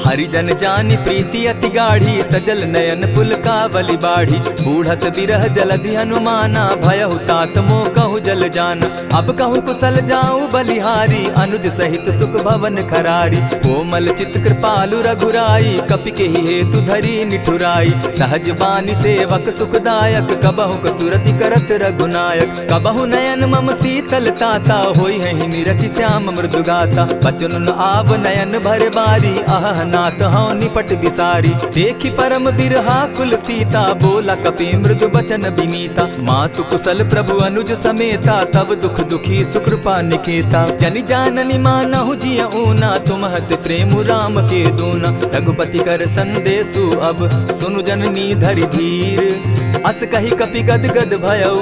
हरिजन जानि प्रीति अति गाढ़ी सजल नयन पुलकावली बाढ़ी। बूढ़त बिरह जलधि हनुमाना भयहु तात मोह कहु जल जाना। अब कहु कुशल जाउ बलिहारी अनुज सहित सुख भवन खरारी। कोमल चित कृपालु रघुराई कपि केहि हेतु धरी निठुराई। सहज बानी सेवक सुखदायक कबहु कसुरति करत रघुनायक। कबहु नयन मम शीतल ताता होई हैं निरखि श्याम मृदु गाता। बचन न आव नयन भर बारी अह नाथ हौ निपट बिसारी। देखि परम बिरहाकुल सीता बोला कपि मृदु बचन बिनीता। मातु कुशल प्रभु अनुज समेता तब दुख दुखी सुकृपा निकेता। जनि जाननि मानहु जिय ऊना तुम हत प्रेम राम के दूना। रघुपति कर संदेसु अब सुनु जननी धरि धीर। अस कहि कपि गद गद भयउ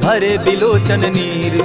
भरे बिलोचन नीर।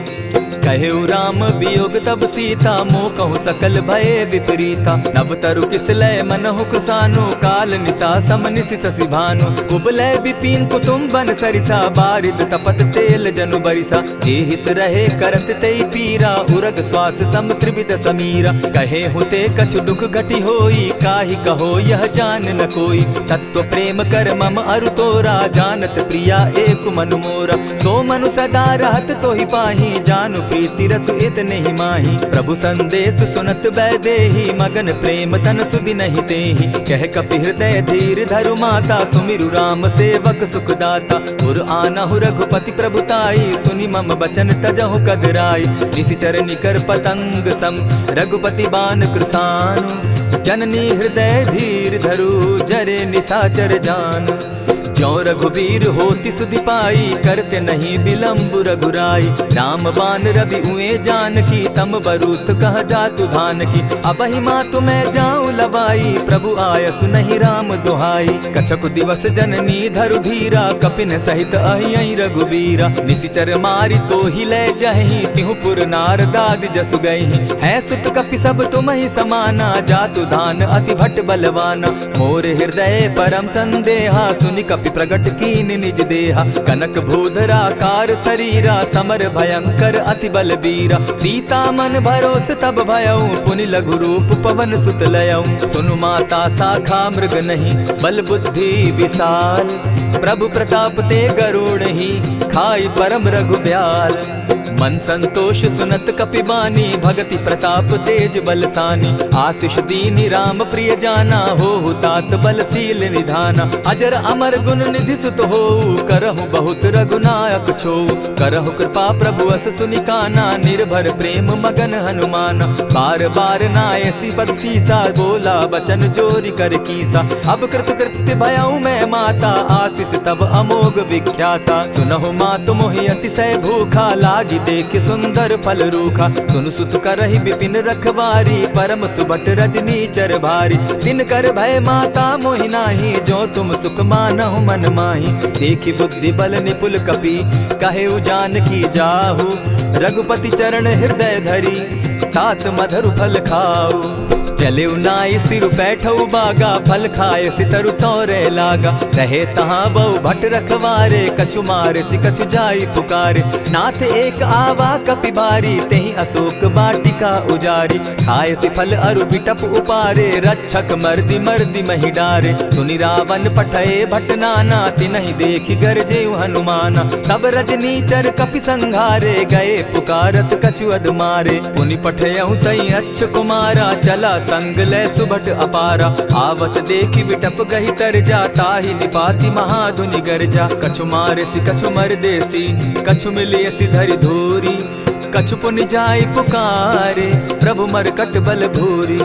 कहेउ राम वियोग तब सीता मोकहु सकल भये विपरीता। नव तरु किस लय मनहु कृसानु काल निसा सम निसि ससि भानु। उबलय विपिन कुटुम बन सरिसा बारिद तपत तेल जनु बरिसा। जे हित रहे करत तेइ पीरा उरग श्वास सम त्रिविध समीरा। कहे हुते कछु दुख घटि होई काहि कहो यह जान न कोई। तत्व प्रेम कर मम अरु तोरा जानत प्रिया एक मनु मोरा। सो मनु सदा रहत तोहि पाही जानू प्रीति रसु इतने ही माही। प्रभु संदेश सुनत वैदेही मगन प्रेम तन सुधि नहीं तेही। कह कपि हृदय धीर धरु माता सुमिरु राम सेवक सुखदाता। उर आनहु रघुपति प्रभु ताई सुनि मम बचन तजहु कदराई। निसिचर निकर पतंग सम रघुपति बान कृसानु। जननी हृदय धीर धरु जरे निसाचर जान। ज्यों रघुबीर होति सुधि पाई करते नहीं विलंब रघुराई। राम बान रवि उए जानकी तम बरूत कह जातु धानकी। अबहि मातु मैं जाऊं लवाई प्रभु आयसु नहीं राम दुहाई। कछकु दिवस जननी धरु धीरा कपिन सहित अहियई रघुबीरा। निसिचर मारि तोहि लै जहहीं तिहु पुर नारदादि जसु गइहीं। हैं सुत कपि सब तुमहि समाना जातु धान अति भट बलवाना। मोर हृदय परम संदेहा सुनि कपि प्रगट कीन निज देहा। कनक भूधर आकार सरीरा समर भयंकर अति बलबीरा। सीता मन भरोस तब भयउ पुनि लघु रूप पवन सुत लयउ। सुनु माता साखा मृग नहीं बल बुद्धि विशाल। प्रभु प्रताप ते गरुड़ही खाई परम रघु ब्याल। मन संतोष सुनत कपि बानी भगति प्रताप तेज बलसानी। आशिष दीनी राम प्रिय जाना होहु तात बल शील निधाना। अजर अमर गुण निधि सुत होऊ करहु बहुत रघुनायक छोऊ। करहु कृपा प्रभु अस सुनि काना निर्भर प्रेम मगन हनुमाना। बार बार नायसि पद सीसा बोला बचन जोरि कर कीसा। अब कृत कृत्य भयउ मैं माता आशिष तब अमोघ विख्याता। सुनहु मातु मोहि अतिशय भूखा लागी देखि सुंदर फल रूखा। सुनु सुत करहि विपिन रखवारी परम सुभट रजनीचर भारी। तिनकर भय माता मोहि नाही जो तुम सुख मानहु मन माही। देखि बुद्धि बल निपुल कपि कहेउ जानकी जाहु। रघुपति चरण हृदय धरी तात मधुर फल खाऊ। चलेउ नाइ सिरु बैठउ बागा फल खायसि तरु तोरे लागा। रहे तहाँ बहु भट रखवारे कछु मारसि कछु जाई पुकारे। नाथ एक आवा कपि बारी तेहि अशोक वाटिका उजारी। खायसि फल अरु बिटप उपारे रक्षक मर्दि मर्दि महि डारे। सुनि रावन पठए भट नाना तिनहि देखि गरजेउ हनुमाना। सब रजनीचर कपि संघारे गए पुकारत कछु अद मारे। पुनि पठयउ तइ अच्छ कुमारा चला संग लै सुभट अपारा। आवत देखि बिटप गहि तर जा, ताहि निपाति महाधुनि गरजा। कछु मारेसि कछु मरदेसि, कछु मिलियसि धरि धूरि। कछु पुनि जाइ पुकारे, प्रभु मरकट बल भूरि।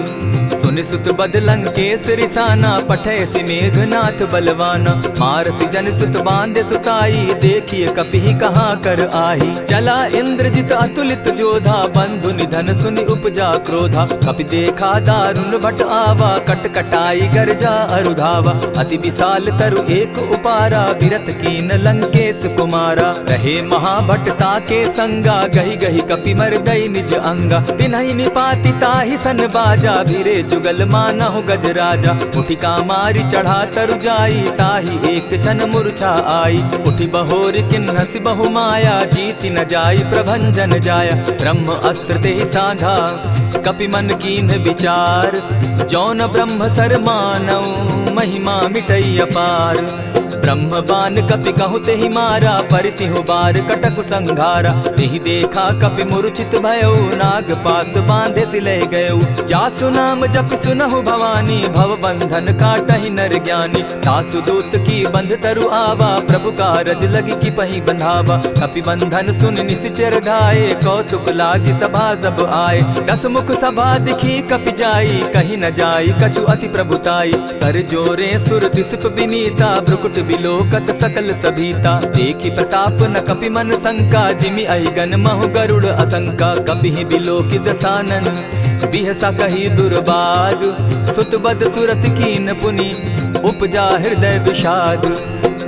सुनि सुत बद लंकेस रिसाना, पठेसि मेघनाथ बलवाना। मारसि जनि सुत बाँधे सुताई, देखिय कपिहि कहाँ कर आही। चला इंद्रजित अतुलित जोधा, बंधु निधन सुनि उपजा क्रोधा। कपि देखा दारुन भट आवा, कट कटाई गरजा अरु धावा। अति विसाल तरु एक उपारा, बिरथ कीन लंकेस कुमारा। रहे महाभट ताके संगा, गहि गहि कपि मरदइ निज अंगा। बिनहि निपाति ताहि सन बाजा, भिरे जुगल मानहु गजराजा। उठि कामारि चढ़ा तरु जाई, ताहि एक छन मूर्छा आई। उठि बहोरि किन्हसि बहु माया, जीति न जाई प्रभंजन जाया। ब्रह्म अस्त्र तेहि साधा, कपि मन कीन्ह विचार। जौन ब्रह्म सर मानउ, महिमा मिटइ अपार। ब्रह्म बान कपि कहु तेहि मारा, परितिहु बार कटकु संघारा। तेहि देखा कपि मूर्छित भयउ, नाग पास बाँधेसि लै गयउ। जासु नाम जपि सुनहु भवानी, भव बंधन काटहि नर ज्ञानी। तासु दूत की बंध तरु आवा, प्रभु कारज लगी कीपहि बंधावा। कपि बंधन सुनि निसिचर धाए, कौतुक लागि सभा सब आए। दस मुख सभा दिखि कपि जाई, कहि न जाई कछु अति प्रभुताई। कर जोरे सुर दिसप बिनीता, भ्रुकुट बिलोकत सकल सभीता। देखि प्रताप न कपि मन संका, जिमि अहिगन महु गरुड़ असंका। कपिहि बिलोकि दसानन बिहसा कही दुर्बाद। सुत बद सुरत कीन पुनि उपजा हृदय विषाद।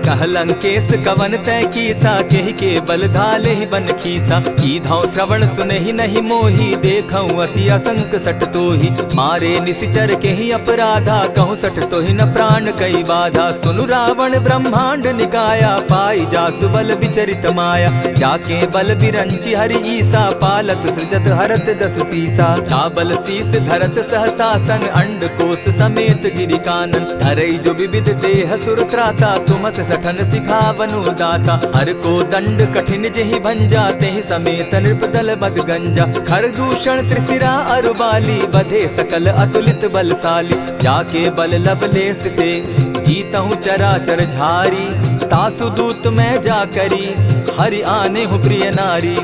कह लंकेस कवन तैं कीसा, केहि के बल धालेहि बन खीसा। कीधौं श्रवण सुनेहि नहि मोहि, देखौं अति असंक सट तोहि। मारे निसिचर केहि अपराधा, कहूँ सट तोहि न प्राण कइ बाधा। सुनु रावण ब्रह्मांड निकाया, पाइ जासु बल विचरित माया। जाके बल बिरंचि हरि ईसा, पालत सृजत हरत दस सीसा। जा बल सीस धरत सहसासन, अंड कोस समेत गिरि कानन। धरइ जो विविध देह सुर त्राता, तुमस सठन सिखावनु दाता। हर को दंड कठिन जेहि भंजा, तेहि समेत नृप दल बद गंजा। खर दूषण त्रिसिरा अरु बाली, बधे सकल अतुलित बलसाली। जाके बल लवलेस ते जीतहु चराचर झारी, तासु दूत मैं जा करी हरि आनेहु प्रिय नारी।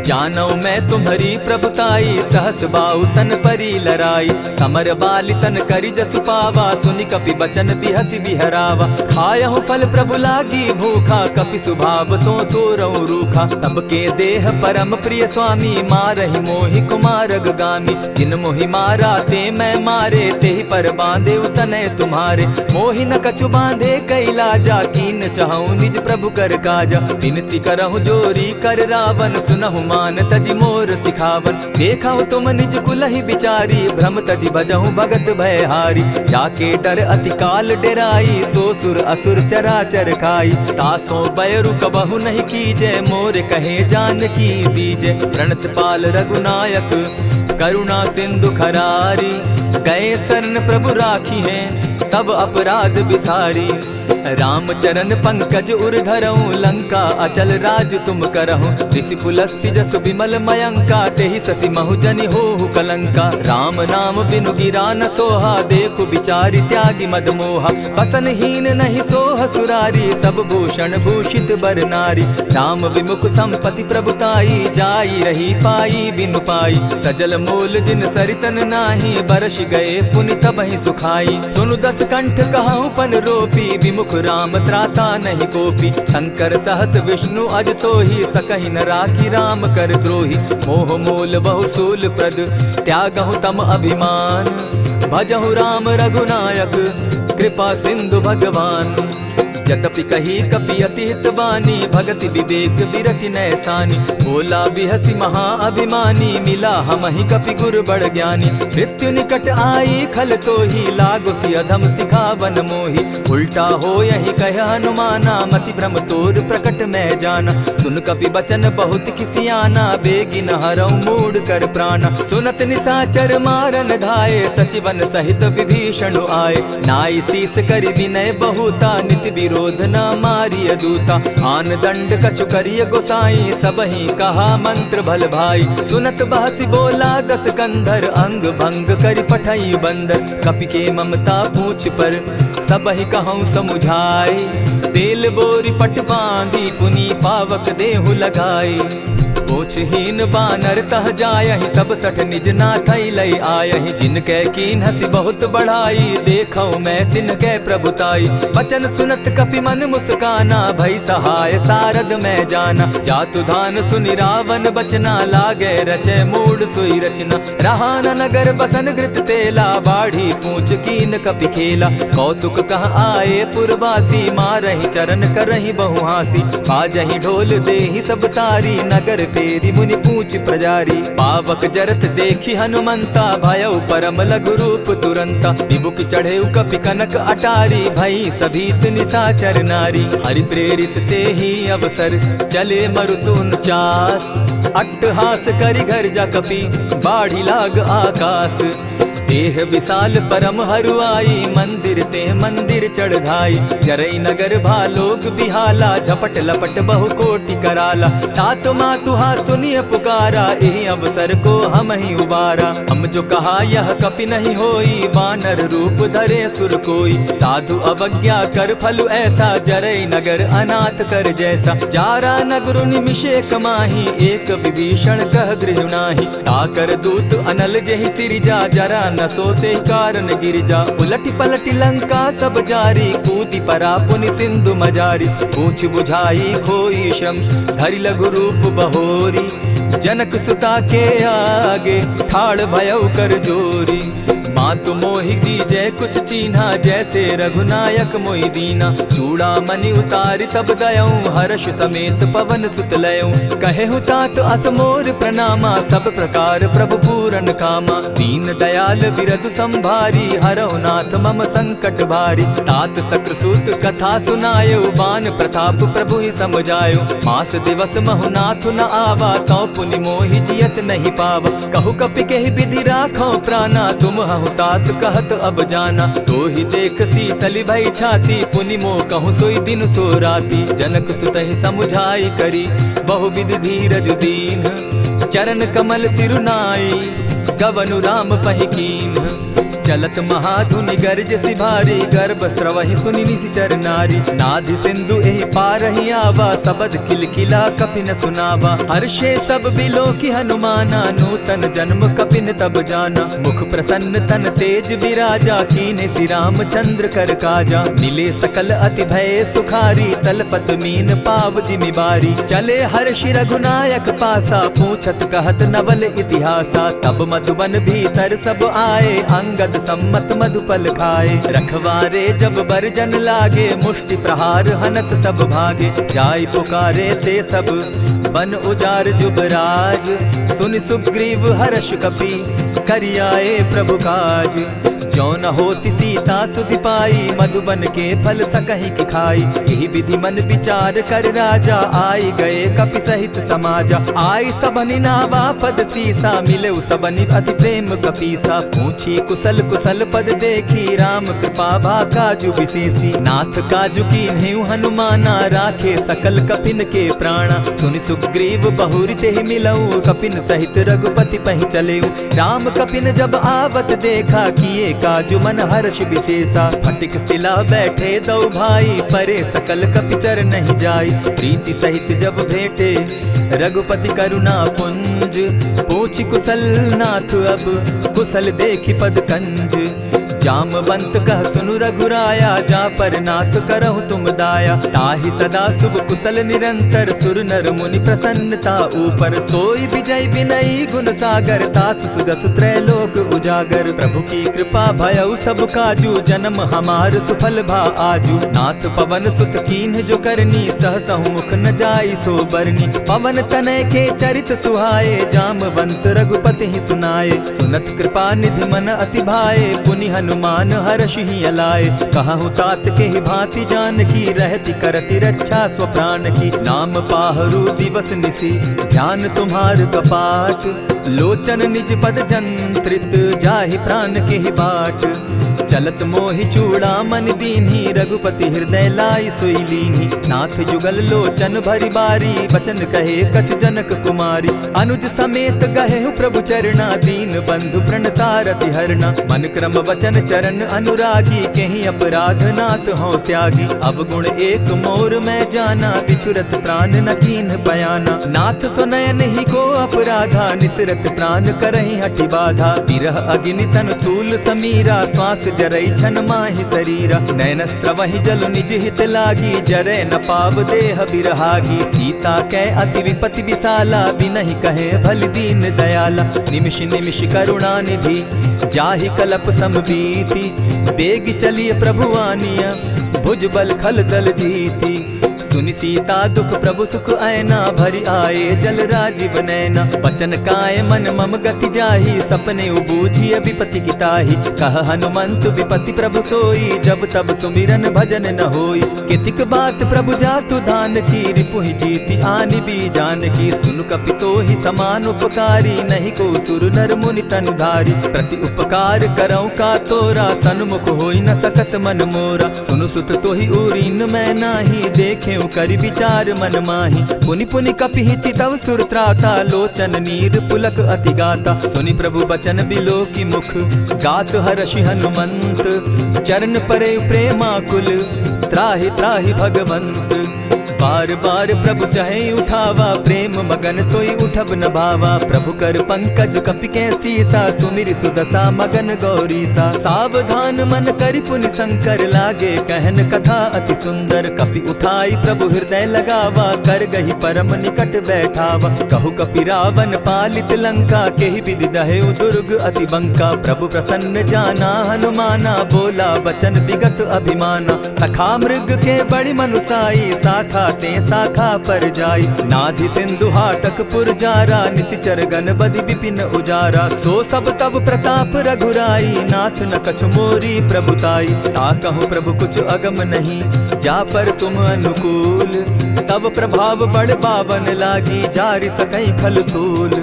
जानौ मैं तुम्हरी प्रभुताई, सहस बाउ सन परी लराई। समर बालि सन करि जसु पावा, सुनि कपि बचन बिहसि बिहरावा। खायहु फल प्रभु लागी भूखा, कपि सुभाव तों तोरौ रूखा। सबके देह परम प्रिय स्वामी, मारहि मोहि कुमारग गामी। जिन मोहि मारा ते मैं मारे, तेहि पर बाँधेउ तनय तुम्हारे। मोहि न कछु बाँधे कइ लाजा, कीन चहौं निज प्रभु कर काजा। विनती करहु जोरी कर रावन, सुनहु मान तजि मोर सिखावन। देखहु तुम निज कुलहि बिचारी, भ्रम तजि भजहु भगत भयहारी। जाके डर अति काल डेराई, सो सुर असुर चराचर खाई। तासों बैरु कबहु नहीं कीजे, मोर कहे जानकी दीजे। प्रणत पाल रघुनायक करुणा सिंधु खरारी, गए शरण प्रभु राखिहें तब अपराध बिसारी। राम चरण पंकज उर धरहु, लंका अचल राज तुम करहु। ऋषि पुलस्ति जसु विमल मयंका, तेहि ससि महु जनि होहु कलंका। राम नाम बिनु गिरा न सोहा, देखु बिचारि त्यागि मद मोहा। बसन हीन नहीं सोह सुरारी, सब भूषण भूषित बर नारी। राम विमुख संपति प्रभुताई, जाई रही पाई बिनु पाई। सजल मोल जिन सरितन नाही, बरसि गए पुनि तबहिं सुखाई। सुनु दस कंठ कहउँ पन रोपी, विमुख राम त्राता नहीं कोपी। शंकर सहस विष्णु अज तोही, सकहि न राखी राम कर द्रोही। मोह मोल बहु सूल प्रद, त्यागहु तम अभिमान। भजहु राम रघुनायक, कृपा सिंधु भगवान। जतपि कही कपि अति हित बानी, भगति विवेक बिरति नैसानी। बोला बिहसि महा अभिमानी, मिला हमहिं कपि गुर बड़ ज्ञानी। मृत्यु निकट आई खल तोही, लागोसि अधम सिखावन मोही। उल्टा होयहि कह हनुमाना, मति भ्रम तोर प्रकट मैं जाना। सुन कपि बचन बहुत किसियाना, बेगिन हरउ मूढ़ कर प्राना। सुनत निसाचर मारन धाए, सचिवन सहित विभीषण आए। नाई सीस करि विनय बहुता, नित क्रोध न मारिय दूता। आन दंड कछु करिय गोसाई, सबहिं कहा मंत्र भल भाई। सुनत बहसि बोला दस कंधर, अंग भंग करि पठई बंदर। कपि के ममता पूँछ पर, सबहिं कहउँ समुझाई। तेल बोरि पट बाँधि पुनि पावक देहु लगाई। पूँछहीन बानर तह जायहि, तब सठ निज नाथहि लइ आयहि। जिनके कीन्हसि बहुत बढ़ाई, देखउँ मैं तिनके प्रभुताई। बचन सुनत कपि मन मुस्काना, भई सहाय सारद मैं जाना। जातु धान सुनि रावन बचना, लागे रचे मूढ़ सोई रचना। रहा न नगर बसन घृत तेला, बाढ़ी पूँछ कीन कपि खेला। कौतुक कह आए पुरबासी, मारहि चरन करहि बहु हाँसी। बाजहि ढोल देहि सब तारी, नगर फेरि मुनि पूँछ प्रजारी। पावक जरत देखि हनुमंता, भयउ परम लघु रूप तुरंता। बिबुक चढ़ेउ कपि कनक अटारी, भई सभीत निसाचर नारी। हरि प्रेरित तेहि अवसर, चले मरुत उनचास। अट्टहास करि गर्जा कपि, बाढ़ि लाग आकास। देह विशाल परम हरुआई, मंदिर ते मंदिर चढ़ धाई। जरई नगर भा लोग बिहाला, झपट लपट बहु कोटि कराला। तात मातु हा सुनिय पुकारा, एहि अवसर को हमहिं उबारा। हम जो कहा यह कपि नहीं होई, बानर रूप धरे सुर कोई। साधु अवज्ञा कर फलु ऐसा, जरई नगर अनाथ कर जैसा। जारा नगरु निमिष एक माही, एक विभीषण कह गृह नाही। ताकर दूत अनल जेहि सिरिजा, जरा न सो तेहि कारण गिरिजा। उलटि पलटि लंका सब जारी, कूदि परा पुनि सिंधु मजारी। पूँछ बुझाई खोई श्रम, धरि लघु रूप बहोरी। जनक सुता के आगे, ठाढ़ भयउ कर जोरी। मातु मोहि दीजै कुछ चीन्हा, जैसे रघुनायक मोहि दीना। चूड़ामणि उतारि तब दयउँ, हर्ष समेत पवन सुत लयउँ। कहेहु तात अस मोर प्रणामा, सब प्रकार प्रभु पूरन कामा। दीन दयाल बिरदु संभारी, हरहु नाथ मम संकट भारी। तात शक्रसूत कथा सुनायो, बान प्रताप प्रभुहि सम जायो। मास दिवस महु नाथ न आवा, तौ पुनि मोहि जियत नहीं पावा। कहु कपि केहि बिधि राखौ प्राना, तुम हहु तात कहत अब जाना। तोहि देख सीतलि भई छाती, पुनि मो कहु सोई दिन सो राती। जनक सुतहि समुझाई करी, बहु बिधि धीरज दीन्ह। चरन कमल सिरु नाई, गवनु राम पहि कीन्ह। चलत महाधुनि गरजसि भारी, गर्भ स्रवहि सुनि निशिचर नारी। नाधि सिंधु एहि पारहि आवा, सबद किलकिला कपि न सुनावा। हर्षे सब बिलोकि हनुमाना, नूतन जन्म कपिन तब जाना। मुख प्रसन्न तन तेज बिराजा, कीन्हे सि रामचंद्र कर काजा। मिले सकल अति भये सुखारी, तलपत मीन पाव जिमि बारी। चले हर्षि रघुनायक पासा, पूछत कहत नवल इतिहासा। तब मधुबन भीतर सब आए, अंगद सम्मत मधुपल खाए। रखवारे जब बरजन लागे, मुष्टि प्रहार हनत सब भागे। जाय पुकारे ते सब बन उजार जुबराज, सुनि सुग्रीव हर्ष कपि करि आए प्रभु काज। जौन होति सीता सुधि पाई, मधुबन के फल सकहि कि खाई। एहि बिधि मन बिचार कर राजा, आइ गए कपि सहित समाजा। आइ सबनि नावा पद सीसा, मिलेउ सबनि अति प्रेम कपीसा। पूछी कुसल कुसल पद देखी, राम कृपा भा काजु बिसेसी। नाथ काजु कीन्हेउ हनुमाना, राखे सकल कपिन के प्राणा। सुनि सुग्रीव बहुरि तेहि मिलउ, कपिन सहित रघुपति पहि चलेउ। राम कपिन जब आवत देखा, किए काजु मन हर्ष बिसेसा। फटिक सिला बैठे दउ भाई, परे सकल कपि चरनहिं जाई। प्रीति सहित जब भेंटे रघुपति करुणा पुंज, पूछि कुसल नाथ अब कुसल देखि पद कंज। जामवंत कह सुनु रघुराया, जा पर नाथ करहु तुम दाया। ताहि सदा शुभ कुसल निरंतर, सुर नर मुनि प्रसन्नता ऊपर। सोई विजय विनयी गुण सागर, तास सुजस त्रैलोक उजागर। प्रभु की कृपा भयउ सब काजु, जनम हमार सुफल भा आजु। नाथ पवन सुत कीन्ह जो करनी, सहसहु मुख न जाई सो बरनी। पवन तनय के चरित सुहाए, जामवंत रघुपति ही सुनाए। सुनत कृपा निधि मन अति भाए, पुनि हनुमान हरषि हिय लाए। कहहु तात केहि भाँति जानकी, रहति करति रक्षा स्व प्रान की। नाम पाहरू दिवस निसि ध्यान तुम्हार कपाट, लोचन निज पद जंत्रित जाहि प्रान केहि बाट। चलत मोहि चूड़ामन दीन्ही, रघुपति हृदय लाइ सोइ लीन्ही। नाथ युगल लोचन भरि बारी, बचन कहे कछ जनक कुमारी। अनुज समेत गहेउ प्रभु चरणा, दीन बंधु प्रणता रति हरणा। मन क्रम वचन चरण अनुरागी, केहि अपराध नाथ हों त्यागी। अवगुण एक मोर मैं जाना, बिछुरत प्रान न कीन्ह पयाना। नाथ सो नयन ही को अपराधा, निसरत प्रान करहिं हठि बाधा। बिरह अग्नि तन तूल समीरा, श्वास जरई छन माहि सरीरा। नयन स्रवहिं जलु निज हित लागी, जरै न पाव देह बिरहागी। सीता कै अति विपति विसाला, बिनहिं कहें भलि दीन दयाला। निमिष निमिष करुणा निधि, जाहि कलप सम बीति। बेगि चलिय प्रभु आनिया, भुज बल खल दल जीति। सुनि सीता दुख प्रभु सुख ऐना, भरि आए जल राजीव नैना। बचन काय मन मम गति जाहि, सपनेउ बूझिय विपति की ताहि। कह हनुमंत विपति प्रभु सोई, जब तब सुमिरन भजन न होई। केतिक बात प्रभु जातु धान की, रिपुहि जीति आनि बी जानकी। सुनु कपि तोहि समान उपकारी, नहीं को सुर नर मुनि तन धारी। प्रति उपकार करौं का तोरा, सन्मुख होइ न सकत मन मोरा। सुनु सुत तोहि उरिन मैं नाही, देखेउ करि विचार मन माही। पुनि पुनि कपिहि चितव सुर त्राता, लोचन नीर पुलक अति गाता। सुनि प्रभु बचन बिलोकि मुख, गात हरषि हनुमंत। चरण परे प्रेमाकुल, त्राहि त्राहि भगवंत। बार बार प्रभु चहै उठावा, प्रेम मगन तोइ उठब न भावा। प्रभु कर पंकज कपि कै सीसा, सुमिरि सुदसा मगन गौरीसा। सावधान मन करि पुनि शंकर, लागे कहन कथा अति सुंदर। कपि उठाई प्रभु हृदय लगावा, करगहि परम निकट बैठावा। कहु कपि रावन पालित लंका, केहि विधि दहेउ दुरुग अति बंका। प्रभु प्रसन्न जाना हनुमाना, बोला बचन विगत अभिमाना। सखा मृग के बड़ी मनुसाई, शाखा ते शाखा पर जाई। नाधि सिंधु हाटक पुर जारा, निसिचर गन बदि विपिन उजारा। सो सब तब प्रताप रघुराई, नाथ न कछु मोरी प्रभुताई। ताकहु प्रभु कुछ अगम नहीं, जा पर तुम अनुकूल। तब प्रभाव बड़ बावन लागी, जारि सकै खल तूल।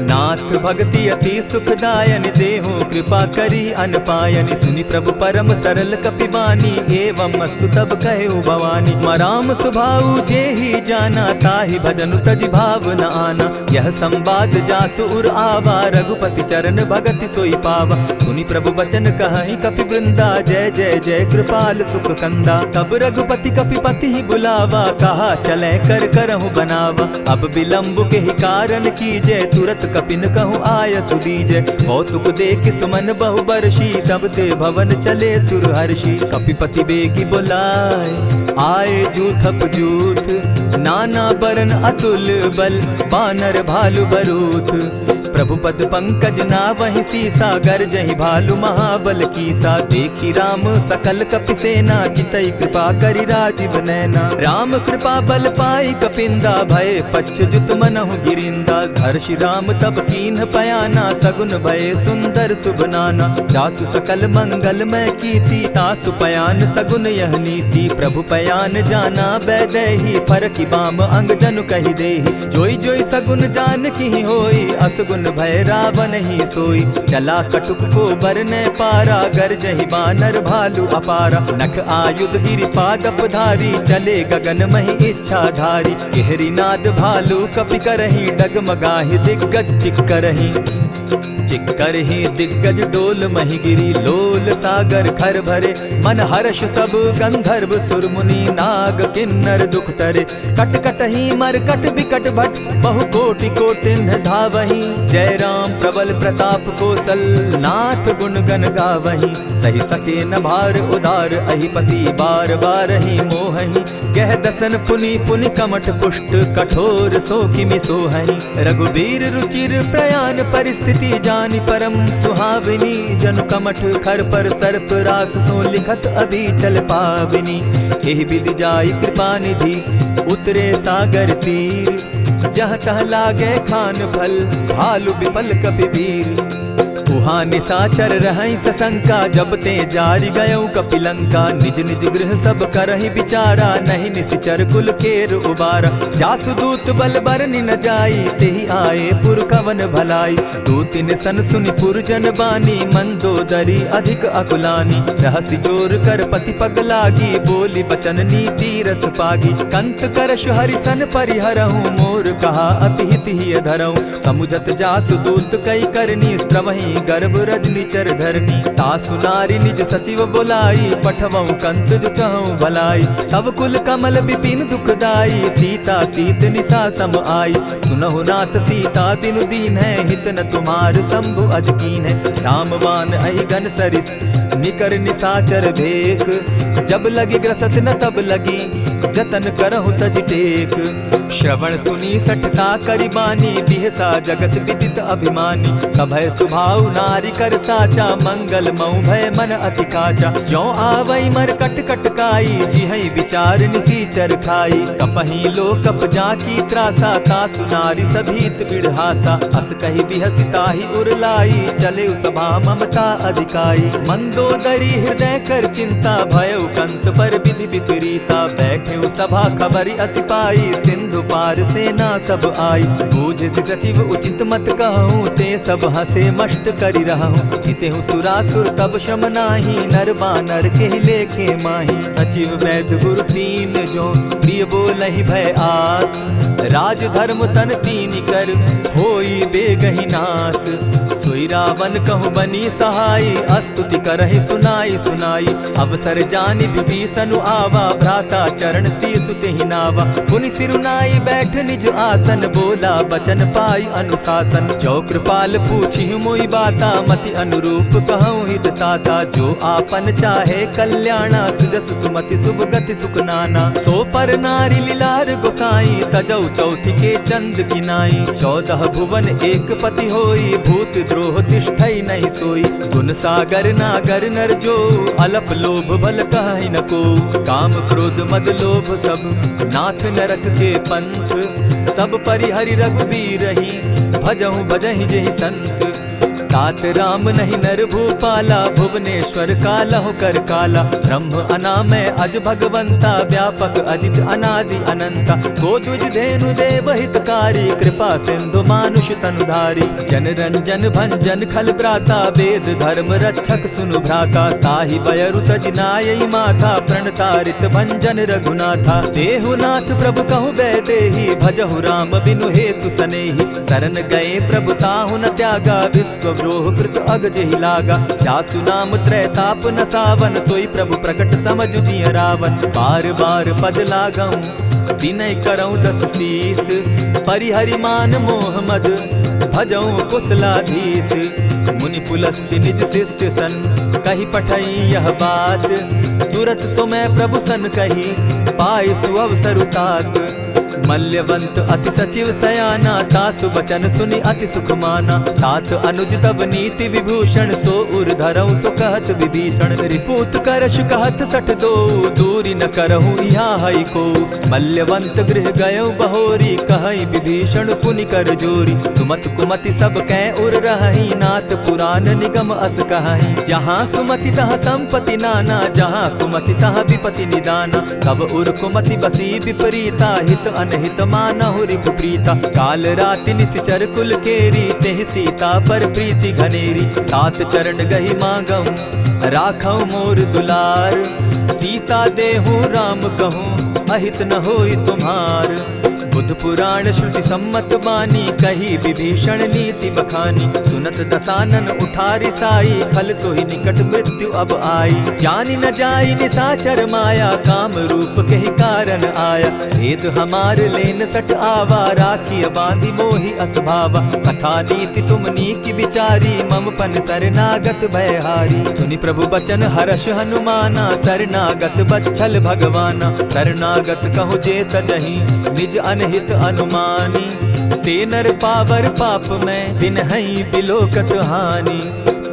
नाथ भगति अति सुखदायनि, देहु कृपा करी अनपायनि। सुनि प्रभु परम सरल कपि बानी, एवं अस्तु तब कहेउ भवानी। मराम सुभाउ जेहि जाना, ताहि भजनु तजि भाव न आना। यह संवाद जासु उर आवा, रघुपति चरण भगति सोइ पावा। सुनि प्रभु बचन कहहिं कपि वृंदा, जय जय जय कृपाल सुख कंदा। तब रघुपति कपि पतिहि बुलावा, कहा चलै कर करहु बनावा। अब विलंब केहि कारण कीजै, तुरत कपिन कहु आयसु दीजै। कौतुक देखि सुमन बहु बरसी, तब ते भवन चले सुर हरषि। कपिपति बेगि बोलाए, आए जूथप जूथ, नाना बरन अतुल बल, बानर भालु बरूथ। प्रभु पद पंकज नावहिं सीसा, गरजहिं भालु महाबल कीसा। देखि राम सकल कपि सेना, चितई कृपा करि राजीव नैना। राम कृपा बल पाई कपिंदा, भए पच्छ जुत मनहु गिरिंदा। हरषि राम तब कीन्ह पयाना, सगुन भए सुंदर सुभ नाना। जासु सकल मंगल मैं कीती, तासु पयान सगुन यह नीति। प्रभु पयान जाना बैदेही, फरकि बाम अंग जनु कहि देही। जोइ जोइ सगुन जानकिहि होई, असगुन भए रावनहिं सोई। चला कटुक को बरनै पारा, गरजहिं बानर भालु अपारा। नख आयुध गिरि पादप धारी, चले गगन महि इच्छाधारी। केहरि नाद भालु कपि करहिं, डगमगाहिं दिग्गज चिक्करहिं। चिक्करहिं दिग्गज डोलमहिं गिरि, लोल सागर खर भरे। मन हरष सब गंधर्व सुर मुनि, नाग किन्नर दुख टरे। कट कटहिं मरकट बिकट भट, बहु कोटि कोटिन्ह धावहिं। जय राम प्रबल प्रताप कोसल, नाथ गुन गन गावहिं। सहि सके न भार उदार अहिपति, बार बारहिं मोहहिं। गह दसन पुनि पुनि कमठ पुष्ट, कठोर सो किमि सोहहिं। रघुबीर रुचिर प्रयान परिस्थिति, जानि परम सुहावनी। जनु कमठ खर पर सर्प रास, सो लिखत अभी चल पावनी। एहि विधि जाई कृपा निधि, उतरे सागर तीर। जह तह लागे खान फल, भालु बिपल कपि वीर। हाँ निसाचर रहइ ससंका, जब ते जारि गयउ कपिलंका। निज निज गृह सब करहि बिचारा, नहीं निसिचर कुल केर उबारा। जासु दूत बल बरनि न जाई, तेहि आए पुर कवन भलाई। दूतिन सन सुनि पुरजन बानी, मंदोदरी अधिक अकुलानी। रहसि जोर कर पति पग लागी, बोलि बचन नीति रस पागी। कंत करश हरि सन परिहरहु, मोर कहा अति हित हिय धरहु। समुझत जासु दूत कइ करनी, स्त्रवहीं गर्भ रजनी चर धरनी। तासु नारि निज सचिव बोलाई, पठवउ कंत जो चहउ भलाई। तव कुल कमल बिपिन दुखदाई, सीता सीत निसा सम आई। सुनहु नाथ सीता बिनु दीन्हैं, हित न तुम्हार शंभु अज कीन्हैं। राम बान अहि गन सरिस निकर निसाचर भेक। जब लगि ग्रसत न तब लगि, जतन करहु तजि टेक। श्रवण सुनि सठता करि बानी, बिहसा जगत विदित अभिमानी। सभय सुभाउ नारि कर साचा, मंगल मउ भय मन अति काचा। ज्यों आवइ मरकट कटकाई, जिहइ विचार निसीचर खाई। कपही लोकप जाकी त्रासा, तासु नारि सभीत बिड़हासा। अस कहि बिहसि ताहि उर लाई, चलेउ सभा ममता अधिकाई। मंदोदरी हृदय कर चिंता, भयउ कंत पर विधि विपरीता। बैठेउ सभा खबरि असि पाई, सिंधु पार सेना सब आई। बूझसि सचिव उचित मत कहउँ, ते सब हँसे मष्ट करि रहउँ। जितेहु सुरासुर तब श्रम नाहीं, नर बानर केहि लेखे माहीं। सचिव वैद गुरु तीन जो, प्रिय बोलहि भय आस। राज धर्म तन तीनि कर, होई बेगहि नास। सोई रावन कहु बनी सहाई, अस्तुति करहि सुनाई सुनाई। अवसर जानि विभीषनु आवा, भ्राता चरण सीसु तेहि नावा। पुनि सिरु नाई बैठ निज आसन, बोला बचन पाई अनुशासन। जो कृपाल पूछिहु मोई बाता, मति अनुरूप कहउँ हित ताता। जो आपन चाहे कल्याणा, सुजस सुमति सुभ गति सुख नाना। सो पर नारि लिलार गोसाई, तजउ चौथि के चंद किनाई। चौदह भुवन एक पति होई, भूत द्रोह तिष्ठइ नहीं सोई। गुन सागर नागर नर जो, अलप लोभ बल कहइ न को। काम क्रोध मद लोभ सब, नाथ नरक के पंथ। सब परिहरि रघुबीरहि, भजहु भजहि जेहि संत। तात राम नहीं नर भूपाला, भुवनेश्वर कालहु कर काला। ब्रह्म अनामय अज भगवंता, व्यापक अजित अनादि अनंता। को द्विज धेनु देव हितकारी, कृपा सिंधु मानुष तनुधारी। जन रंजन भंजन खल भ्राता, वेद धर्म रक्षक सुनु भ्राता। ताहि बयरु तजि नायइ माथा, प्रण तारित भंजन रघुनाथा। देहु नाथ प्रभु कहु बैदेही, भजहु राम बिनु हेतु सनेही। सरन गए प्रभु ताहु न त्यागा, विश्व द्रोह कृत अग जेहि लागा। जासु नाम त्रैताप नसावन, सोई प्रभु प्रकट समझु जिय रावन। बार बार पद लागउँ विनय करउँ दस शीस, परिहरि मान मोह मद भजउँ कुशलाधीश। मुनि पुलस्ति निज शिष्य सन, कहि पठई यह बात, तुरत सुमय प्रभु सन कहि, पाइ सुअवसरु तात। मल्यवंत अति सचिव सयाना, तासु बचन सुनि अति सुख माना। तात अनुज तब नीति विभूषण, सो उर धरउँ सो कहत विभीषण। रिपु उत्कर्ष कहत सठ दोउ, दूरि न करहु इहाँ हइको। मल्यवंत गृह गयउ बहोरी, कहइ विभीषण पुनि कर जोरी। सुमत कुमति सब कै उर रहहीं, नाथ पुरान निगम अस कहहीं। जहाँ सुमति तहाँ संपति नाना, जहाँ कुमति तहाँ विपति निदाना। तब उर कुमति बसी विपरीता, हित अनहित मानहु रिपु प्रीता। काल राति निसिचर कुल केरी, तेहि सीता पर प्रीति घनेरी। तात चरण गहि मागउँ राखउ मोर दुलार, सीता देहु राम कहूँ अहित न होई तुम्हार। बुध पुराण श्रुति सम्मत बानी, कही विभीषण नीति बखानी। सुनत दसानन उठा रिसाई, खल तोहि निकट मृत्यु अब आई। जानि न जाई निसाचर माया, काम रूप केहि कारण आया। भेद हमार लेन सठ आवा, राखिय बाँधि मोहि अस भावा। कथा नीति तुम नीक बिचारी, मम पन सरनागत भय हारी। सुनि प्रभु बचन हरष हनुमाना, सरनागत बच्छल भगवाना। सरनागत कहु जे तजहि निज अनहित अनुमानी। ते नर पावर पाप में, तिनहइ बिलोकत हानि।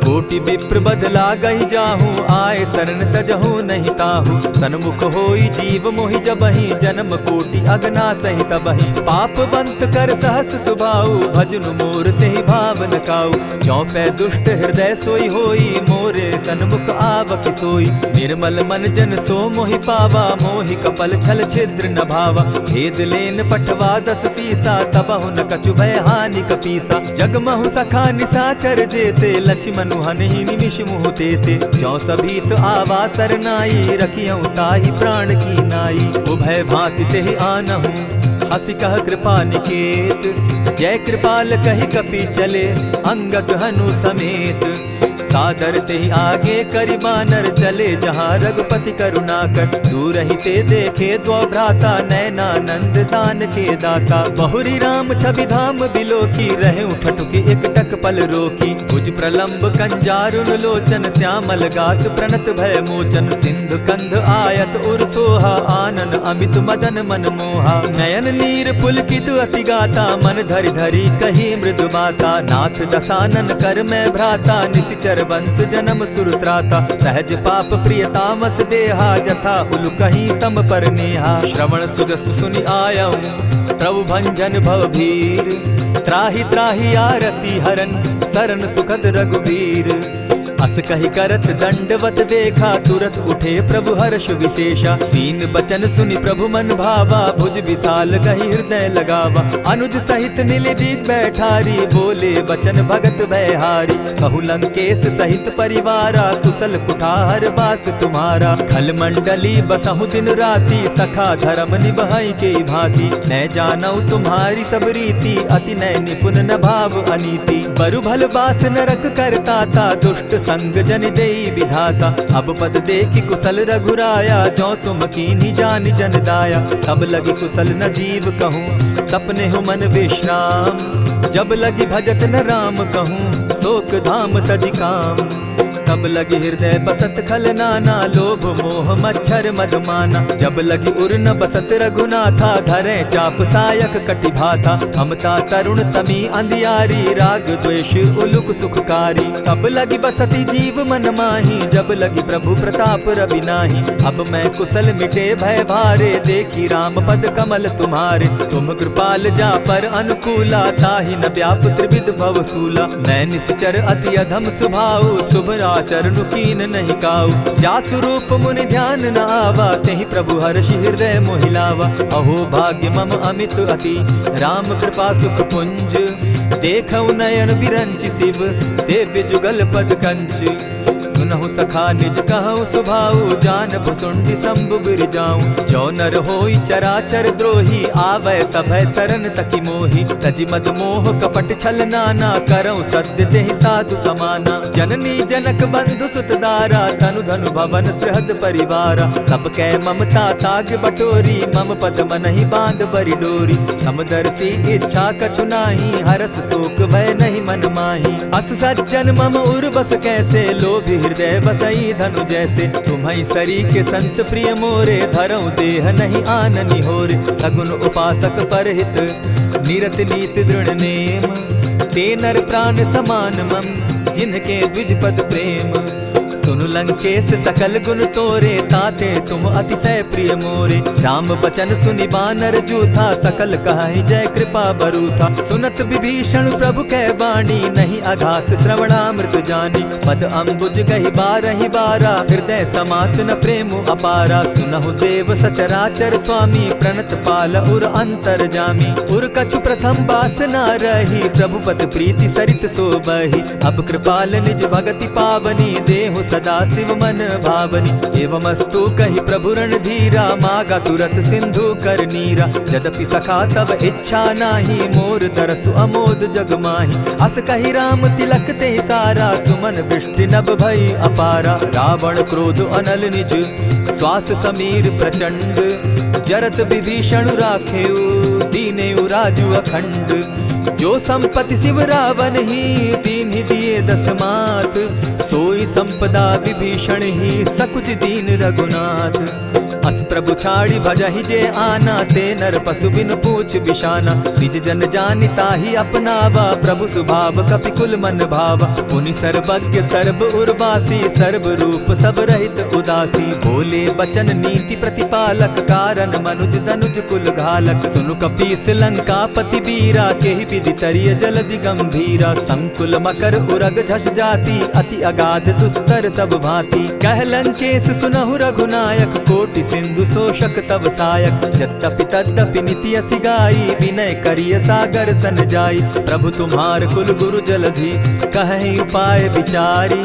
कोटि विप्र बध लागहि जाहु, आए शरण तजहु नहीं ताहू। सन्मुख होई जीव मोहि जबहि, जन्म कोटि अगना सहित बहि। पाप बंत कर सहस सुभाऊ, भजनु मोर तेहि भाव न काऊ। चौपे दुष्ट हृदय सोई होई, मोरे सन्मुख आवकि सोई। निर्मल मन जन सो मोहि पावा, मोहि कपल छल छिद्र न भावा। भेद लेन पठवा दस सीसा, तबहु न कछु भय हानि कपीसा। जग महु सखा निसाचर जेते, लछिमनु हनहि निमिष मुहु तेते। जौ सभीत आवा सरनाई, रखियौ ताहि प्राण की नाई। उभय भांति तेहि आनहु, हँसि कह कृपा निकेत। जय कृपाल कहि कपि चले, अंगद हनु समेत। सादर तेहि आगे करि बानर, चले जहाँ रघुपति करुणाकर। दूरहिं ते देखे द्वौ भ्राता, नैनानंद दानके दाता। बहुरि राम छवि धाम बिलोकी, रहेउ ठठुकि एकटक पल रोकी। भुज प्रलंब कंजारुन लोचन, श्यामल गात प्रणत भय मोचन। सिंधु कंध आयत उर सोहा, आनन अमित मदन मन मोहा। नयन नीर पुलकित अति गाता, मन धरि धरि कही मृदु बाता। नाथ दसानन कर मैं भ्राता, निसिचर वंस जनम सुर त्राता। सहज पाप प्रिय तामस देहा, जथा उलु कहीं तम पर नेहा। श्रवण सुजस सुनि आयउ प्रभु भंजन भव भीर। त्राहि त्राहि आरती हरन, सरन सुखद रघुबीर। अस कहि करत दंडवत देखा, तुरत उठे प्रभु हर्ष विशेषा। दीन बचन सुनि प्रभु मन भावा, भुज विशाल गहि हृदय लगावा। अनुज सहित मिलि दीन बैठारी, बोले बचन भगत भयहारी। कहु लंकेश सहित परिवारा, कुशल कुठार बास तुम्हारा। खल मंडली बसहु दिन राती, सखा धरम निबहइ केइ भांति। नैं जानउ तुम्हारी सब रीति, अति नैं निपुन न भाव अनीति। बरु भल बास नरक करताता, दुष्ट संग जनि देई विधाता। अब पद देखि कुसल रघुराया, जौ तुम कीन्ही जानि जन दाया। तब लगी कुसल न जीव कहूँ, सपनेहु मन विश्राम। जब लगी भजत न राम कहूँ, सोक धाम तजि काम। तब लगी हृदय बसत खल नाना, लोभ मोह मच्छर मद माना। जब लगी उर न बसत रघुनाथा, धरें चाप सायक कटि भाथा। ममता तरुण तमी अंधियारी, राग द्वेष उलुक सुखकारी। तब लगी बसति जीव मन माही, जब लगी प्रभु प्रताप रवि नाही। अब मैं कुसल मिटे भय भारे, देखि राम पद कमल तुम्हारे। तुम कृपाल जा पर अनुकूला, ताहि न व्याप त्रिविध भव सूला। मैं निस चर अति अधम सुभाऊ, शुभ आचरनु कीन नहीं काऊ। जासु रूप मुनि ध्यान न आवा, तेहि प्रभु हर्षि हृदय मोहि लावा। अहो भाग्य मम अमित अति, राम कृपा सुख पुंज। देखउ नयन विरंचि शिव, सेव्य जुगल पद कंच। सुनहु सखा निज कहउ सुभाऊ, जान भुसुंडि शंभु गिरि जाऊ। जो नर होई चराचर द्रोही, आवै सभय सरन तकि मोही। तजि मद मोह कपट छल नाना, करउ सत्य तेहि साधु समाना। जननी जनक बंधु सुत दारा, तनु धनु भवन सृहद परिवारा। सब कै ममता ताग बटोरी, मम पद मनहि बांध बरि डोरी। समदर्शी इच्छा कछु नाही, हरस शोक भय नहीं मन माही। अस सज्जन मम उर बस कैसे, लोभी हृदय बसई धनु जैसे। तुम्हई सरीके संत प्रिय मोरे, धरउ देह नहीं आन निहोरे। सगुन उपासक परहित निरत नीति दृढ़ नेम। ते नर प्राण समान मम, जिनके द्विज पद प्रेम। सुनु लंकेश सकल गुन तोरे, ताते तुम अतिशय प्रिय मोरे। राम बचन सुनि बानर जूथा, सकल कहहि जय कृपा बरूथा। सुनत विभीषण प्रभु कै बाणी, नहीं अघात श्रवणामृत जानी। पद अम्बुज गहि बारहि बारा, हृदय समात न प्रेम अपारा। सुनहु देव सचराचर स्वामी, प्रणत पाल उर अंतरजामी। उर कछु प्रथम बास ना रही, प्रभु पद प्रीति सरित सोबही। अब कृपाल निज भगति पावनी, देहु सदा शिव मन भावनी। एवमस्तु कहि प्रभु रणधीरा, मागा तुरत सिंधु कर नीरा। यद्यपि सखा तब इच्छा नाही, मोर तरसु अमोद जग माही। अस कहि राम तिलक तेहि सारा, सुमन वृष्टि नभ भई अपारा। रावण क्रोध अनल निज, श्वास समीर प्रचंड। जरत विभीषण राखेउ, दीनेउ राजु अखंड। जो संपत्ति शिव रावनहि, दीन्हि दिए दस मात। सोय संपदा विभीषण ही सकुच दीन रघुनाथ। अस प्रभु छाड़ी भजहि जे आना, ते नर पसु बिनु पूछ बिसाना। निज जन जानि ताहि अपनावा, प्रभु सुभाव कपि कुल मन भावा। मुनि सर्वज्ञ सर्व उर्वासी, सर्व रूप सब रहित उदासी। बोले बचन नीति प्रतिपालक, कारण मनुज दनुज कुल घालक। सुनु कपीस लंकापति बीरा, केहि विधि तरिय जलधि गंभीरा। संकुल मकर उरग झस जाति, अति अगाध दुस्तर सब भांति। कह लंकेस सुनहु रघुनायक, कोटि सिंधु शोषक तव सायक। जद्यपि तद्यपि नीति असि गाई, विनय करिय सागर सन जाई। प्रभु तुम्हार कुल गुरु जलधि, कहहि उपाय विचारी।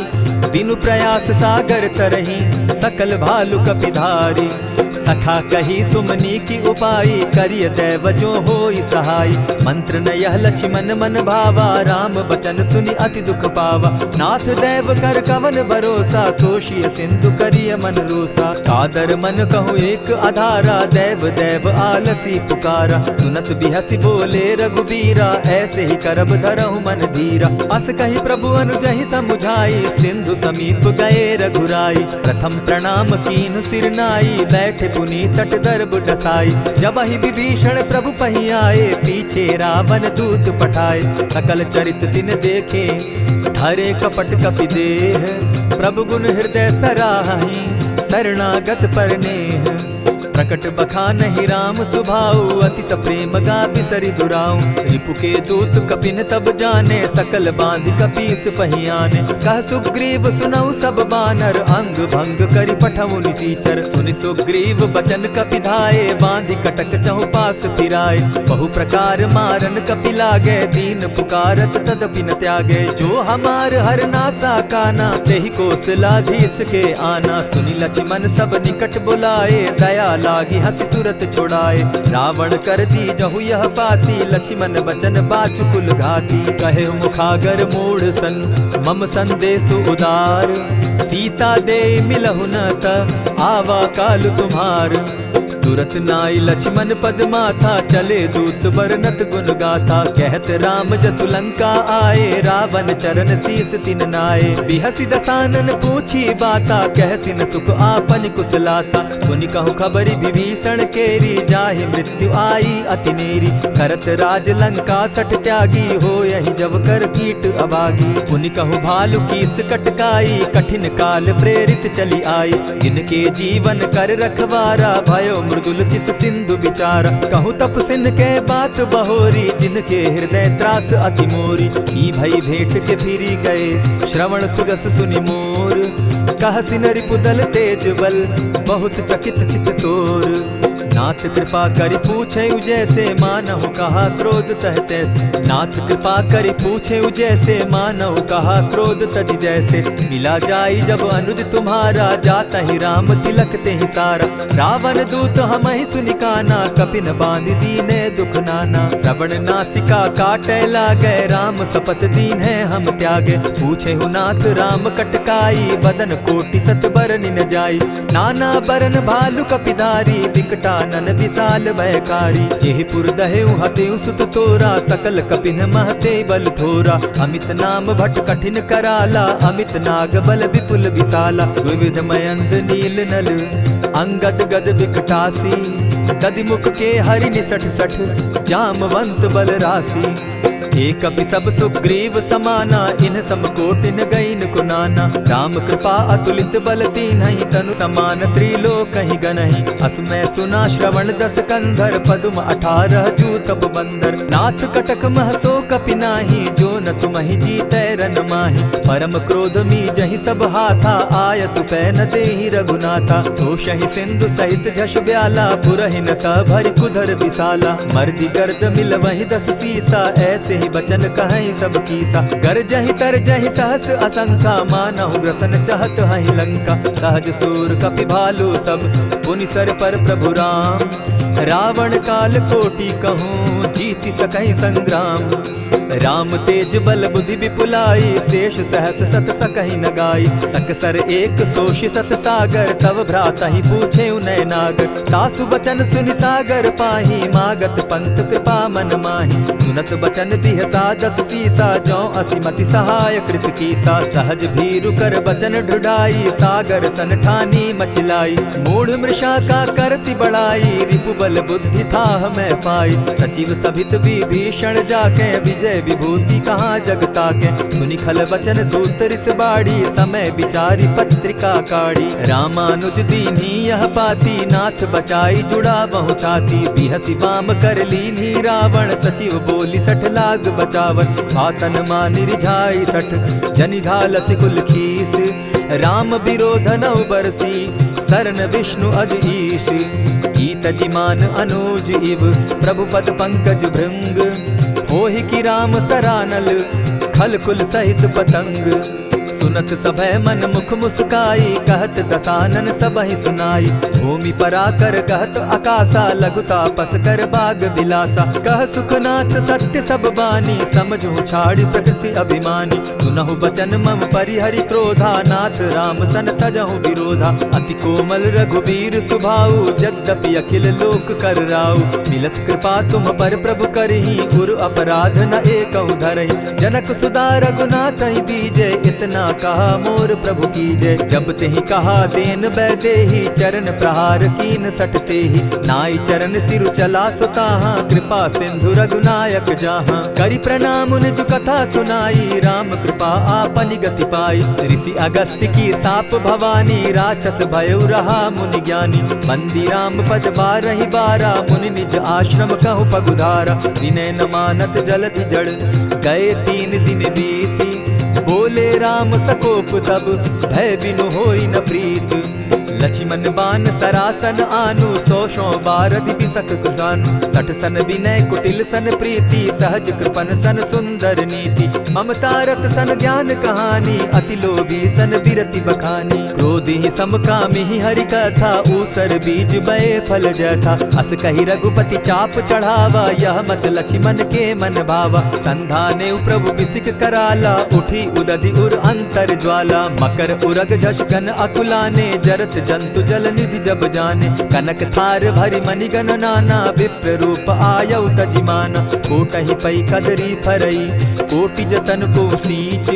बिनु प्रयास सागर तरही, सकल भालु कपि धारी। सखा कही तुम नीकि उपाई, करिय दैव जो होई सहाई। मंत्र न यह लछिमन मन भावा, राम बचन सुनि अति दुख पावा। नाथ दैव कर कवन भरोसा, सोषिय सिंधु करिय मन रोसा। कादर मन कहूँ एक अधारा, दैव दैव आलसी पुकारा। सुनत बिहसि बोले रघुबीरा, ऐसे ही करब धरहु मन धीरा। अस कहि प्रभु अनुजहि समुझाई, सिंधु समीप गए रघुराई। प्रथम प्रणाम कीन्ह सिर नाई, बैठे पुनि तट दर्ब डसाई। जबहि विभीषण प्रभु पहि आए, पीछे रावण दूत पठाए। सकल चरित तिन देखे, धरे कपट कपि देह। प्रभु गुन हृदय सराहहि, शरणागत पर नेह। प्रकट बखानहि राम सुभाऊ, अति सप्रेम गा बिसरि दुराऊ। रिपु के दूत कपिन तब जाने, सकल बांधि कपीस पहि आने। कह सुग्रीव सुनऊ सब बानर, अंग भंग करि पठउँ निसीचर। सुनि सुग्रीव बचन कपि धाए, बांधि कटक चहुँपास फिराए। बहु प्रकार मारन कपि लागे, दीन पुकारत तदपि न त्यागे। जो हमार हर नासा काना, तेहि कोसलाधीस के आना। सुनि लछिमन सब निकट बुलाए, दया लागि हँसि तुरत छुड़ाए। रावण कर दीजहु यह पाती, लछिमन बचन बाचु कुल घाती। कहेउ मुखागर मूढ़ सन, मम संदेसु उदार। सीता देइ मिलहु न त, आवा काल तुम्हार। तुरत नाइ लछिमन पद माथा, चले दूत बरनत गुन गाथा। कहत राम जसु लंका आए, रावण चरण सीस तिन नाए। बिहसि दसानन पूछी बाता, कहसि न सुख आपनि कुसलाता। सुनि कहु खबरि विभीषण केरी, जाहि मृत्यु आई अति नेरी। करत राज लंका सठ त्यागी, होयहि जब कर कीट अभागी। पुनि कहु भालु कीस कटकाई, कठिन काल प्रेरित चलि आई। जिनके जीवन कर रखवारा, भयो मृदुल चित सिंधु बिचारा। कहु तप सिन के बात बहोरी, जिनके हृदय त्रास अति मोरी। ई भई भेंट के फिरि गए, श्रवण सुजस सुनि मोर। कहसि न रिपुदल तेज बल, बहुत चकित चित तोर। नाथ कृपा करि पूछेउ जैसे, मानहु कहा क्रोध तह तैसे। नाथ कृपा करि पूछेउ जैसे, मानहु कहा क्रोध तजि जैसे। मिला जाई जब अनुज तुम्हारा, जातहि राम तिलक तेहि सारा। रावण दूत हमहि सुनि काना, कपिन बाँधि दीन्हे दुख नाना। श्रवण नासिका काटै लागै, राम सपथ दीन्हे हम त्यागे। पूछेहु नाथ राम कटकाई, बदन कोटि सत बरनि न जाई। नाना बरन भालु कपिधारी, विकटानन विशाल भयकारी। जेहि पुर दहेउ हतेउ सुत तोरा, सकल कपिन महते बल थोरा। अमित नाम भट कठिन कराला, अमित नाग बल विपुल विशाला। द्विविध मयंद नील नल अंगद गद विकटासी। दधि मुख के हरि निसठ सठ, जामवंत बल रासी। ए कपि सब सुग्रीव समाना, इन्ह सम कोटि न गइन को नाना। राम कृपा अतुलित बल कीन्हैं, तनु समान त्रिलोकहि गनहि। अस मै सुना श्रवण दस कंधर, पदुम अठारह जूतप बंदर। नाथ कटक मह सो कपि नाहीं, जो न तुम्हहि जीतै रन माहीं। परम क्रोध मीजहि सब हाथा, आयसु पै न देहीं रघुनाथा। सोषहि सिंधु सहित झस ब्याला, पुरहिन त भरि कुधर बिसाला। मरदि गर्द मिलवहिं दस सीसा, ऐसेहि बचन कहैं सब कीसा। गरजहिं तरजहिं सहस असंखा, मानहु ग्रसन चहत हहिं लंका। सहज सूर कपि भालु सब, पुनि सर पर प्रभु राम। रावण काल कोटि कहूँ, जीति सकैं संग्राम। राम तेज बल बुद्धि विपुलाई, शेष सहस सत सकहि न गाई। सकसर एक सोषि सत सागर, तव भ्रातहि पूछेउ नैनागर। तासु बचन सुनि सागर पाही, मागत पंत कृपा मन माही। सुनत बचन बिहसा दस सीसा, जौं असि मति सहाय कृत कीसा। सहज भीरु कर बचन ढुढाई, सागर सन ठानी मचि लाई। मूढ़ मृषा का करसि बड़ाई, रिपु बल बुद्धि थाह मह पाई। सचिव सभित विभीषण जाके, विजय विभूति कहा जग ताके। सुनि खल बचन दूत रिस बाढ़ी, समय विचारि पत्रिका काढ़ी। रामानुज दीन्ही यह पाती, नाथ बचाई जुड़ावहु छाती। बिहसि बाम कर लीन्ही रावण, सचिव बोलि सठ लाग बचावन। भा तन मानि रिझाई सठ, जनि घालसि कुल खीस। राम विरोधनउ बरसी, सरन विष्णु अद ईश। की तजि मान अनुज इव, प्रभु पद पंकज भृंग। होहि कि राम सरानल, खल कुल सहित पतंग। सुनत सभय मन मुख मुस्काई, कहत दसानन सबहि सुनाई। भूमि पराकर कहत अकासा, लघु तापस कर बाग बिलासा। कह सुखनाथ सत्य सब बानी, समझहु छाड़ि प्रकृति अभिमानी। सुनहु बचन मम परिहरि क्रोधा, नाथ राम सन तजहु विरोधा। अति कोमल रघुबीर सुभाऊ, जद्यपि अखिल लोक कर राऊ। मिलत कृपा तुम पर प्रभु करही, गुरु अपराध न एकहु धरही। जनक सुदा रघुनाथहि दीजे, इतना कहा मोर प्रभु कीजे। जब तेहि कहा दीन वैदेही, चरण प्रहार कीन सठ तेहि। नाई चरण सिरु चला सो ताहा, कृपा सिंधु रघुनायक जाहा। करि प्रणाम निज कथा सुनाई, राम कृपा आपनि गति पाई। ऋषि अगस्त्य की साप भवानी, राक्षस भयउ रहा मुनि ज्ञानी। बंदी राम पद बारहि बारा, मुनि निज आश्रम कहु पगुधारा। विनय न मानत जलधि जड़, गए तीन दिन बीती। बोले राम सकोप तब, भय बिनु होई न प्रीत। लछिमन बान सरासन आनु, सौ सौ बारदि बिसक कृसानु। सठ सन विनय कुटिल सन प्रीति, सहज कृपन सन सुंदर नीति। ममता रत सन ज्ञान कहानी, अति लोभी सन बिरति बखानी। क्रोधि सम कामिहि हरि कथा, ऊसर बीज बए फल जथा। अस कहि रघुपति चाप चढ़ावा, यह मत लछिमन के मन भावा। संधानेउ प्रभु बिसिक कराला, उठी उदधि उर अंतर ज्वाला। मकर उरग झस गन अकुलाने, जरत जंतु जल निधि जब जाने। कनक थार भरि मणिगन नाना, विप्र रूप आयउ तजि माना। कोटहि पइ कदरी फरई, कोटि जतन को सींच।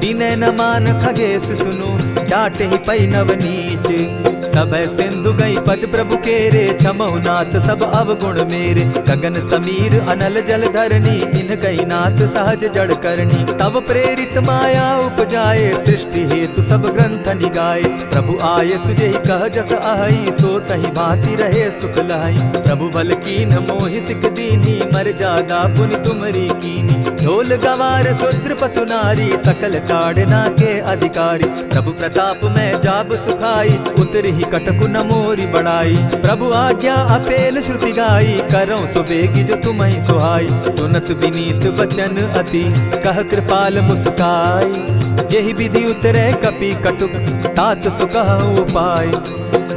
विनय न मान खगेस सुनु, डाटहि पइ नव नीच। सभय सिंधु गई पद प्रभु केरे, क्षमहु नाथ सब अवगुण मेरे। गगन समीर अनल जल धरनी, इनकइ नाथ सहज जड़ करनी। तव प्रेरित माया उपजाए, सृष्टि हेतु सब ग्रंथ निगाए। प्रभु आए सुजेहि कह जस अहइ, सो तहि भांति रहे सुख लहइ। प्रभु बल कीन्ह मोहि सिख दीन्ही, मरजादा पुनि तुम्हरी कीन्ही। ढोल गवार शूद्र पसु नारी, सकल ताड़ना के अधिकारी। प्रभु प्रताप मह जाब सुखाई, उतरहिं कटकु न मोरी बड़ाई। प्रभु आज्ञा अपेल श्रुति गाई, करउँ सो बेगि जो तुम्हइ सोहाई। सुनत विनीत बचन अति, कह कृपाल मुसुकाई। जेहि विधि उतरे कपि कटुक, तात सो कहउँ उपाय।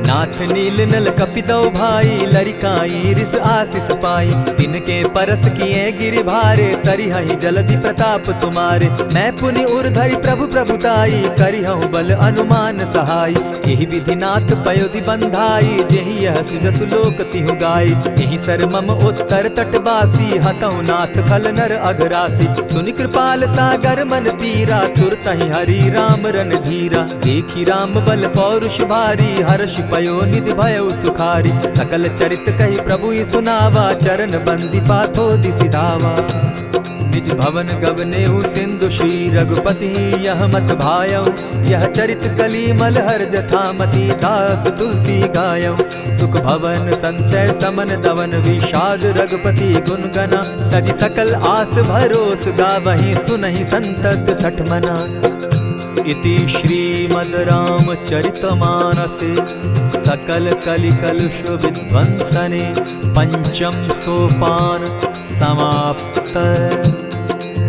नाथ नील नल कपि दउ भाई, लरिकाई रिस आसिस पाई। तिनके परस किए गिरि भारे, तरिहइ जलधि प्रताप तुम्हारे। मैं पुनि उर धरि प्रभु प्रभुताई, करिहउँ बल अनुमान सहाई। एहि विधि नाथ पयोधि बंधाई, जेहि यह सुजसु लोक तिहु गाई। एहि सर मम उत्तर तटवासी, हतउँ नाथ खल नर अघरासी। सुनि कृपाल सागर मन पीरा, तुरतहि हरि राम रणधीरा। देखि राम बल पौरुष भारी, हरषि पयो निधि भयउ सुखारी। सकल चरित कहि प्रभु इ सुनावा, चरण बंदि पाथो दिसि धावा। निज भवन गवनेउ सिंधु श्री रघुपति, यह मत भायउ यह चरित कली मल हर जथा मति, दास तुलसी गायउ। सुख भवन संचय समन दवन, विषाद रघुपति गुन गना। तजि सकल आस भरोस, गावहिं सुनहिं संतत सठ मना। इति श्रीमद् रामचरितमानसे सकल कलि कलुष विध्वंसने पंचम सोपान समाप्त।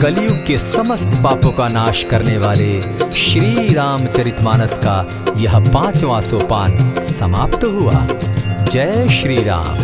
कलयुग के समस्त पापों का नाश करने वाले श्री रामचरितमानस का यह पांचवा सोपान समाप्त हुआ। जय श्री राम।